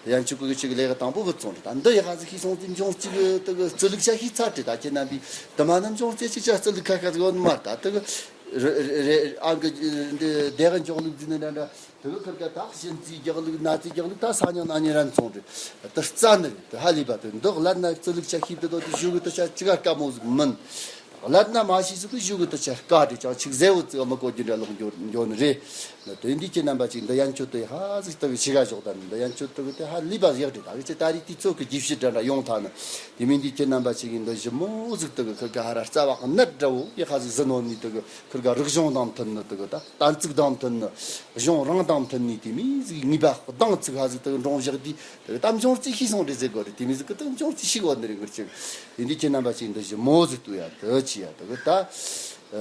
གི་ཡན་ཆོད་ཀྱི་ཆོས་ཀྱི་ལེའུ་དང་པོ་གི་ཚོང་རེད། ད་འདི་ཡ་ཧ་ཟིག་ཤི་སོང་ཙི་འབྱུང་རྩིས་གི་དུ་གི་རྩི་ལུགས་ཆ་ཤི་ཚར་ཏེ་ད་ཁྱེད་རྣམ་པའི་དུ་མ་རྣམས་འབྱུང་རྩིས་ཅིག་ཆ་རྩི་ལུགས་ཁ་ཁ་ཟིག་ཡོད་ནི་མ་རེད། ད་དུ་གི་རེ་རེ་ཨང་གི་འདི་སྡེ་གི་འཇོག་ལུགས་འཛིན་ནི་འདྲ་འདྲ། དུ་གི་ཁིར་ཀ་ད་གཤིན་རྩིས་རྒྱག་ལུགས་ན་རྩིས་རྒྱག་ལུགས་ད་ས་ཉང་ན་ཉེ་རན་ཚོང་རེད། དུ་རྩ་ནི་རེད། དུ་ཧ་ལས་པ་དུ་འདི་ལ་ན་རྩི་ལུགས་ཆ་ཤི་དུ་དོ་དུ་ཞུ་གི་དུ་ཆ་ཅི་ག་དཀའ་མོ་ཟིག་མིན། ལད་ན་མ་ཤི་ཟིག་གི་ཞུ་གི་དུ་ཆ་དཀའ་དྲི་ཅང་ཆིག་ཟེ་བོ་ཙི་མི་གོ་རྒྱུ་འདྲ་ལོག་འགྱོ་འགྱོ་ནི་རེད། ན་དེ་འདི་ཁྱེད་རྣམ་པ་ཅིག་འདི་ཡན་ཆོད་དུ་ཧ་ཟིག་དུ་གི་ཤི་ག་ཞོག་ད་ནི་འདི་ཡན་ཆོད་དུ་གི་དེ་ཧ་ལས་པ་ཡག་དྲི་ད་གི་ཅི་ད་རི་དུས་ཚོད་གི་རྒྱུ་ཕྱི་འདྲ་འདྲ་ཡོང་ཐ་ནི། དེ་མིན་འདི་ཁྱེད་རྣམ་པ་ཅིག་གི་འདི་ཞི་མོ་ཟིག་དུ་གི་ཁིར་ག་ཧ་ར་རྩ་བ་གི་ནད་འདྲ་བོ་ཡི་ཧ་ཟིག་ཟི་ནོ་ནི་དུ་གི་ཁིར་ག་རིག་གཞུང་དང་མཐུན་ནི་དུ་གི་ད་གཏན་ཚིགས་དང་མཐུན་ནི་གཞུང་རང་དང་མཐུན་ནི་དེ་མིན་ཟིག་ངེས་པ་གདངས་ཚིག་ཧ་ཟིག་དུ་གི་འབྲོང་བཞག་དུས། དེ་གི་ད་འབྱུང་རྩིས་ཤེས་སོང་རེད་ཟེར་དགོས་རེད། དེ་མི་ཟིག་གི་ད་འབྱུང་རྩིས་ཤེས་དགོས་ནི་རེད་ངར་ཅིག་དེ་འདི་ཁྱེད་རྣམ་པ་ཅིག་འདི་ཞི་མོ་ཟིག་ཏུ་ཡ་དུ་ཅི་ཡ་དེ་གི་ད་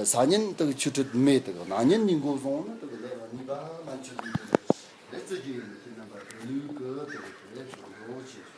ས་ཉིན་དེ་གི་ཆུ་ཁྲུད་མེད་དེ་གི་ན་ཉིན་ནི་མགོ་བཟུང་ནི་དེ་གི་ལས་ལ་ནི་པ་ང་ཆུ་ལུག་གི་ལས་རྩི་རྒྱུ་ཡིན་ནི་ཁྱེད་རྣམ་པ་དེ་ལུག་གི་དེ་གི་དེ་ཞོག་འགྲོ་ཅི།